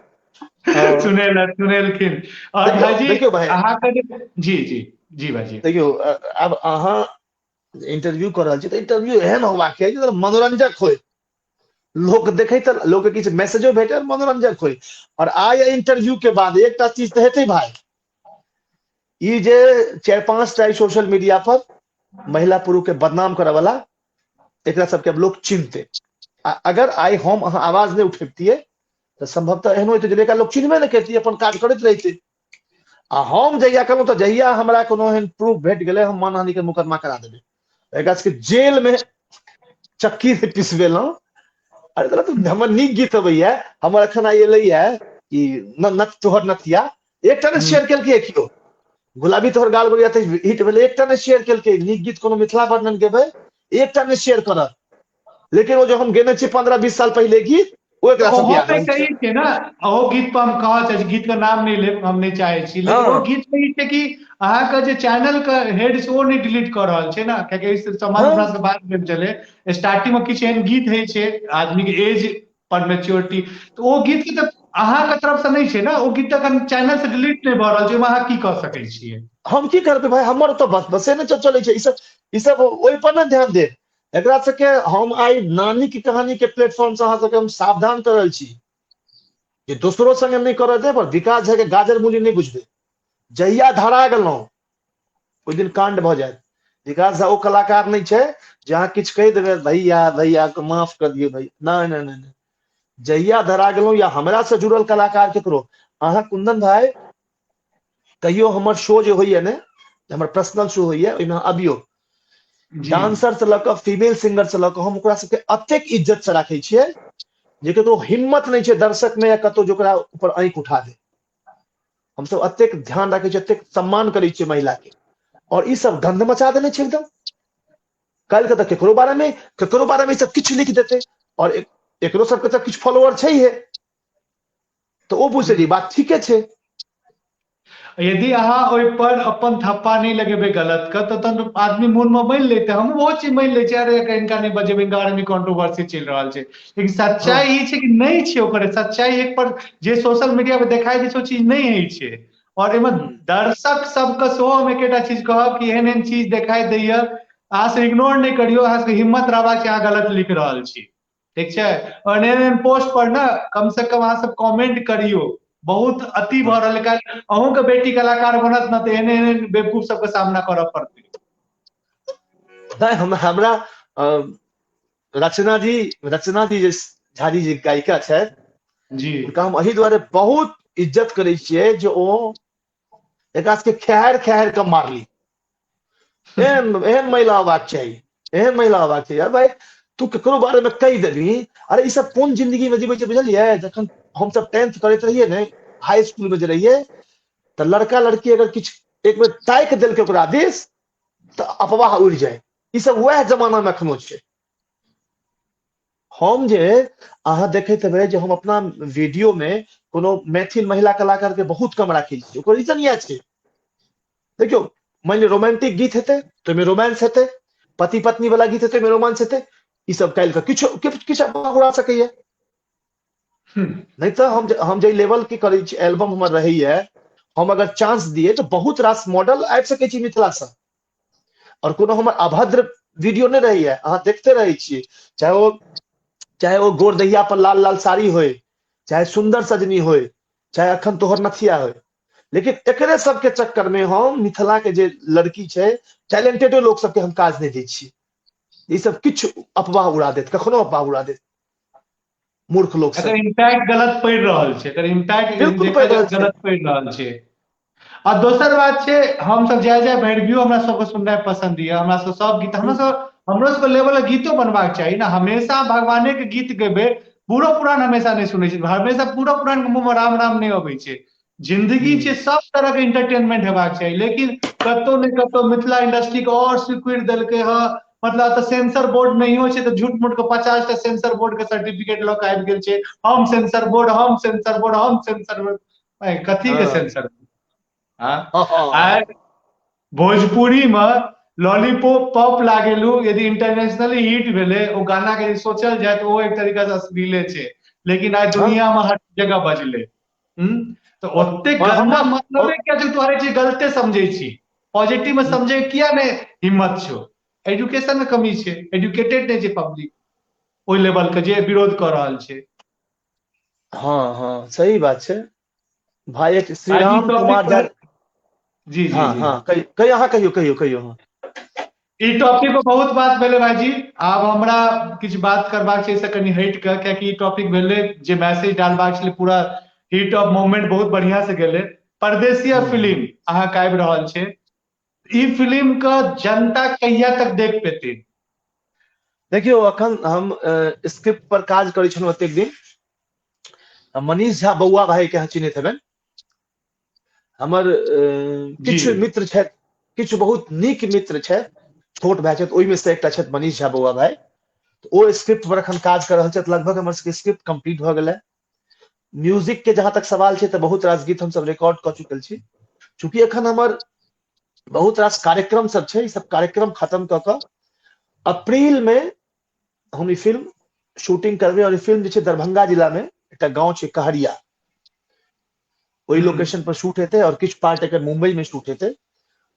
सुनेलखिन। और भाईजी देखियौ भाई, अहाँके जी जी जी भाईजी, देखियौ आब अहाँ इंटरव्यू कऽ रहल छी तऽ इंटरव्यू एहन होबाक चाही जे मनोरंजक होय, लोक देखे तऽ लोक के किछु मैसेजो भेटे, मनोरंजक होय। और आइ इंटरव्यू के बाद एकटा चीज तऽ हेतै भाई, ई जे 4-5 टा सोशल मीडिया पर महिला पुरुष के बदनाम करऽ वाला, एकरा सबके अब लोग चिन्हते। आ अगर आइ हम अहाँ आवाज नहि उठेबतियै तऽ संभवतः एहनो हेतै जे एकरा लोग चिन्हबे नहि करतियै, अपन काज करैत रहितै। आ हम जहिया कहलहुँ तऽ जहिया हमरा कोनो एहन प्रूफ भेट गेलै, हम मानहानि के मुकदमा करा देबै, एकरा सबके जेल में चक्की से पिसबेलहुँ। अरे तोरा तऽ हमर नीक गीत अबैया, हमर एखन आइ एलैया कि नथ तोहर नथिया, एकटा ने शेयर केलकै केओ, गुलाबी तोहर गाल गोरिया तऽ हिट भेलै, एकटा ने शेयर केलकै। नीक गीत कोनो मिथिला वर्णन गेबै, एकटा ने शेयर करत। लेकिन ओ जो हम गेने छी 15-20 साल पहिले गीत, ओ एकरा सब ओहो याद पे रहै छै। सही छै ना, ओहो गीत पर हम कहऽ चाहै छी, गीत के नाम नहि लेब, हम नहि चाहै छी, लेकिन ओ गीत पे ई छै कि अहाँके जे चैनल के हेड छै ओ नहि डिलीट कऽ रहल छै ना, कियाकि एहि सम्बन्ध हमरा सबके बात भेल छलै स्टार्टिंग में किछु एहन गीत होइ छै आदमी के एज पर मेच्योरिटी, तऽ ओ गीत के तऽ अहाँके तरफ से नहि छै ना, ओ गीत अखन चैनल से डिलीट नहि भऽ रहल छै, ओहिमे अहाँ की कऽ सकै छियै? हम की करबै भाई, हमर तऽ बसे नहि चलै छै, ई सब ओहि पर नहि ध्यान दे। एकरा सबके हम आइ नानी की कहानी के प्लेटफॉर्म से अहाँ सबके हम सावधान कर रहल छी जे दोसरो संगे नहि करऽ देब, और विकास झा के गाजर मूली नहि बुझबै। जहिया धरा गेलहुँ ओहि दिन कांड भऽ जायत। विकास झा ओ कलाकार नहि छै जे अहाँ किछु कहि देबै भैया भैया के माफ कर दियौ भैया, नहि नहि नहि नहि, जहिया धरा गेलहुँ या हमरा से जुड़ल कलाकार केकरो, अहाँ कुंदन भाई कहियो हमर शो जे होइया ने, हमर पर्सनल शो होइया, ओहिमे अबियो डांसर से लऽ कऽ फीमेल सिंगर से लऽ कऽ हम ओकरा सबके अतेक इज्जत से राखै छियै जे ककरो हिम्मत नहि छै दर्शक में या कतौ जे ओकरा ऊपर आँखि उठा दे। हमसब अतेक ध्यान राखै छियै, अतेक सम्मान करै छियै महिला के, और ई सब गंध मचा देने छै एकदम। काल्हि के तऽ केकरो बारे में, केकरो बारे में ई सब किछु लिख देतै, और एकरो सबके तऽ किछु फॉलोअर छै हे, तऽ ओ बुझतै जे बात ठीके छै। यदि अहाँ ओहि पर अपन थप्पा नहि लगेबै गलत के, तऽ तहन आदमी मोन में मानि लेतै। हमहूँ बहुत चीज मानि लै छियै, अरे हिनका नहि बजेबै, हिनका बारे में कंट्रोवर्सी चलि रहल छै, लेकिन सच्चाई ई छै कि नहि छै ओकर सच्चाई। एक पर जे सोशल मीडिया पर देखाई दै छै ओ चीज नहि होइ छै। और एहिमे दर्शक सबके सेहो हम एकेटा चीज कहब कि एहन एहन चीज देखाई दैया, अहाँ सब इग्नोर नहि करियौ, अहाँ सबके हिम्मत रहबाक छै अहाँ गलत लिख रहल छी, ठीक छै। और एहन एहन पोस्ट पर ने कम से कम अहाँ सब कमेंट करियौ, बहुत अति भऽ रहल है। अहूँ के बेटी कलाकार बनत ने तऽ एहन एहन बेवकूफ सबके सामना करऽ पड़तै। नहि, हमरा रचना जी जे झाजी जी गायिका छथि जी, हुनका हम एहि दुआरे बहुत इज्जत करै छियै जे ओ एकरा सबके खेहारि खेहारि कऽ मारली। एहन एहन महिला होबाक चाही, एहन महिला होबाक चाही। यार भाई तू केकरो बारे में कहि देबही, अरे ई सब कोन जिंदगी में जीबै छै बुझलियै? जखन हमसब 10th करैत रहियै ने, हाई स्कूल में जे रहियै, तऽ लड़का लड़की अगर किछु एक बेर ताकि देलकै ओकरा दिस तऽ अफवाह उड़ि जाय। ई सब वएह जमाना में एखनो छै। हम जे अहाँ देखैत हेबै जे हम अपना वीडियो में कोनो मैथिल महिला कलाकार के बहुत कम राखै छी। ओकर रीजन इएह छै, देखियौ मानि लिअ रोमांटिक गीत हेतै तऽ ओहिमे रोमांस हेतै, पति पत्नी वाला गीत हेतै ओहिमे रोमांस हेतै, ई सब काल्हि के किछु किछु अफवाह उड़ा सकैया। नहि तऽ हम जाहि लेवल के करै छी, एल्बम हमर रहैया, हम अगर चांस दिए तऽ बहुत रास मॉडल आबि सकै छी मिथिला सँ, और कोनो हमर अभद्र वीडियो नहि रहैया, अहाँ देखते रहै छियै, चाहे ओ गोर दहिया पर लाल लाल साड़ी होय, चाहे सुंदर सजनी होय, चाहे अखन तोहर नथिया होय, लेकिन एकरे सबके चक्कर में हम मिथिला के जे लड़की छै, टैलेंटेडो लोक सबके हम काज नहि दै छियै। ई सब किछु अफवाह उड़ा देत, कखनो अफवाह उड़ा देत मूर्ख लोक सब। एकर इम्पैक्ट गलत पड़ि रहल छै, एकर इम्पैक्ट बिल्कुल पड़ि रहल छै। गलत पड़ि रहल छै। आ दोसर बात छै, हमसब जाय जाय भैरवियो हमरा सबके सुननाइ पसन्द यऽ, हमरा सब सब गीत, हमरो सबके लेवल के गीतो बनबाक चाही ने। हमेशा भगवाने के गीत गेबै, बूढ़ो पुरान हमेशा नहि सुनै छै, हमेशा बूढ़ो पुरान के मुँह में राम राम नहि अबै छै। जिंदगी छै, सब तरह के एंटरटेनमेंट हेबाक चाही, लेकिन कतौ ने कतौ मिथिला इंडस्ट्री के और सिकुड़ि देलकै हँ। मतलब तऽ सेंसर बोर्ड नहियो छै तऽ झूठ मूठ के 50 टा सेंसर बोर्ड के सर्टिफिकेट लऽ के आबि गेल छै, हम सेंसर बोर्ड, हम सेंसर बोर्ड, हम सेंसर बोर्ड, कथी के सेंसर बोर्ड? आइ भोजपुरी में लॉलीपॉप पॉप लागेलू, यदि इंटरनेशनली हिट भेलै ओ गाना के यदि सोचल जाय तऽ ओ एक तरीका से अश्लीले छै, लेकिन आइ दुनिया में हर जगह बजलै। तऽ ओतेक गंदा मतलब किया छै? तू हरेक चीज गलते समझै छी, पॉजिटिव में समझे किया नहि हिम्मत छौ? एजुकेशन में कमी छै, एजुकेटेड नहि छै पब्लिक ओहि लेवल के जे विरोध कऽ रहल छै। हाँ हाँ सही बात छै भाई। एक श्री राम कुमार झा जी जी। हाँ हाँ कहियो, अहाँ कहियो कहियो कहियो। हाँ ई टॉपिक पर बहुत बात भेलै भाईजी, आब हमरा किछु बात करबाक छै से कनि हटि कऽ, कियाकि ई टॉपिक भेलै जे मैसेज डालबाक छलै, पूरा हिट ऑफ मोमेंट बहुत बढ़िया से गेलै। परदेसिया फिल्म अहाँके आबि रहल छै, ई फिल्म के जनता कहिया तक देख पेतै? देखियौ अखन हम स्क्रिप्ट पर काज करै छलहुँ एतेक दिन। मनीष झा बौआ भाई के अहाँ चिन्हैत हेबनि, हमर किछु मित्र छथि, किछु बहुत नीक मित्र छथि, छोट भाई छथि, ओहिमे से एकटा छथि मनीष झा बौआ भाई। ओ स्क्रिप्ट पर अखन काज कर रहल छथि, लगभग हमर सबके स्क्रिप्ट कम्प्लीट भऽ गेलै। म्यूजिक के जहां तक सवाल छै तऽ बहुत रास गीत हमसब रिकॉर्ड कऽ चुकल छी। चूँकि एखन हमर बहुत रास कार्यक्रम सब छै, ई सब कार्यक्रम खत्म कऽ कऽ अप्रैल में हम ई फिल्म शूटिंग करबै। और ई फिल्म जे छै दरभंगा जिला में एकटा गाँव छै कहरिया, ओहि लोकेशन पर शूट हेतै, और किछु पार्ट एकर मुंबई में शूट हेतै।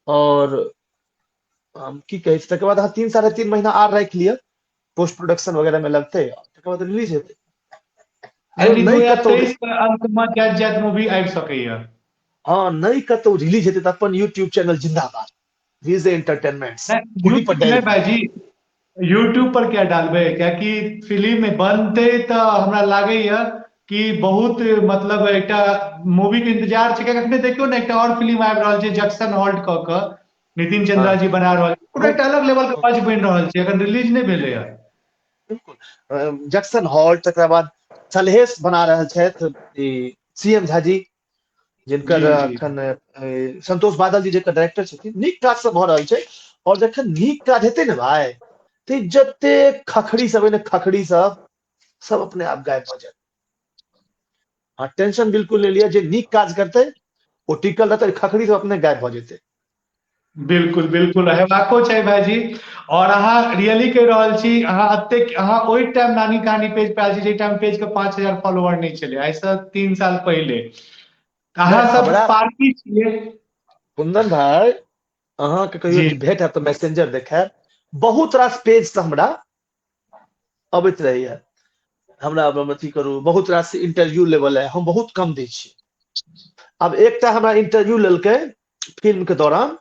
और हम की कहै छी, तकर बाद अहाँ 3 साढ़े 3 महीना आर राखि लिअ, पोस्ट प्रोडक्शन वगैरह में लगतै, तकर बाद रिलीज हेतै। यानी 2023 के अंत में जाइत जाइत मूवी आबि सकैया। हाँ, नहि कतौ रिलीज हेतै तऽ अपन यूट्यूब चैनल जिंदाबाद, विजय एंटरटेनमेंट। नहीं भाईजी, यूट्यूब पर किया डालबै, कियाकि फिल्म बनतै तऽ हमरा लागैया कि बहुत मतलब एकटा मूवी के इंतजार छै। कियाकि अखने देखियौ ने, एकटा और फिल्म आबि रहल छै जंक्शन हॉल्ट कऽ के, नितिन चंद्रा जी बना रहल छै, ओकरा एकटा अलग लेवल के बज बनि रहल छै, अखन रिलीज नहि भेलै हँ। बिल्कुल, जंक्शन हॉल्ट, तकरा बाद सलहेश बना रहल छथि सी एम झा जी, जिनकर अखन संतोष बादल जी जेकर डायरेक्टर छथिन। नीक काज सब भऽ रहल छै। और जखन नीक काज हेतै ने भाय, तऽ जते खखड़ी सब ने, खखड़ी सब सब अपने आप गायब भऽ जायत। हाँ, टेंशन बिल्कुल नहि लिअ। जे नीक काज करतै ओ टिकल रहतै, खखड़ी सब अपने गायब भऽ जेतै। बिल्कुल बिल्कुल, हेबाको छै भाईजी। और अहाँ रियली कहि रहल छी, अहाँ एतेक, अहाँ ओहि टाइम नानी कहानी पेज पर आयल छी जाहि टाइम पेज के 5000 फॉलोअर नहि छलै, आइसँ 3 साल पहिले। अहाँ सब पार्टी छियै। कुंदन भाई, अहाँके कहियो भेट हैत तऽ मैसेंजर देखायब। बहुत रास पेज से हमरा अबैत रहैया, हमरा अथी करू, बहुत रास इंटरव्यू लेवल है। हम बहुत कम दै छी। आब एकटा हमरा इंटरव्यू लेलकै फिल्म के दौरान,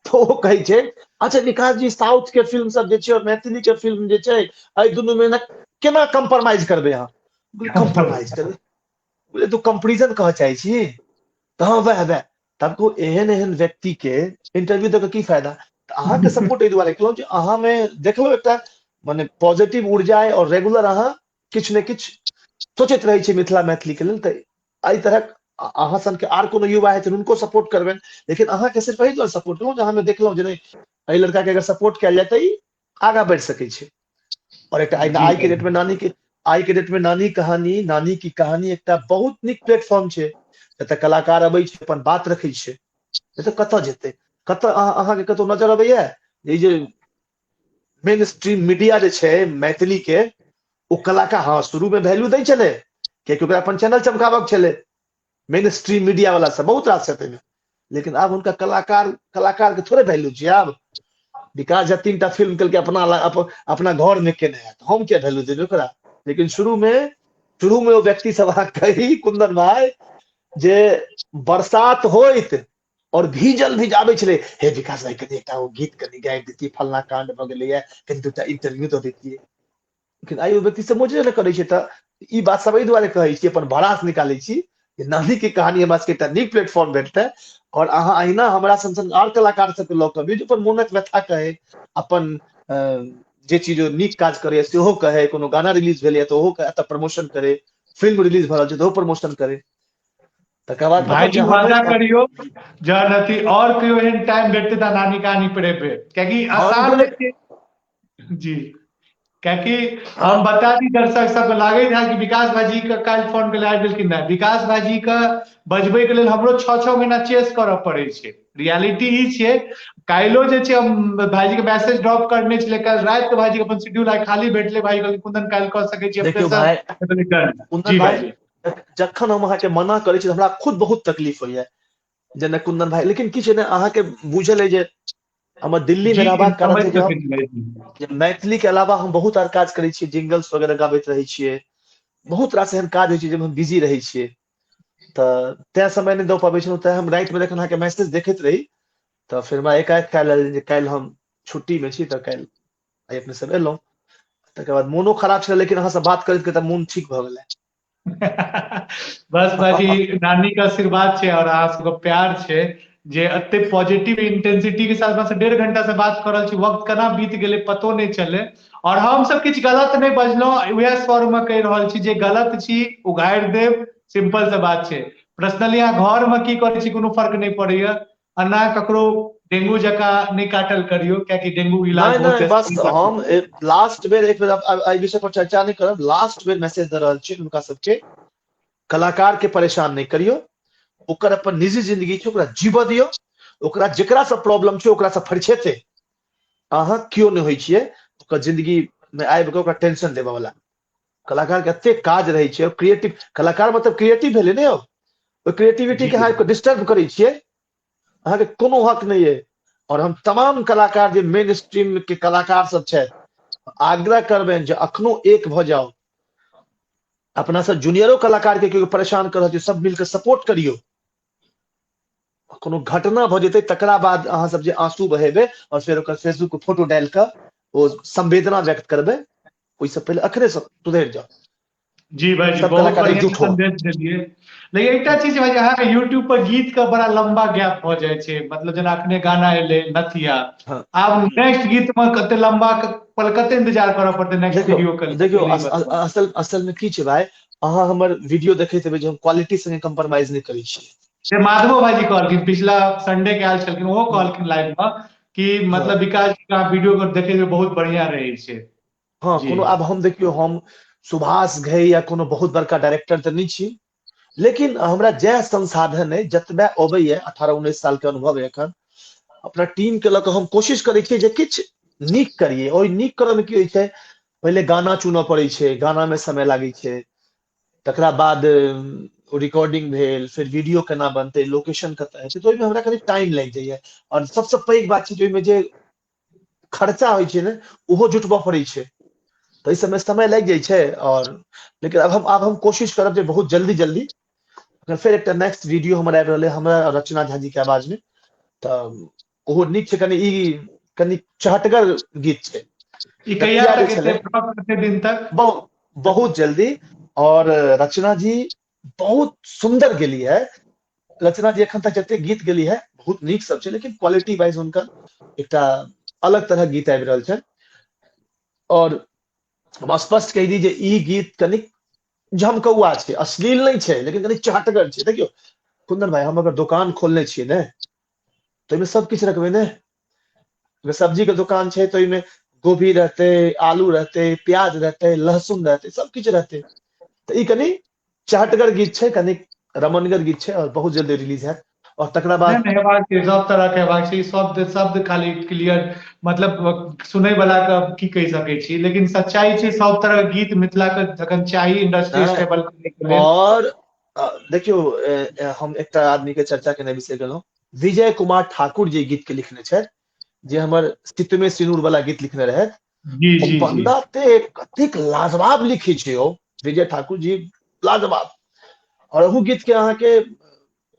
तऽ ओ कहै छै, "अच्छा विकास जी, साउथ के फिल्म सब जे छै और मैथिली के फिल्म जे छै, एहि दुनू मे केना कम्प्रोमाइज करबै अहाँ? कम्प्रोमाइज करबै?" बोले, "तू कंपेरिजन कहऽ चाहै छी?" तऽ "हँ, वएह वएह।" तब को एहन एहन व्यक्ति के इंटरव्यू दऽ कऽ की फायदा? तऽ अहाँके सपोर्ट एहि दुआरे केलहुँ जे अहाँमे देखलहुँ एकटा मने पॉजिटिव ऊर्जा अइ और रेगुलर अहाँ किछु ने किछु सोचैत रहै छी मिथिला मैथिली के लेल। तऽ एहि तरहक अहाँ सनके आर कोनो युवा हेथिन, हुनको सपोर्ट करबनि, लेकिन अहाँके सिर्फ एहि दुआरे सपोर्ट केलहुँ जे अहाँमे देखलहुँ जे नहि, एहि लड़का के अगर सपोर्ट कयल जाय तऽ ई आगाँ बढ़ि सकै छै। और एकटा आइ के डेट में नानी के आइ के डेट में नानी कहानी, नानी की कहानी एकटा बहुत नीक प्लेटफॉर्म छै, जतऽ कलाकार अबै छै, अपन बात रखै छै। नहि तऽ कतऽ जेतै? कतऽ अहाँके कतौ नजर अबैया ई जे मेन स्ट्रीम मीडिया जे छै मैथिली के, ओ कलाकार? हँ, शुरू मे वैल्यू दै छलै, कियाकि ओकरा अपन चैनल चमकाबक छलै। मेन स्ट्रीम मीडिया वाला सब बहुत रास छथि एहिमे, लेकिन आब हुनका कलाकार कलाकार के थोड़े वैल्यू छै आब। विकास झा तीन टा फिल्म केलकै, अपना अपना घर मे केने है, हम किया वैल्यू देबै ओकरा? लेकिन शुरू मे ओ व्यक्ति सब, अहाँ कही कुंदन भाई, जे बरसात होइत और भीजल भीज आबै छलै, "हे विकास भाई, कनि एकटा ओ गीत कनि गाबि दैतियै, फलना कांड भऽ गेलैया, कनि दूटा इंटरव्यू दऽ दैतियै।" लेकिन आइ ओ व्यक्ति सब मोजरे नहि करै छै। तऽ ई बात सब एहि दुआरे कहै छी, अपन भड़ास निकालै छी जे नानी के कहानी हमरा सबके एकटा नीक प्लेटफॉर्म भेटतै और अहाँ अहिना हमरा सन सन आर कलाकार सबके लऽ कऽ अबियौ जे अपन मोनक व्यथा कहै, अपन जे चीज ओ नीक काज करैया सेहो कहै, कोनो गाना रिलीज भेलैया तऽ ओहो एतऽ प्रमोशन करे, फिल्म रिलीज भऽ रहल छै तऽ ओहो प्रमोशन करे। तकर बाद भाईजी, वादा करियो, जहन अथी और कहियो एहन टाइम भेटतै तऽ नानी कहानी पर एबै, कियाकि आसान नहि छै जी। कियाकि हम बता दी दर्शक सबके, लागैत है कि विकास भाईजी के काल्हि फोन के आबि गेलखिन। नहि, विकास भाईजी के बजबै के लेल हमरो 6-6 महीना चेस करऽ पड़ै छै। रियलिटी ई छियै। काल्हिो जे छै हम भाईजी के मैसेज ड्रॉप करने छलै काल्हि राति के। भाईजी के अपन शेड्यूल आइ खाली भेटलै। भाई कहलखिन, "कुंदन, काल्हि कऽ सकै छी?" देखियौ भाई, कुंदन भाई, जखन हम अहाँके मना करै छी, हमरा खुद बहुत तकलीफ होइया जेना कुंदन भाई, लेकिन किछु ने, अहाँके बुझल है जे हमर दिल्ली मे रहबाक कारण छै जे मैथिली के अलावा हम बहुत आर काज करै छियै, जिंगल्स वगैरह गाबैत रहै छियै, बहुत रास एहन काज होइ छै जाहिमे हम बिजी रहै छियै, तऽ तैं समय नहि दऽ पाबै छलहुँ। तैं हम रातिमे जखन अहाँके मैसेज देखैत रही तऽ फेर हमरा एकाएक काल्हि आयल जे काल्हि हम छुट्टीमे छी, तऽ काल्हि आइ अपने सब एलहुँ। तकर बाद मोनो खराब छलै, लेकिन अहाँसँ बात करैत करैत मोन ठीक भऽ गेलै। बस भाजी, नानी के आशीर्वाद छै और अहाँ सबके प्यार छै जे एते पॉजिटिव इंटेंसिटी के साथ अपना 1.5 घंटा से बात कर रहल छी। वक्त केना बीत गेलै, पतो नहि चले। और हम सब किछु गलत नहि बजलहुँ, उएह स्वर मे कहि रहल छी। जे गलत छी, उघारि देब, सिंपल से बात छै। पर्सनली अहाँ घर मे की करै छी, कोनो फर्क नहि पड़ैया। एना ककरो डेंगू जकाँ नहि काटल करियौ, कियाकि डेंगू इलाज नहि नहि, बस हम लास्ट बेर, एक बेर एहि विषय पर चर्चा नहि करब, लास्ट बेर मैसेज दऽ रहल छी हुनका सबके, कलाकार के परेशान नहि करियौ। ओकर अपन निजी जिंदगी छै, ओकरा जीबऽ दियौ। ओकरा जेकरासँ प्रॉब्लम छै, ओकरासँ फरिछेतै। अहाँ केओ नहि होइ छियै ओकर जिंदगी मे आबि कऽ ओकरा टेंशन देबऽ वाला। कलाकार के एते काज रहै छै। क्रिएटिव कलाकार मतलब क्रिएटिव भेलै ने यौ। ओहि क्रिएटिविटी के अहाँ डिस्टर्ब करै छियै, अहाँके कोनो हक नहि अइ। और हम तमाम कलाकार, जे मेन स्ट्रीम के कलाकार सब छथि, आग्रह करबनि जे अखनो एक भऽ जाउ। अपना सब जूनियरो कलाकार के केओ परेशान कर रहल छै, सब मिलके सपोर्ट करियौ। कोनो घटना भऽ जेतै, तकरा बाद अहाँ सब जे आंसू बहेबै और फेर ओकर फेसबुक पर फोटो डालि कऽ ओ संवेदना व्यक्त करबै, ओहिसँ पहिले अखने से सुधरि जाउ। जी भाईजी, सब बहुत कलाकार बढ़िया एकजुट हो। संदेश देलियै। लेकिन एकटा चीज भाईजी, अहाँके यूट्यूब पर गीत के बड़ा लंबा गैप भऽ जाइ छै, मतलब जेना अखने गाना एलै नथिया, आब नेक्स्ट गीत में कते लंबा पल कते इंतजार करऽ पड़तै नेक्स्ट देखियौ वीडियो के लेल? देखियौ, नहीं बतबा। असल असल में की छै भाई, अहाँ हमर वीडियो देखैत हेबै जे हम क्वालिटी संगे कम्प्रोमाइज नहि करै छी। से माधवो भाईजी कहलखिन, पिछला संडे के आयल छलखिन, ओहो कहलखिन लाइव में कि मतलब विकास जी के वीडियो के देखै में बहुत बढ़िया रहै छै। हँ, कोनो आब हम देखियौ, हम सुभाष घई या कोनो बहुत बड़का डायरेक्टर तऽ नहि छी, लेकिन हमरा जएह संसाधन अइ, जतबे अबैया, 18-19 साल के अनुभव अइ एखन, अपना टीम के लऽ कऽ हम कोशिश करै छियै जे किछु नीक करियै। ओहि नीक करऽ मे की होइ छै, पहिले गाना चुनऽ पड़ै छै, गाना मे समय लागै छै, तकरा बाद रिकॉर्डिंग भेल, फेर वीडियो केना बनतै, लोकेशन कतऽ हेतै, तऽ ओहिमे हमरा कनि टाइम लागि जाइया। आओर सबसँ पैघ बात छै जे ओहिमे जे खर्चा होइ छै ने, ओहो जुटबऽ पड़ै छै, तऽ एहि सबमे समय लागि जाइ छै। आओर लेकिन आब हम कोशिश करब जे बहुत जल्दी जल्दी फेर एकटा नेक्स्ट वीडियो हमर आबि रहल है, हमरा रचना झा जी के आवाज मे, तऽ ओहो नीक छै। कनि ई कनि चहटगर गीत छै। ई कहिया नथिया जे तक छलै एतै? कते दिन तक? बहुत बहुत जल्दी। और रचना जी बहुत सुंदर गेली है। रचना जी एखन तक जते गीत गेली है बहुत नीक सब छै, लेकिन क्वालिटी वाइज हुनकर एकटा अलग तरह गीत आबि रहल छै। और हम स्पष्ट कहि दी जे ई गीत कनिक झमकौआ छै, अश्लील नहि छै, लेकिन कनि चहटगर छै। देखियौ कुंदन भाई, हम अगर दोकान खोलने छियै ने, तऽ ओहिमे सब किछु रखबै ने। अगर सब्जी के दोकान छै तऽ ओहिमे गोभी रहतै, आलू रहतै, प्याज रहतै, लहसुन रहतै, सब किछु रहतै। तऽ ई कनि चहटगर गीत छै, कनि रमनगर गीत छै, और बहुत जल्दी रिलीज हैत। और तकरा बाद नहि, हेबाक छै, सब तरह के हेबाक छै। शब्द शब्द खाली क्लियर, मतलब सुनै वाला के की कहि सकै छी, लेकिन सच्चाई छै, सब तरह के गीत मिथिला के जखन चाही इंडस्ट्री स्टेबल करे के लेल। और देखियौ, हम एकटा आदमी के चर्चा केने बिसरि गेलहुँ, विजय कुमार ठाकुर जे गीत के लिखने छथि, जे हमर सितमे सिनूर वाला गीत लिखने रहथि, जी ओ जी जी बंदा ते कतेक लाजवाब लिखै छै। ओ विजय ठाकुर जी लाजवाब, और ओहू गीत के अहाँके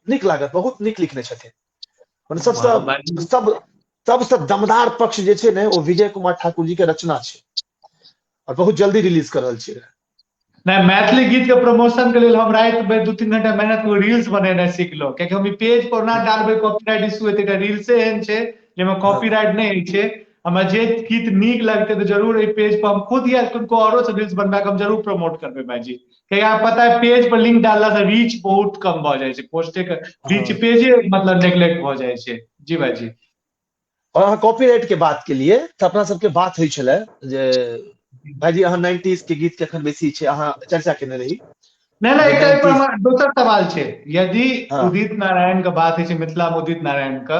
नीक लागत, बहुत नीक लिखने छथिन। मतलब सबसँ सब सबसँ दमदार पक्ष जे छै ने, ओ विजय कुमार ठाकुर जी के रचना छै, और बहुत जल्दी रिलीज कर रहल छियै। नहि, मैथिली गीत के प्रमोशन के लेल हम राति में 2-3 घंटा मेहनत कऽ रील्स बनेनाइ सिखलहुँ, कियाकि हम ई पेज पर ना डालबै कॉपीराइट इशू हेतै। एकटा रील्से एहन छै जाहिमे कॉपीराइट नहि होइ छै। हमरा जे गीत नीक लगतै तऽ जरूर एहि पेज पर हम खुद या किनको औरो से रील्स बनबा के हम जरूर प्रमोट करबै भाईजी, कियाकि अहाँके पता है पेज पर लिंक डालला से रीच बहुत कम भऽ जाइ छै, पोस्टे के रीच, पेजे मतलब नेग्लेक्ट भऽ जाइ छै। जी भाईजी। और अहाँ कॉपीराइट के बात के लिए तऽ अपना सबके बात होइ छलै जे भाईजी अहाँ 90s के गीत के एखन बेसी छै, अहाँ चर्चा केने रही। नहि नहि जे एकटा एहि पर 90s हमर दोसर सवाल छै। यदि उदित नारायण के बात होइ छै मिथिला मे उदित नारायण के,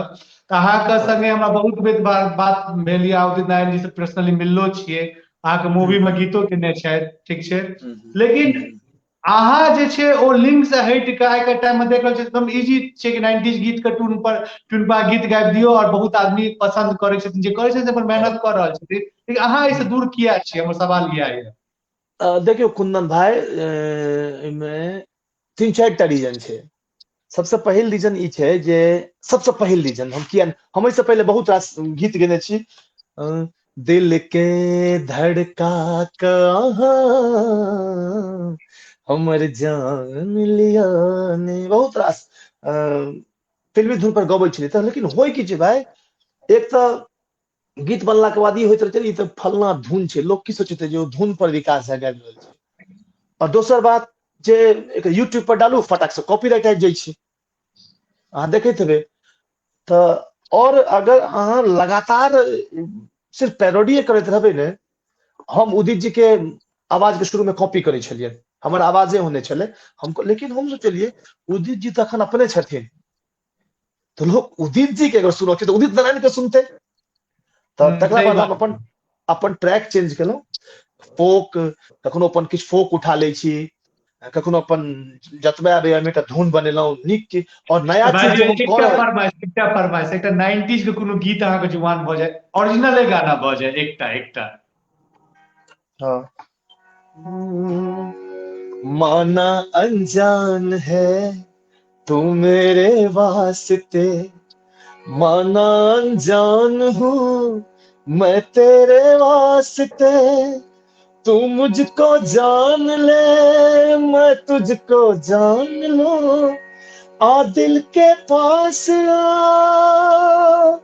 तऽ अहाँके संगे हमरा बहुत बेर बात भेल या उदित नारायण जी से पर्सनली मिललो छियै, अहाँके मूवी मे गीतो केने छथि, ठीक छै, लेकिन अहाँ जे छै ओ लिंक से हटि कऽ आइ के टाइम मे देख रहल छियै एकदम इजी छै कि 90s गीत के ट्यून पर ट्यून पर गीत गाबि दियौ और बहुत आदमी पसंद करै छथिन, जे करै छथिन अपन मेहनत कऽ रहल छथिन, लेकिन अहाँ एहिसँ दूर किया छियै? हमर सवाल इएह यऽ। देखियौ कुंदन भाई, एहिमे 3-4 टा रीजन छै। सबसँ पहिल रीजन ई छै जे सबसँ पहिल रीजन हम किया, हम एहिसँ पहिले बहुत रास गीत गेने छी, दिल के धड़का कहाँ हमर जान लिया ने, बहुत रास फिल्मी धुन पर गबै छलियै तऽ। लेकिन होइ की छै भाई, एक तऽ गीत बनला के बाद ई होइत रहै छै, ई तऽ फलना धुन छै, लोक की सोचते जे ओ धुन पर विकास झा गाबि रहल छै। और दोसर बात जे यूट्यूब पर डालू, फटाक से कॉपीराइट आबि जाइ छै, अहाँ देखैत हेबै। तऽ और अगर अहाँ लगातार सिर्फ पैरोडीए करैत रहबै ने, हम उदित जी के आवाज के शुरू में कॉपी करै छलियै, हमर आवाजे होने छलै हम, लेकिन हम सोचलियै उदित जी तऽ अखन अपने छथिन, तऽ लोक उदित जी के अगर सुनऽ तऽ उदित नारायण के सुनते। तऽ तकरा सही बाद हम बात। अपन अपन ट्रैक चेंज केलहुँ। फोक, कखनो अपन किछु फोक उठा लै छी, कखनो अपन जतबे आबैया ओहिमे एकटा धुन बनेलहुँ नीक की और नया चीज भाईजी जे हम कऽ एकटा रहल। फरमाइश, एकटा फरमाइश, एकटा 90s के कोनो गीत अहाँके जुबान भऽ जाय, ओरिजिनले गाना भऽ जाय, एकटा एकटा। हाँ, माना अनजान है तू मेरे वास्ते, माना अनजान हूँ मैं तेरे वास्ते, तू मुझको जान ले मैं तुझको जान लूं, आ दिल के पास आ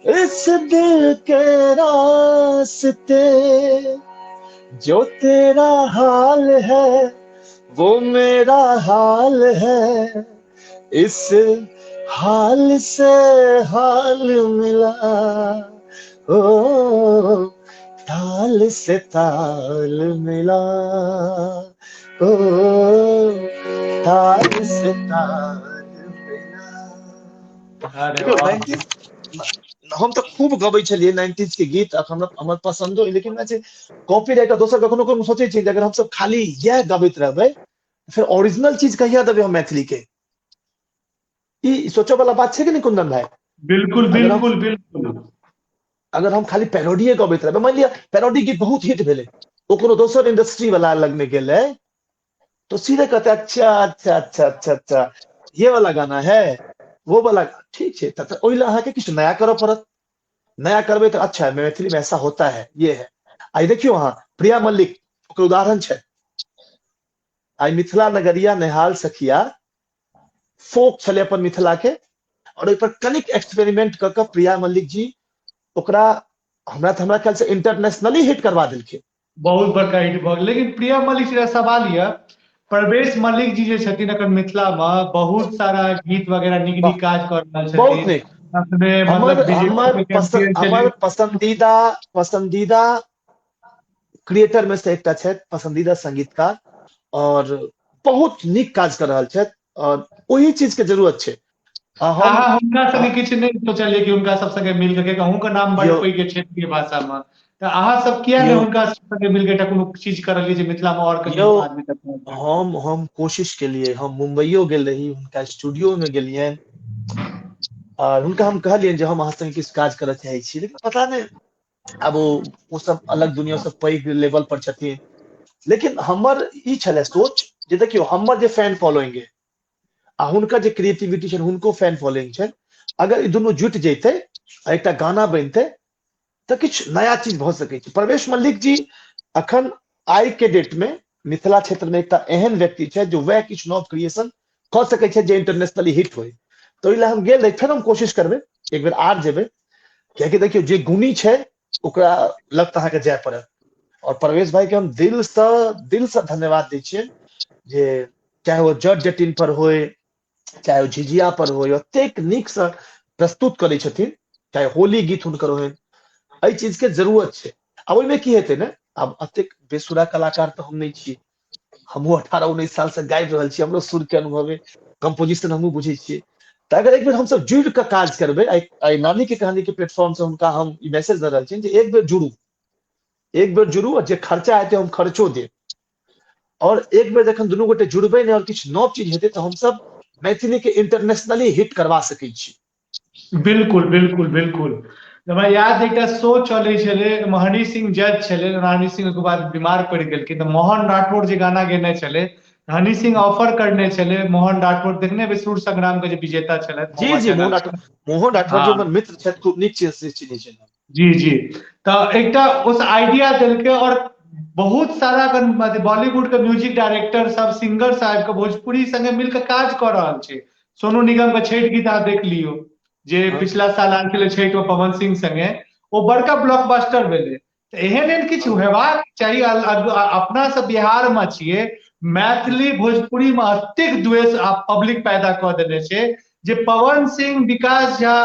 इस दिल के रास्ते, जो तेरा हाल है वो मेरा हाल है, इस हाल से हाल मिला, ओ ताल से ताल मिला, ओ ताल से ताल मिला। अरे देखियौ, वाह। 90s हम तऽ खूब गबै छलियै 90s के गीत, हमरा हमर पसन्दो, लेकिन वएह छै कॉपीराइट। दोसर कखनो कखनो सोचै छियै जे अगर हमसब खाली इएह गबैत रहबै, फेर ओरिजिनल चीज कहिया देबै हम मैथिली के? ई सोचऽ वाला बात छै कि नहि कुंदन भाई? बिल्कुल। अगर हम बिल्कुल बिल्कुल। अगर हम खाली पैरोडीए गबैत रहबै, मानि लिअ पैरोडी गीत बहुत हिट भेलै, ओ कोनो दोसर इंडस्ट्री वाला लगमे गेलै तो सीधे कहते अच्छा अच्छा अच्छा अच्छा अच्छा ये वाला गाना है वो वाला, ठीक छै, तऽ ओहि लए अहाँके किछु नया करऽ पड़त। नया करबै तऽ अच्छा मैथिली में ऐसा होता है, ये है। आइ देखियौ अहाँ प्रिया मल्लिक ओकर उदाहरण छै। आइ मिथिला नगरिया नेहाल सखिया फोक छलै अपन मिथिला के, और ओहि पर कनिक एक्सपेरिमेंट कऽ कऽ प्रिया मल्लिक जी ओकरा हमरा तऽ हमरा ख्याल से इंटरनेशनली हिट करवा देलखिन। बहुत बड़का हिट भऽ गेल। लेकिन प्रिया मल्लिक से सवाल यऽ, परवेश मल्लिक जी जे छथिन अखन मिथिला मे बहुत सारा गीत वगैरह नीक नीक काज कऽ रहल बहुत छथिन। नीक। अपने हमर मतलब बीजेपी हमर के पसन्द कैंपेन हमर छलै। पसन्दीदा पसन्दीदा क्रिएटर में से एकटा छथि, पसन्दीदा संगीतकार, और बहुत नीक काज कर रहल छथि, और ओहि चीज के जरूरत छै। आ हम अहाँ हुनका संगे किछु नहि सोचलियै कि हुनका सब संगे मिल के, अहूँके नाम बड़ यौ पैघ छै क्षेत्रीय भाषा मे, तऽ अहाँ सब किया नहि यौ हुनका सब संगे मिल के एकटा कोनो चीज करलियै जे मिथिला मे और कनि यौ आदमी तक पहुँच? हम कोशिश केलियै, हम मुम्बइयो गेल रही, हुनका स्टूडियो में गेलियनि, और हुनका हम कहलियनि जे हम अहाँ संगे किछु काज करऽ चाहै छी, लेकिन पता नहि आब ओ सब अलग दुनिया से पैघ लेवल पर छथिन। लेकिन हमर ई छलै सोच जे देखियौ हमर जे फैन फॉलोइंग अइ आ हुनकर जे क्रिएटिविटी छनि, हुनको फैन फॉलोइंग छनि, अगर ई दुनू जुटि जैतै आ एकटा गाना बनितै तऽ किछु नया चीज भऽ सकै छै। परवेश मल्लिक जी अखन आइ के डेट में मिथिला क्षेत्र में एकटा एहन व्यक्ति छै जो वएह किछु नव क्रिएशन कऽ सकै छै जे इंटरनेशनली हिट होय। तऽ ओहि लए हम गेल रही, फेर हम कोशिश करबै एक बेर आर जेबै, कियाकि देखियौ जे गुणी छै ओकरा लग तऽ अहाँके जाय पड़त। और परवेश भाई के हम दिल से धन्यवाद दै छियै जे चाहे ओ जट जटिन पर होय, चाहे ओ झिझिया पर होय, ओतेक नीकसँ प्रस्तुत करै छथिन, चाहे होली गीत हुनकर होय, एहि चीज के जरूरत छै। आब ओहिमे की हेतै ने, आब एतेक बेसुरा कलाकार तऽ हम नहि छी, हमहूँ 18-19 साल से गाबि रहल छी, हमरो सुर के अनुभव अइ, कंपोजिशन हमहूँ बुझै छियै। तऽ अगर एक बेर हमसब जुड़ि कऽ काज करबै, आइ आइ नानी के कहानी के प्लेटफॉर्म से हुनका हम ई मैसेज दऽ रहल छियनि जे एक बेर जुड़ू, एक बेर जुड़ू, आ जे खर्चा हेतै हम खर्चो देब। और एक बेर जखन दुनू गोटे जुड़बै ने और किछु नव चीज हेतै तऽ हमसब मैथिली के इंटरनेशनली हिट करवा सकै छी। बिल्कुल बिल्कुल बिल्कुल। हमरा याद एकटा शो चलै छलै, हनी सिंह जज छलै, हनी सिंह ओहिके बाद बीमार पड़ि गेलखिन, तऽ मोहन राठौर जे गाना गेने छलै, हनी सिंह ऑफर करने छलै मोहन राठौर, देखने हेबै सुर संग्राम के जे विजेता छलथि। जी जी, मोहन राठौर, मोहन राठौर जी हमर मित्र छथि, खूब नीक चीज चिन्है छथि। जी जी, तऽ एकटा उस आइडिया देलकै, और बहुत सारा बॉलीवुड के म्यूजिक डायरेक्टर सब, सिंगर साहब के भोजपुरी संगे मिलके काज कऽ रहल छै। सोनू निगम के छठि गीत अहाँ देख लियौ जे पिछला साल आयल छलै छठि मे पवन सिंह संगे, ओ बड़का ब्लॉकबस्टर भेलै। तऽ एहन एहन किछु हेबाक चाही। अपना सब बिहार मे छियै, मैथिली भोजपुरी मे एतेक द्वेष पब्लिक पैदा कऽ देने छै जे पवन सिंह, विकास झा,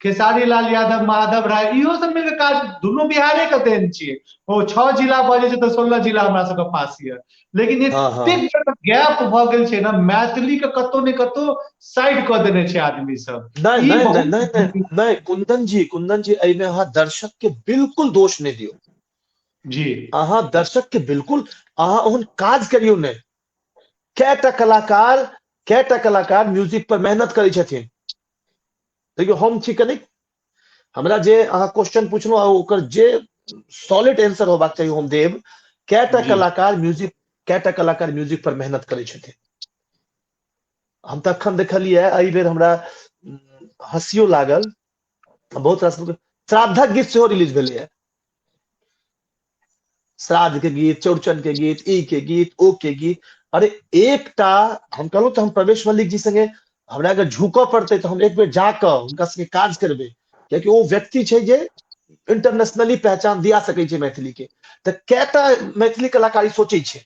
खेसारी लाल यादव, माधव राय, इहो सब मिलके काज, दुनू बिहारे के देन छियै। ओ 6 जिला बजै छै तऽ 16 जिला हमरा सबके पास यऽ, लेकिन एतेक गैप भऽ गेल छै ने, मैथिली के कतौ ने कतौ साइड कऽ देने छै आदमी सब। नहि नहि नहि नहि नहि नहि, कुंदन जी, कुंदन जी, एहिमे अहाँ दर्शक के बिल्कुल दोष नहि दियौ। जी। अहाँ दर्शक के बिल्कुल, अहाँ ओहन काज करियौ नहि। कएटा कलाकार कएटा कलाकार म्यूजिक पर मेहनत करै छथिन? देखियौ, हम छी कनिक, हमरा जे अहाँ क्वेश्चन पुछलहुँ आ ओकर जे सॉलिड आंसर होबाक चाही हम देब। कएटा कलाकार म्यूजिक कएटा कलाकार म्यूजिक पर मेहनत करै छथिन? हम तऽ अखन देखलियै, एहि बेर हमरा हँसियो लागल। बहुत रास श्राद्धक गीत सेहो रिलीज भेलैए। श्राद्ध के गीत, चौड़चन के गीत, ई के गीत, ओ के गीत। अरे एकटा हम कहलहुँ तऽ हम प्रवेश मल्लिक जी संगे हमरा अगर झुकऽ पड़तै तऽ हम एक बेर जाकऽ हुनका संगे काज करबै, कियाकि ओ व्यक्ति छै जे इंटरनेशनली पहचान दिया सकै छै मैथिली के। तऽ कएटा मैथिली कलाकार ई सोचै छै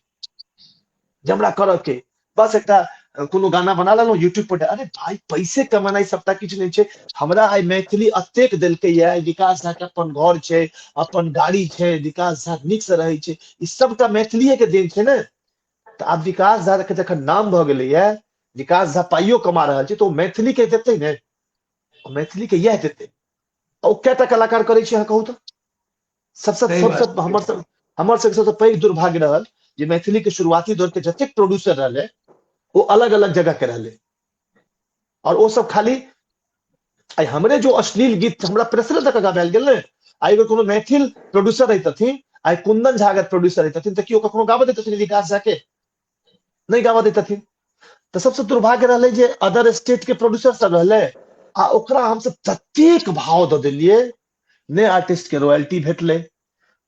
जे हमरा करऽ के बस एकटा कोनो गाना बना लेलहुँ यूट्यूब पर। अरे भाई, पैसे कमेनाइ सबटा किछु नहि छै। हमरा आइ मैथिली एतेक देलकै ये, विकास झा के अपन घर छै, अपन गाड़ी छै, विकास झा नीक से रहै छै, ई सबटा मैथिलीए के देन छै ने। तऽ आब विकास झा के जखन नाम भऽ गेलैये, विकास झा पाइयो कमा रहल छै, तऽ ओ मैथिली के देतै ने, ओ मैथिली के इएह देतै। ओ कएटा कलाकार करै छै अहाँ कहू तऽ? सबसँ सबसँ हमर सब हमर सबके सबसँ पैघ दुर्भाग्य रहल जे मैथिली के शुरुआती दौर के जतेक प्रोड्यूसर रहलै ओ अलग अलग जगह के रहलै, और ओ सब खाली आइ हमरे जो अश्लील गीत हमरा प्रेशर दऽ कऽ गाबल गेल ने। आइ अगर कोनो मैथिल प्रोड्यूसर रहितथिन, आइ कुंदन झा अगर प्रोड्यूसर रहितथिन, तऽ केओ कखनो गाबऽ दैतथिन विकास झा के? नहि गाबऽ दैतथिन। तऽ सबसँ दुर्भाग्य रहलै जे अदर स्टेट के प्रोड्यूसर सब रहलै आ ओकरा हमसब ततेक भाव दऽ देलियै, नहि आर्टिस्ट के रॉयल्टी भेटलै,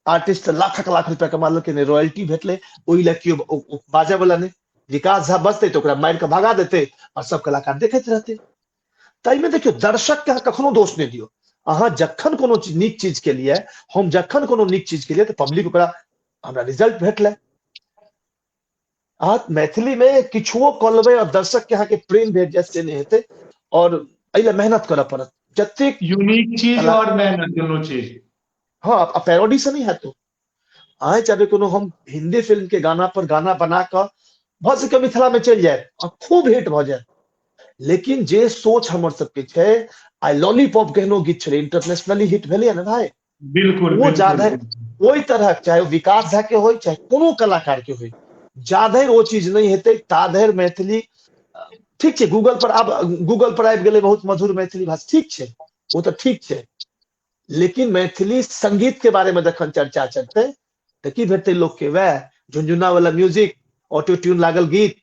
आर्टिस्ट तऽ लाखक लाख रुपया कमा लेलकै, नहि रॉयल्टी भेटलै, ओहि लए केओ बाजऽ वाला नहि। विकास झा बजतै तऽ ओकरा मारि कऽ भगा देतै और सब कलाकार देखैत रहतै। ताहिमे देखियौ, दर्शक के अहाँ कखनो दोष नहि दियौ। अहाँ जखन कोनो चीज नीक चीज के लिए, हम जखन कोनो नीक चीज के लिए तऽ पब्लिक ओकरा हमरा रिजल्ट भेटलै। अहाँ मैथिली मे किछुओ कऽ लेबै और दर्शक के अहाँके प्रेम भेट जायत से नहि हेतै, और एहि लए मेहनत करऽ पड़त जतेक यूनिक चीज और मेहनत दुनू चीज। हाँ, आ पैरोडी से नहीं हैत। अहाँ चाहबै कोनो हम हिंदी फिल्म के गाना पर गाना बना कऽ भऽ सकै मिथिला में चलि जायत आ खूब हिट भऽ जायत, लेकिन जे सोच हमर सबके छै, आइ लॉलीपॉप केहनो गीत छलै इंटरनेशनली हिट भेलैया ने भाई। बिल्कुल, ओ जाधरि ओहि तरहक, चाहे ओ विकास झा के होय चाहे कोनो कलाकार के होय, जाधरि ओ चीज नहि हेतै ताधरि मैथिली ठीक छै। गूगल पर आब गूगल पर आबि गेलै बहुत मधुर मैथिली भाषा, ठीक छै, ओ तऽ ठीक छै, लेकिन मैथिली संगीत के बारे में जखन चर्चा चलतै तऽ की भेटतै लोक के? वएह झुनझुना वाला म्यूजिक, ऑटो ट्यून लागल गीत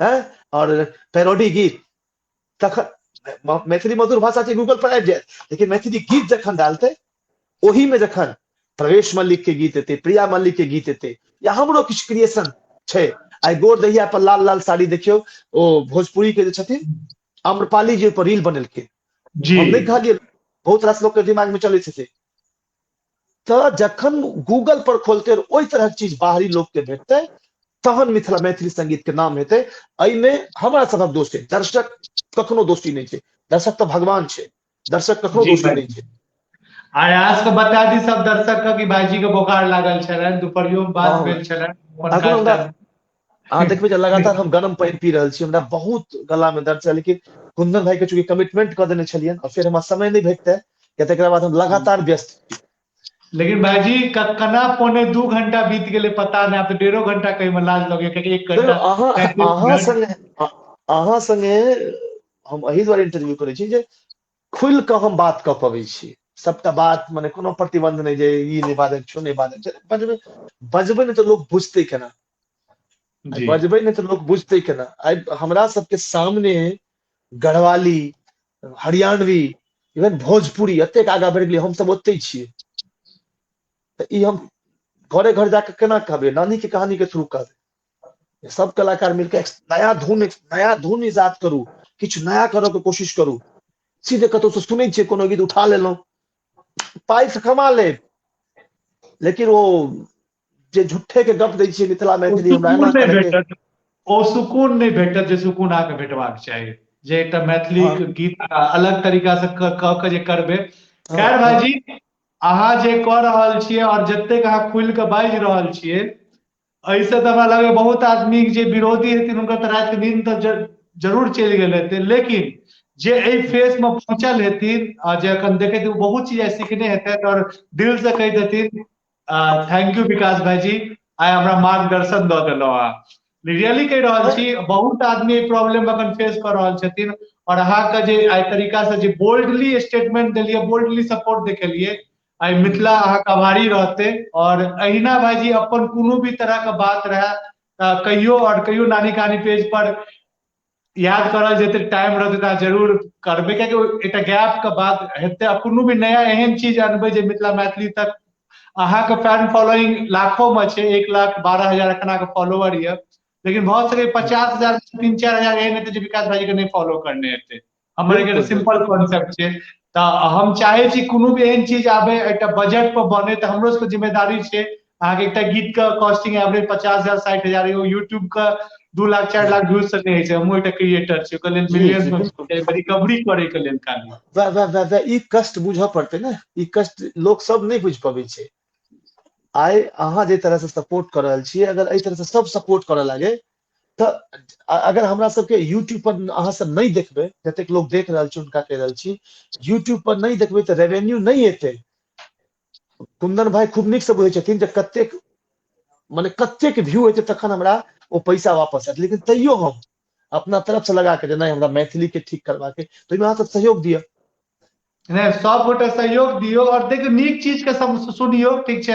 है और पैरोडी गीत। तखन मैथिली मधुर भाषा छै गूगल पर आबि जायत, लेकिन मैथिली गीत जखन डालतै ओहि में जखन प्रवेश मल्लिक के गीत एतै, प्रिया मल्लिक के गीत एतै, या हमरो किछु क्रिएशन छै। आइ गोर दहिया पर लाल लाल साड़ी देखियौ, ओ भोजपुरी के जे छथिन आम्रपाली जी पर रील बनेलखिन जी। हम नहि कहलियै, बहुत रास लोक के दिमाग में चलै छै से। तऽ जखन गूगल पर खोलतै ओहि तरहक चीज बाहरी लोक के भेटतै तहन मिथिला मैथिली संगीत के नाम हेतै। एहिमे हमरा सभक दोष छै, दर्शक कखनो दोषी नहि छै, दर्शक तऽ भगवान छै, दर्शक कखनो दोषी नहि छै। आयास के बता दी सब दर्शक के कि भाईजी के बोखार लागल छलनि, दुपहरियो में बात भेल छलनि। अहाँ देखबै जे लगातार हम गरम पानि पी रहल छी, हमरा बहुत गला में दर्द छै, लेकिन कुंदन भाई के चूँकि कमिटमेंट कऽ देने छलियनि और फेर हमरा समय नहि भेटतै, किया तकरा बाद हम लगातार व्यस्त छी। लेकिन भाईजी कना 1.75 घंटा बीत गेलै पता नहि, आब तऽ 1.5 घंटा कहीं में लाज लगैया, कियाकि 1 घंटा अहाँ अहाँ संगे हम एहि दुआरे इंटरव्यू करै छी जे खुलि कऽ हम बात कऽ पबै छी, सबटा बात, मने कोनो प्रतिबंध नहि जे ई नहि बाजै छौ, नहि बाजै छै, बजबै बजबै नहि तऽ लोक बुझतै केना, बजबै नहि तऽ लोक बुझतै केना। आइ हमरा सबके सामने गढ़वाली, हरियाणवी, इवन भोजपुरी एतेक आगाँ बढ़ि गेलै, हमसब ओतै छियै। तऽ ई हम घरे घर जाके केना कहबै? नानी के कहानी के थ्रू कहबै। सब कलाकार मिलके नया धुन इजाद करू, किछु नया करऽ के कोशिश करू। सीधे कतौ से सुनै छियै कोनो गीत उठा लेलहुँ, पाइ से कमा लेब, लेकिन ओ जे झूठे के गप दै छियै मिथिला मैथिली हमरा एना करके, ओ सुकून नहि भेटत जे सुकून अहाँके भेटबाक चाही, जे एकटा मैथिली गीत अलग तरीका से कह के जे करबै। खैर भाईजी, अहाँ जे कऽ रहल छियै और जतेक अहाँ खुलि कऽ बाजि रहल छियै, एहिसँ तऽ हमरा लगैए बहुत आदमी जे विरोधी हेथिन हुनकर तऽ रातिके नींद तऽ जरूर चलि गेल हेतै, लेकिन जे एहि फेज में पहुंचल हेथिन आ जे अखन देखैत बहुत चीज सीखने हेतै और दिल से कहैत हेथिन thank you विकास भाईजी, आइ हमरा मार्गदर्शन दऽ देलहुँ अहाँ। रियली कहि रहल छी, बहुत आदमी एहि प्रॉब्लम अखन फेस कऽ रहल छथिन और अहाँके जे आइ तरीका से जे बोल्डली स्टेटमेंट देलियै, बोल्डली सपोर्ट देखेलियै, आइ मिथिला अहाँके आभारी रहतै। और अहिना भाईजी अपन कोनो भी तरह के बात रहए कहियो और कहियो नानी कहानी पेज पर याद करल जेतै, टाइम रहतै तऽ जरूर करबै, कियाकि एकटा गैप के बाद हेतै। आ कोनो भी नया एहन चीज अनबै जे मिथिला मैथिली तक अहाँके फैन फॉलोइंग लाखों में छै, 1,12,000 एखन अहाँके फॉलोअर यऽ, लेकिन भऽ सकै 50,000 3-4 हजार एहन हेतै जे विकास भाईजी के नहि फॉलो करने हेतै। हमर एक सिंपल कॉन्सेप्ट छै। तऽ हम चाहै छी कोनो भी एहन चीज आबे, एकटा बजट पर बने, तऽ हमरो सबके जिम्मेदारी छै। अहाँके एकटा गीत के कॉस्टिंग एवरेज 50,000 60,000, यूट्यूब के 2 लाख 4 लाख व्यूज से नहि होइ छै। हमहूँ एकटा क्रिएटर छी, ओकर लेल मिलियंस में रिकवरी करे के लेल खाली। वाह वाह वाह वाह! ई कष्ट बुझऽ पड़तै ने, ई कष्ट लोक सब नहि बुझि पबै छै। आइ अहाँ जे तरह से सपोर्ट कऽ रहल छियै, अगर एहि तरह से सब सपोर्ट करऽ लागे तऽ अगर हमरा सबके यूट्यूब पर अहाँ सब नहि देखबै, जतेक लोग देख रहल छी हुनका कहि रहल छी, यूट्यूब पर नहि देखबै तऽ रेवेन्यू नहि एतै। कुंदन भाई खूब नीक से बुझै छथिन जे कतेक, मने कतेक व्यू हेतै तखन हमरा ओ पैसा वापस आयत। लेकिन तैयो हम अपना तरफ से लगा के जे नहि, हमरा मैथिली के ठीक करबाक, तऽ ओहिमे अहाँ सब सहयोग दिअ। नहि, सब गोटे सहयोग दियौ और देखियौ, नीक चीज के सब सुनियौ, ठीक छै?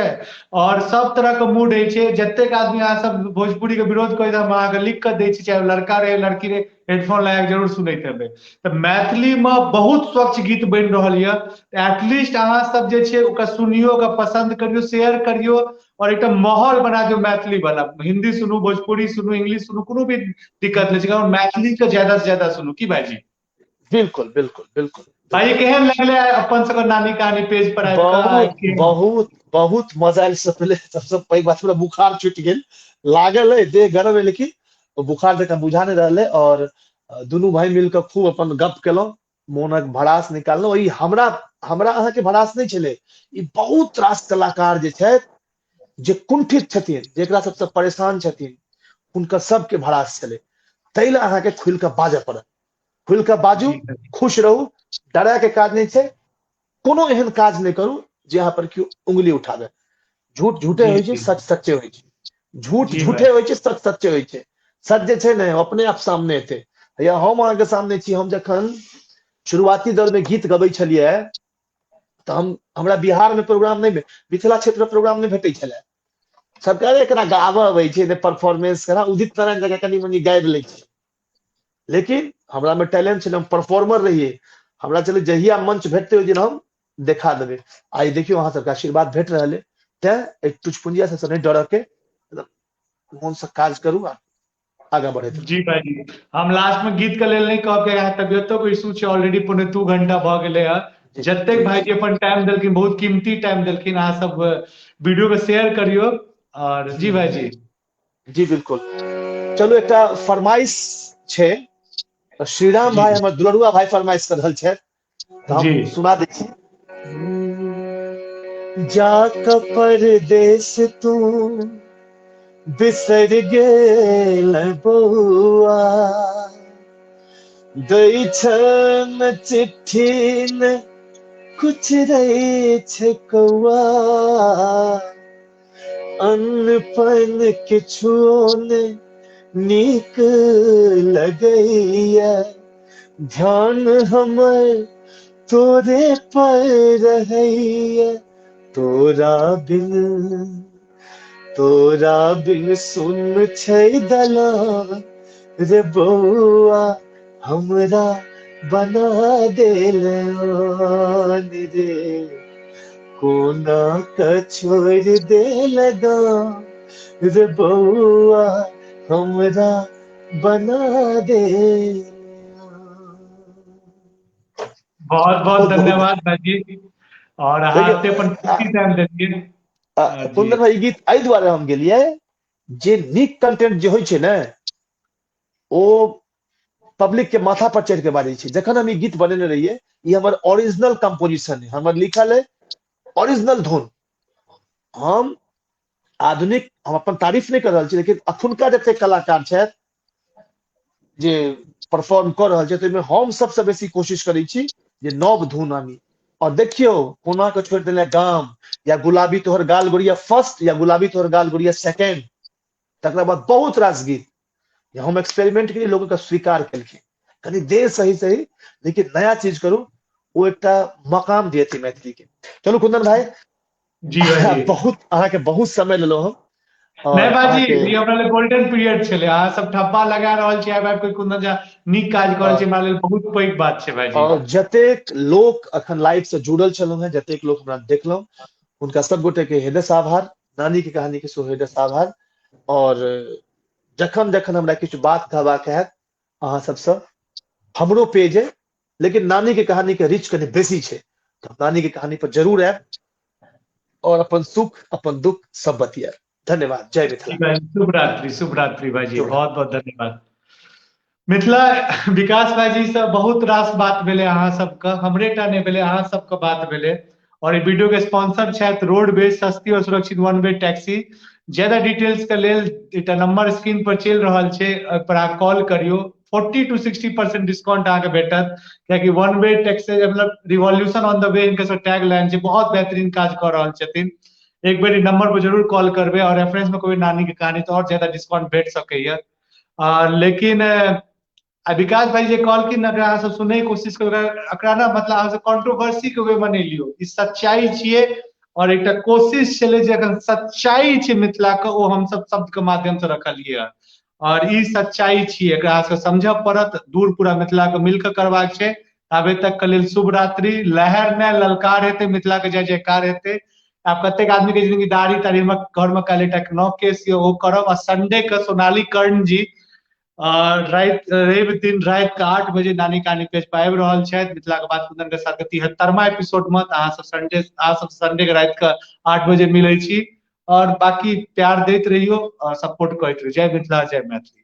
और सब तरह के मूड होइ छै। जतेक आदमी अहाँ सब भोजपुरी के विरोध करै, हम अहाँके लिख कऽ दै छी, चाहे लड़का रहे, लड़की रहे, हेडफोन लगा के जरूर सुनैत हेबै। तऽ मैथिली मे बहुत स्वच्छ गीत बनि रहल यऽ। एटलीस्ट अहाँ सब जे छै ओकरा सुनियौ, ओकरा पसन्द करियौ, शेयर करियौ और एकटा माहौल बना दियौ मैथिली वाला। हिंदी सुनू, भोजपुरी सुनू, इंग्लिश सुनू, कोनो भी दिक्कत नहि छै, मैथिली के ज्यादा से ज्यादा सुनू। की भाईजी? बिल्कुल बिल्कुल बिल्कुल। भाई, केहन लगले अपन सबके नानी कहानी पेज पर आबि? बहुत बहुत बहुत मजा आयल। सबसे पहिले, सबसे पैघ बात, हमरा बुखार छुटि गेल। लागल है देह गरम है, लेकिन बुखार जकाँ बुझा नहि रहल है। और दुनू भाई मिलकर खूब अपन गप केलहुँ, मोनक भड़ास निकाललहुँ। ई हमरा हमरा अहाँके भड़ास नहि छलै, ई बहुत रास कलाकार जे छथि, जे कुंठित छथिन, जेकरा सबसँ परेशान छथिन, हुनकर सबके भड़ास छलै। ताहि लए अहाँके खुलि कऽ बाजऽ पड़त। खुलि कऽ बाजू, खुश रहू, डराय के काज नहि छै। कोनो एहन काज नहि करू जे अहाँ पर केओ उंगली उठाबे। झूठ झूठे होइ छै, सच सच्चे होइ छै। झूठ झूठे होइ छै, सच सच्चे होइ छै। सच जे छै ने, अपने आप सामने एतै। या हम अहाँके सामने छी। हम जखन शुरुआती दौर में गीत गबै छलियै तऽ हम हमरा बिहार में प्रोग्राम नहि, मिथिला क्षेत्र में प्रोग्राम नहि भेटै छलै। सरकार एकरा गाबऽ अबै छै ने, परफॉर्मेंस करा उदित नारायण जकाँ कनि मनि गाबि लै छै। लेकिन हमरा मे टैलेंट छलै, हम परफॉर्मर रहियै। हमरा छलै जहिया मंच भेटतै, ओहि दिन हम देखा देबै। आइ देखियौ, अहाँ सबके आशीर्वाद भेट रहल है। तें एहि टुचपुंजिया सबसँ नहि डरऽ के, मोनसँ काज करू आ आगाँ बढ़ैत। जी भाईजी, हम लास्ट में गीत के लेल नहि कहब कि अहाँ तबियतो के इशू छै। ऑलरेडी 1.75 घंटा भऽ गेलै हँ। जतेक भाईजी अपन टाइम देलखिन, बहुत कीमती टाइम देलखिन। अहाँ सब वीडियो के शेयर करियौ और जी भाईजी। जी बिल्कुल। चलू, एकटा फरमाइश छै। श्रीराम भाई, हमर दुलरुआ भाई फरमाइश कर रहल छथि तऽ हम सुना दै छी। जा कऽ परदेश तू बिसर गेल बौआ, दै छन चिट्ठी ने कुचरै छै कौआ, अन्न पानि किछुओ ने नीक लगैया, ध्यान हमर तोरे पर रहैया, तोरा बिन, तोरा बिन सुन छै दलान रे बौआ, हमरा बना देल रे, कोना कऽ छोड़ि देल गाम रे बौआ, हमरा बना दे। बहुत बहुत धन्यवाद भाईजी और अहाँ अपन टाइम देलियै। कुंदन भाई, गीत एहि दुआरे हम गेलियै जे नीक कंटेंट जे होइ छै ने, ओ पब्लिक के माथा पर चढ़ि के बाजै छै। जखन हम ई गीत बनेने रहियै, ई हमर ओरिजिनल कंपोजिशन है, हमर लिखल है, ओरिजिनल धुन। हम आधुनिक, हम अपन तारीफ नहि कर रहल छी, लेकिन अखुनका जते कलाकार छथि जे परफॉर्म कऽ रहल छथि, ओहिमे हम सबसँ बेसी कोशिश करै छी जे नव धुन आनी। और देखियौ, कोना के छोड़ि देले गाम या गुलाबी तोहर गाल गोरिया फर्स्ट या गुलाबी तोहर गाल गोरिया सेकेंड, तकरा बाद बहुत रास गीत हम एक्सपेरिमेंट के लोगों का स्वीकार केलखिन। कनि देर सही सही, लेकिन नया चीज करू, ओ एकटा मकाम दिएतै मैथिली के। चलू कुंदन भाई। जी भाई। बहुत अहाँके बहुत समय लेलहुँ हम। नहि भाजी, ई हमरा लेल गोल्डन पीरियड छलै। अहाँ सब ठप्पा लगा रहल छी, आबि आबि के कुंदन झा नीक काज कऽ रहल छी, हमरा लेल बहुत पैघ बात छै भाईजी। और जतेक लोक अखन लाइव से जुड़ल छलहुँ हेँ, जतेक लोक हमरा देखलहुँ, हुनका सब गोटे के हृदय से आभार, नानी के कहानी के सेहो हृदय से आभार। और जखन जखन हमरा किछु बात कहबाक हैत अहाँ सबसँ, हमरो पेज है लेकिन नानी के कहानी के रिच कनि बेसी छै, तऽ नानी के कहानी पर जरूर आयब और अपन सुख अपन दुख सब बतियाब। धन्यवाद, जय मिथिला। शुभ रात्रि, शुभ रात्रि भाईजी, बहुत बहुत धन्यवाद। मिथिला विकास भाईजी से बहुत रास बात भेलै अहाँ सबके, हमरे टा नहि भेलै, अहाँ सबके बात भेलै। और ई वीडियो के स्पॉन्सर छथि रोडवेज, सस्ती और सुरक्षित वन वे टैक्सी। ज्यादा डिटेल्स के लेल एकटा नंबर स्क्रीन पर चलि रहल छै, ओहि पर अहाँ कॉल करियौ। 40 to 60% discount अहाँके भेटत, कियाकि वन वे टैक्सी मतलब रिवॉल्यूशन ऑन the way इनके सब टैग लाइन छै, बहुत बेहतरीन काज कऽ रहल छथिन। एक बेर ई नंबर पर जरूर कॉल करबै और रेफरेंस में कोई नानी के कहानी तऽ और ज्यादा डिस्काउंट भेट सकैया। लेकिन विकास भाई जे कहलखिन अगर अहाँ सब सुनय के कोशिश करू, एकरा ना मतलब अहाँ सब कंट्रोवर्सी के वे में नहि लियौ, ई सच्चाई छियै और एकटा कोशिश छलै जे अखन सच्चाई छै मिथिला के, ओ हमसब शब्द के माध्यम से रखलियै हँ और ई सच्चाई छियै, एकरा अहाँ सब समझऽ पड़त। दूर पूरा मिथिला के मिलके करबाक छै। ताबे तक के लेल शुभ रात्रि। लहर ने ललकार हेतै, मिथिला के जय जयकार हेतै। आब कतेक आदमी के जिनकी दाढ़ी ताढ़ी हमर घर में काल्हि एकटा नव केस यऽ ओ करब। आ संडे के सोनाली कर्ण जी राति रवि दिन राति के 8 बजे नानी कहानी पेज पर आबि रहल छथि मिथिला के बात कुंदन के साथ 73वां एपिसोड में। तऽ अहाँ सब संडे के राति के 8 बजे मिलै छी और बाकी प्यार दैत रहियो और सपोर्ट करैत रहियो। जय मिथिला, जय मैथिली।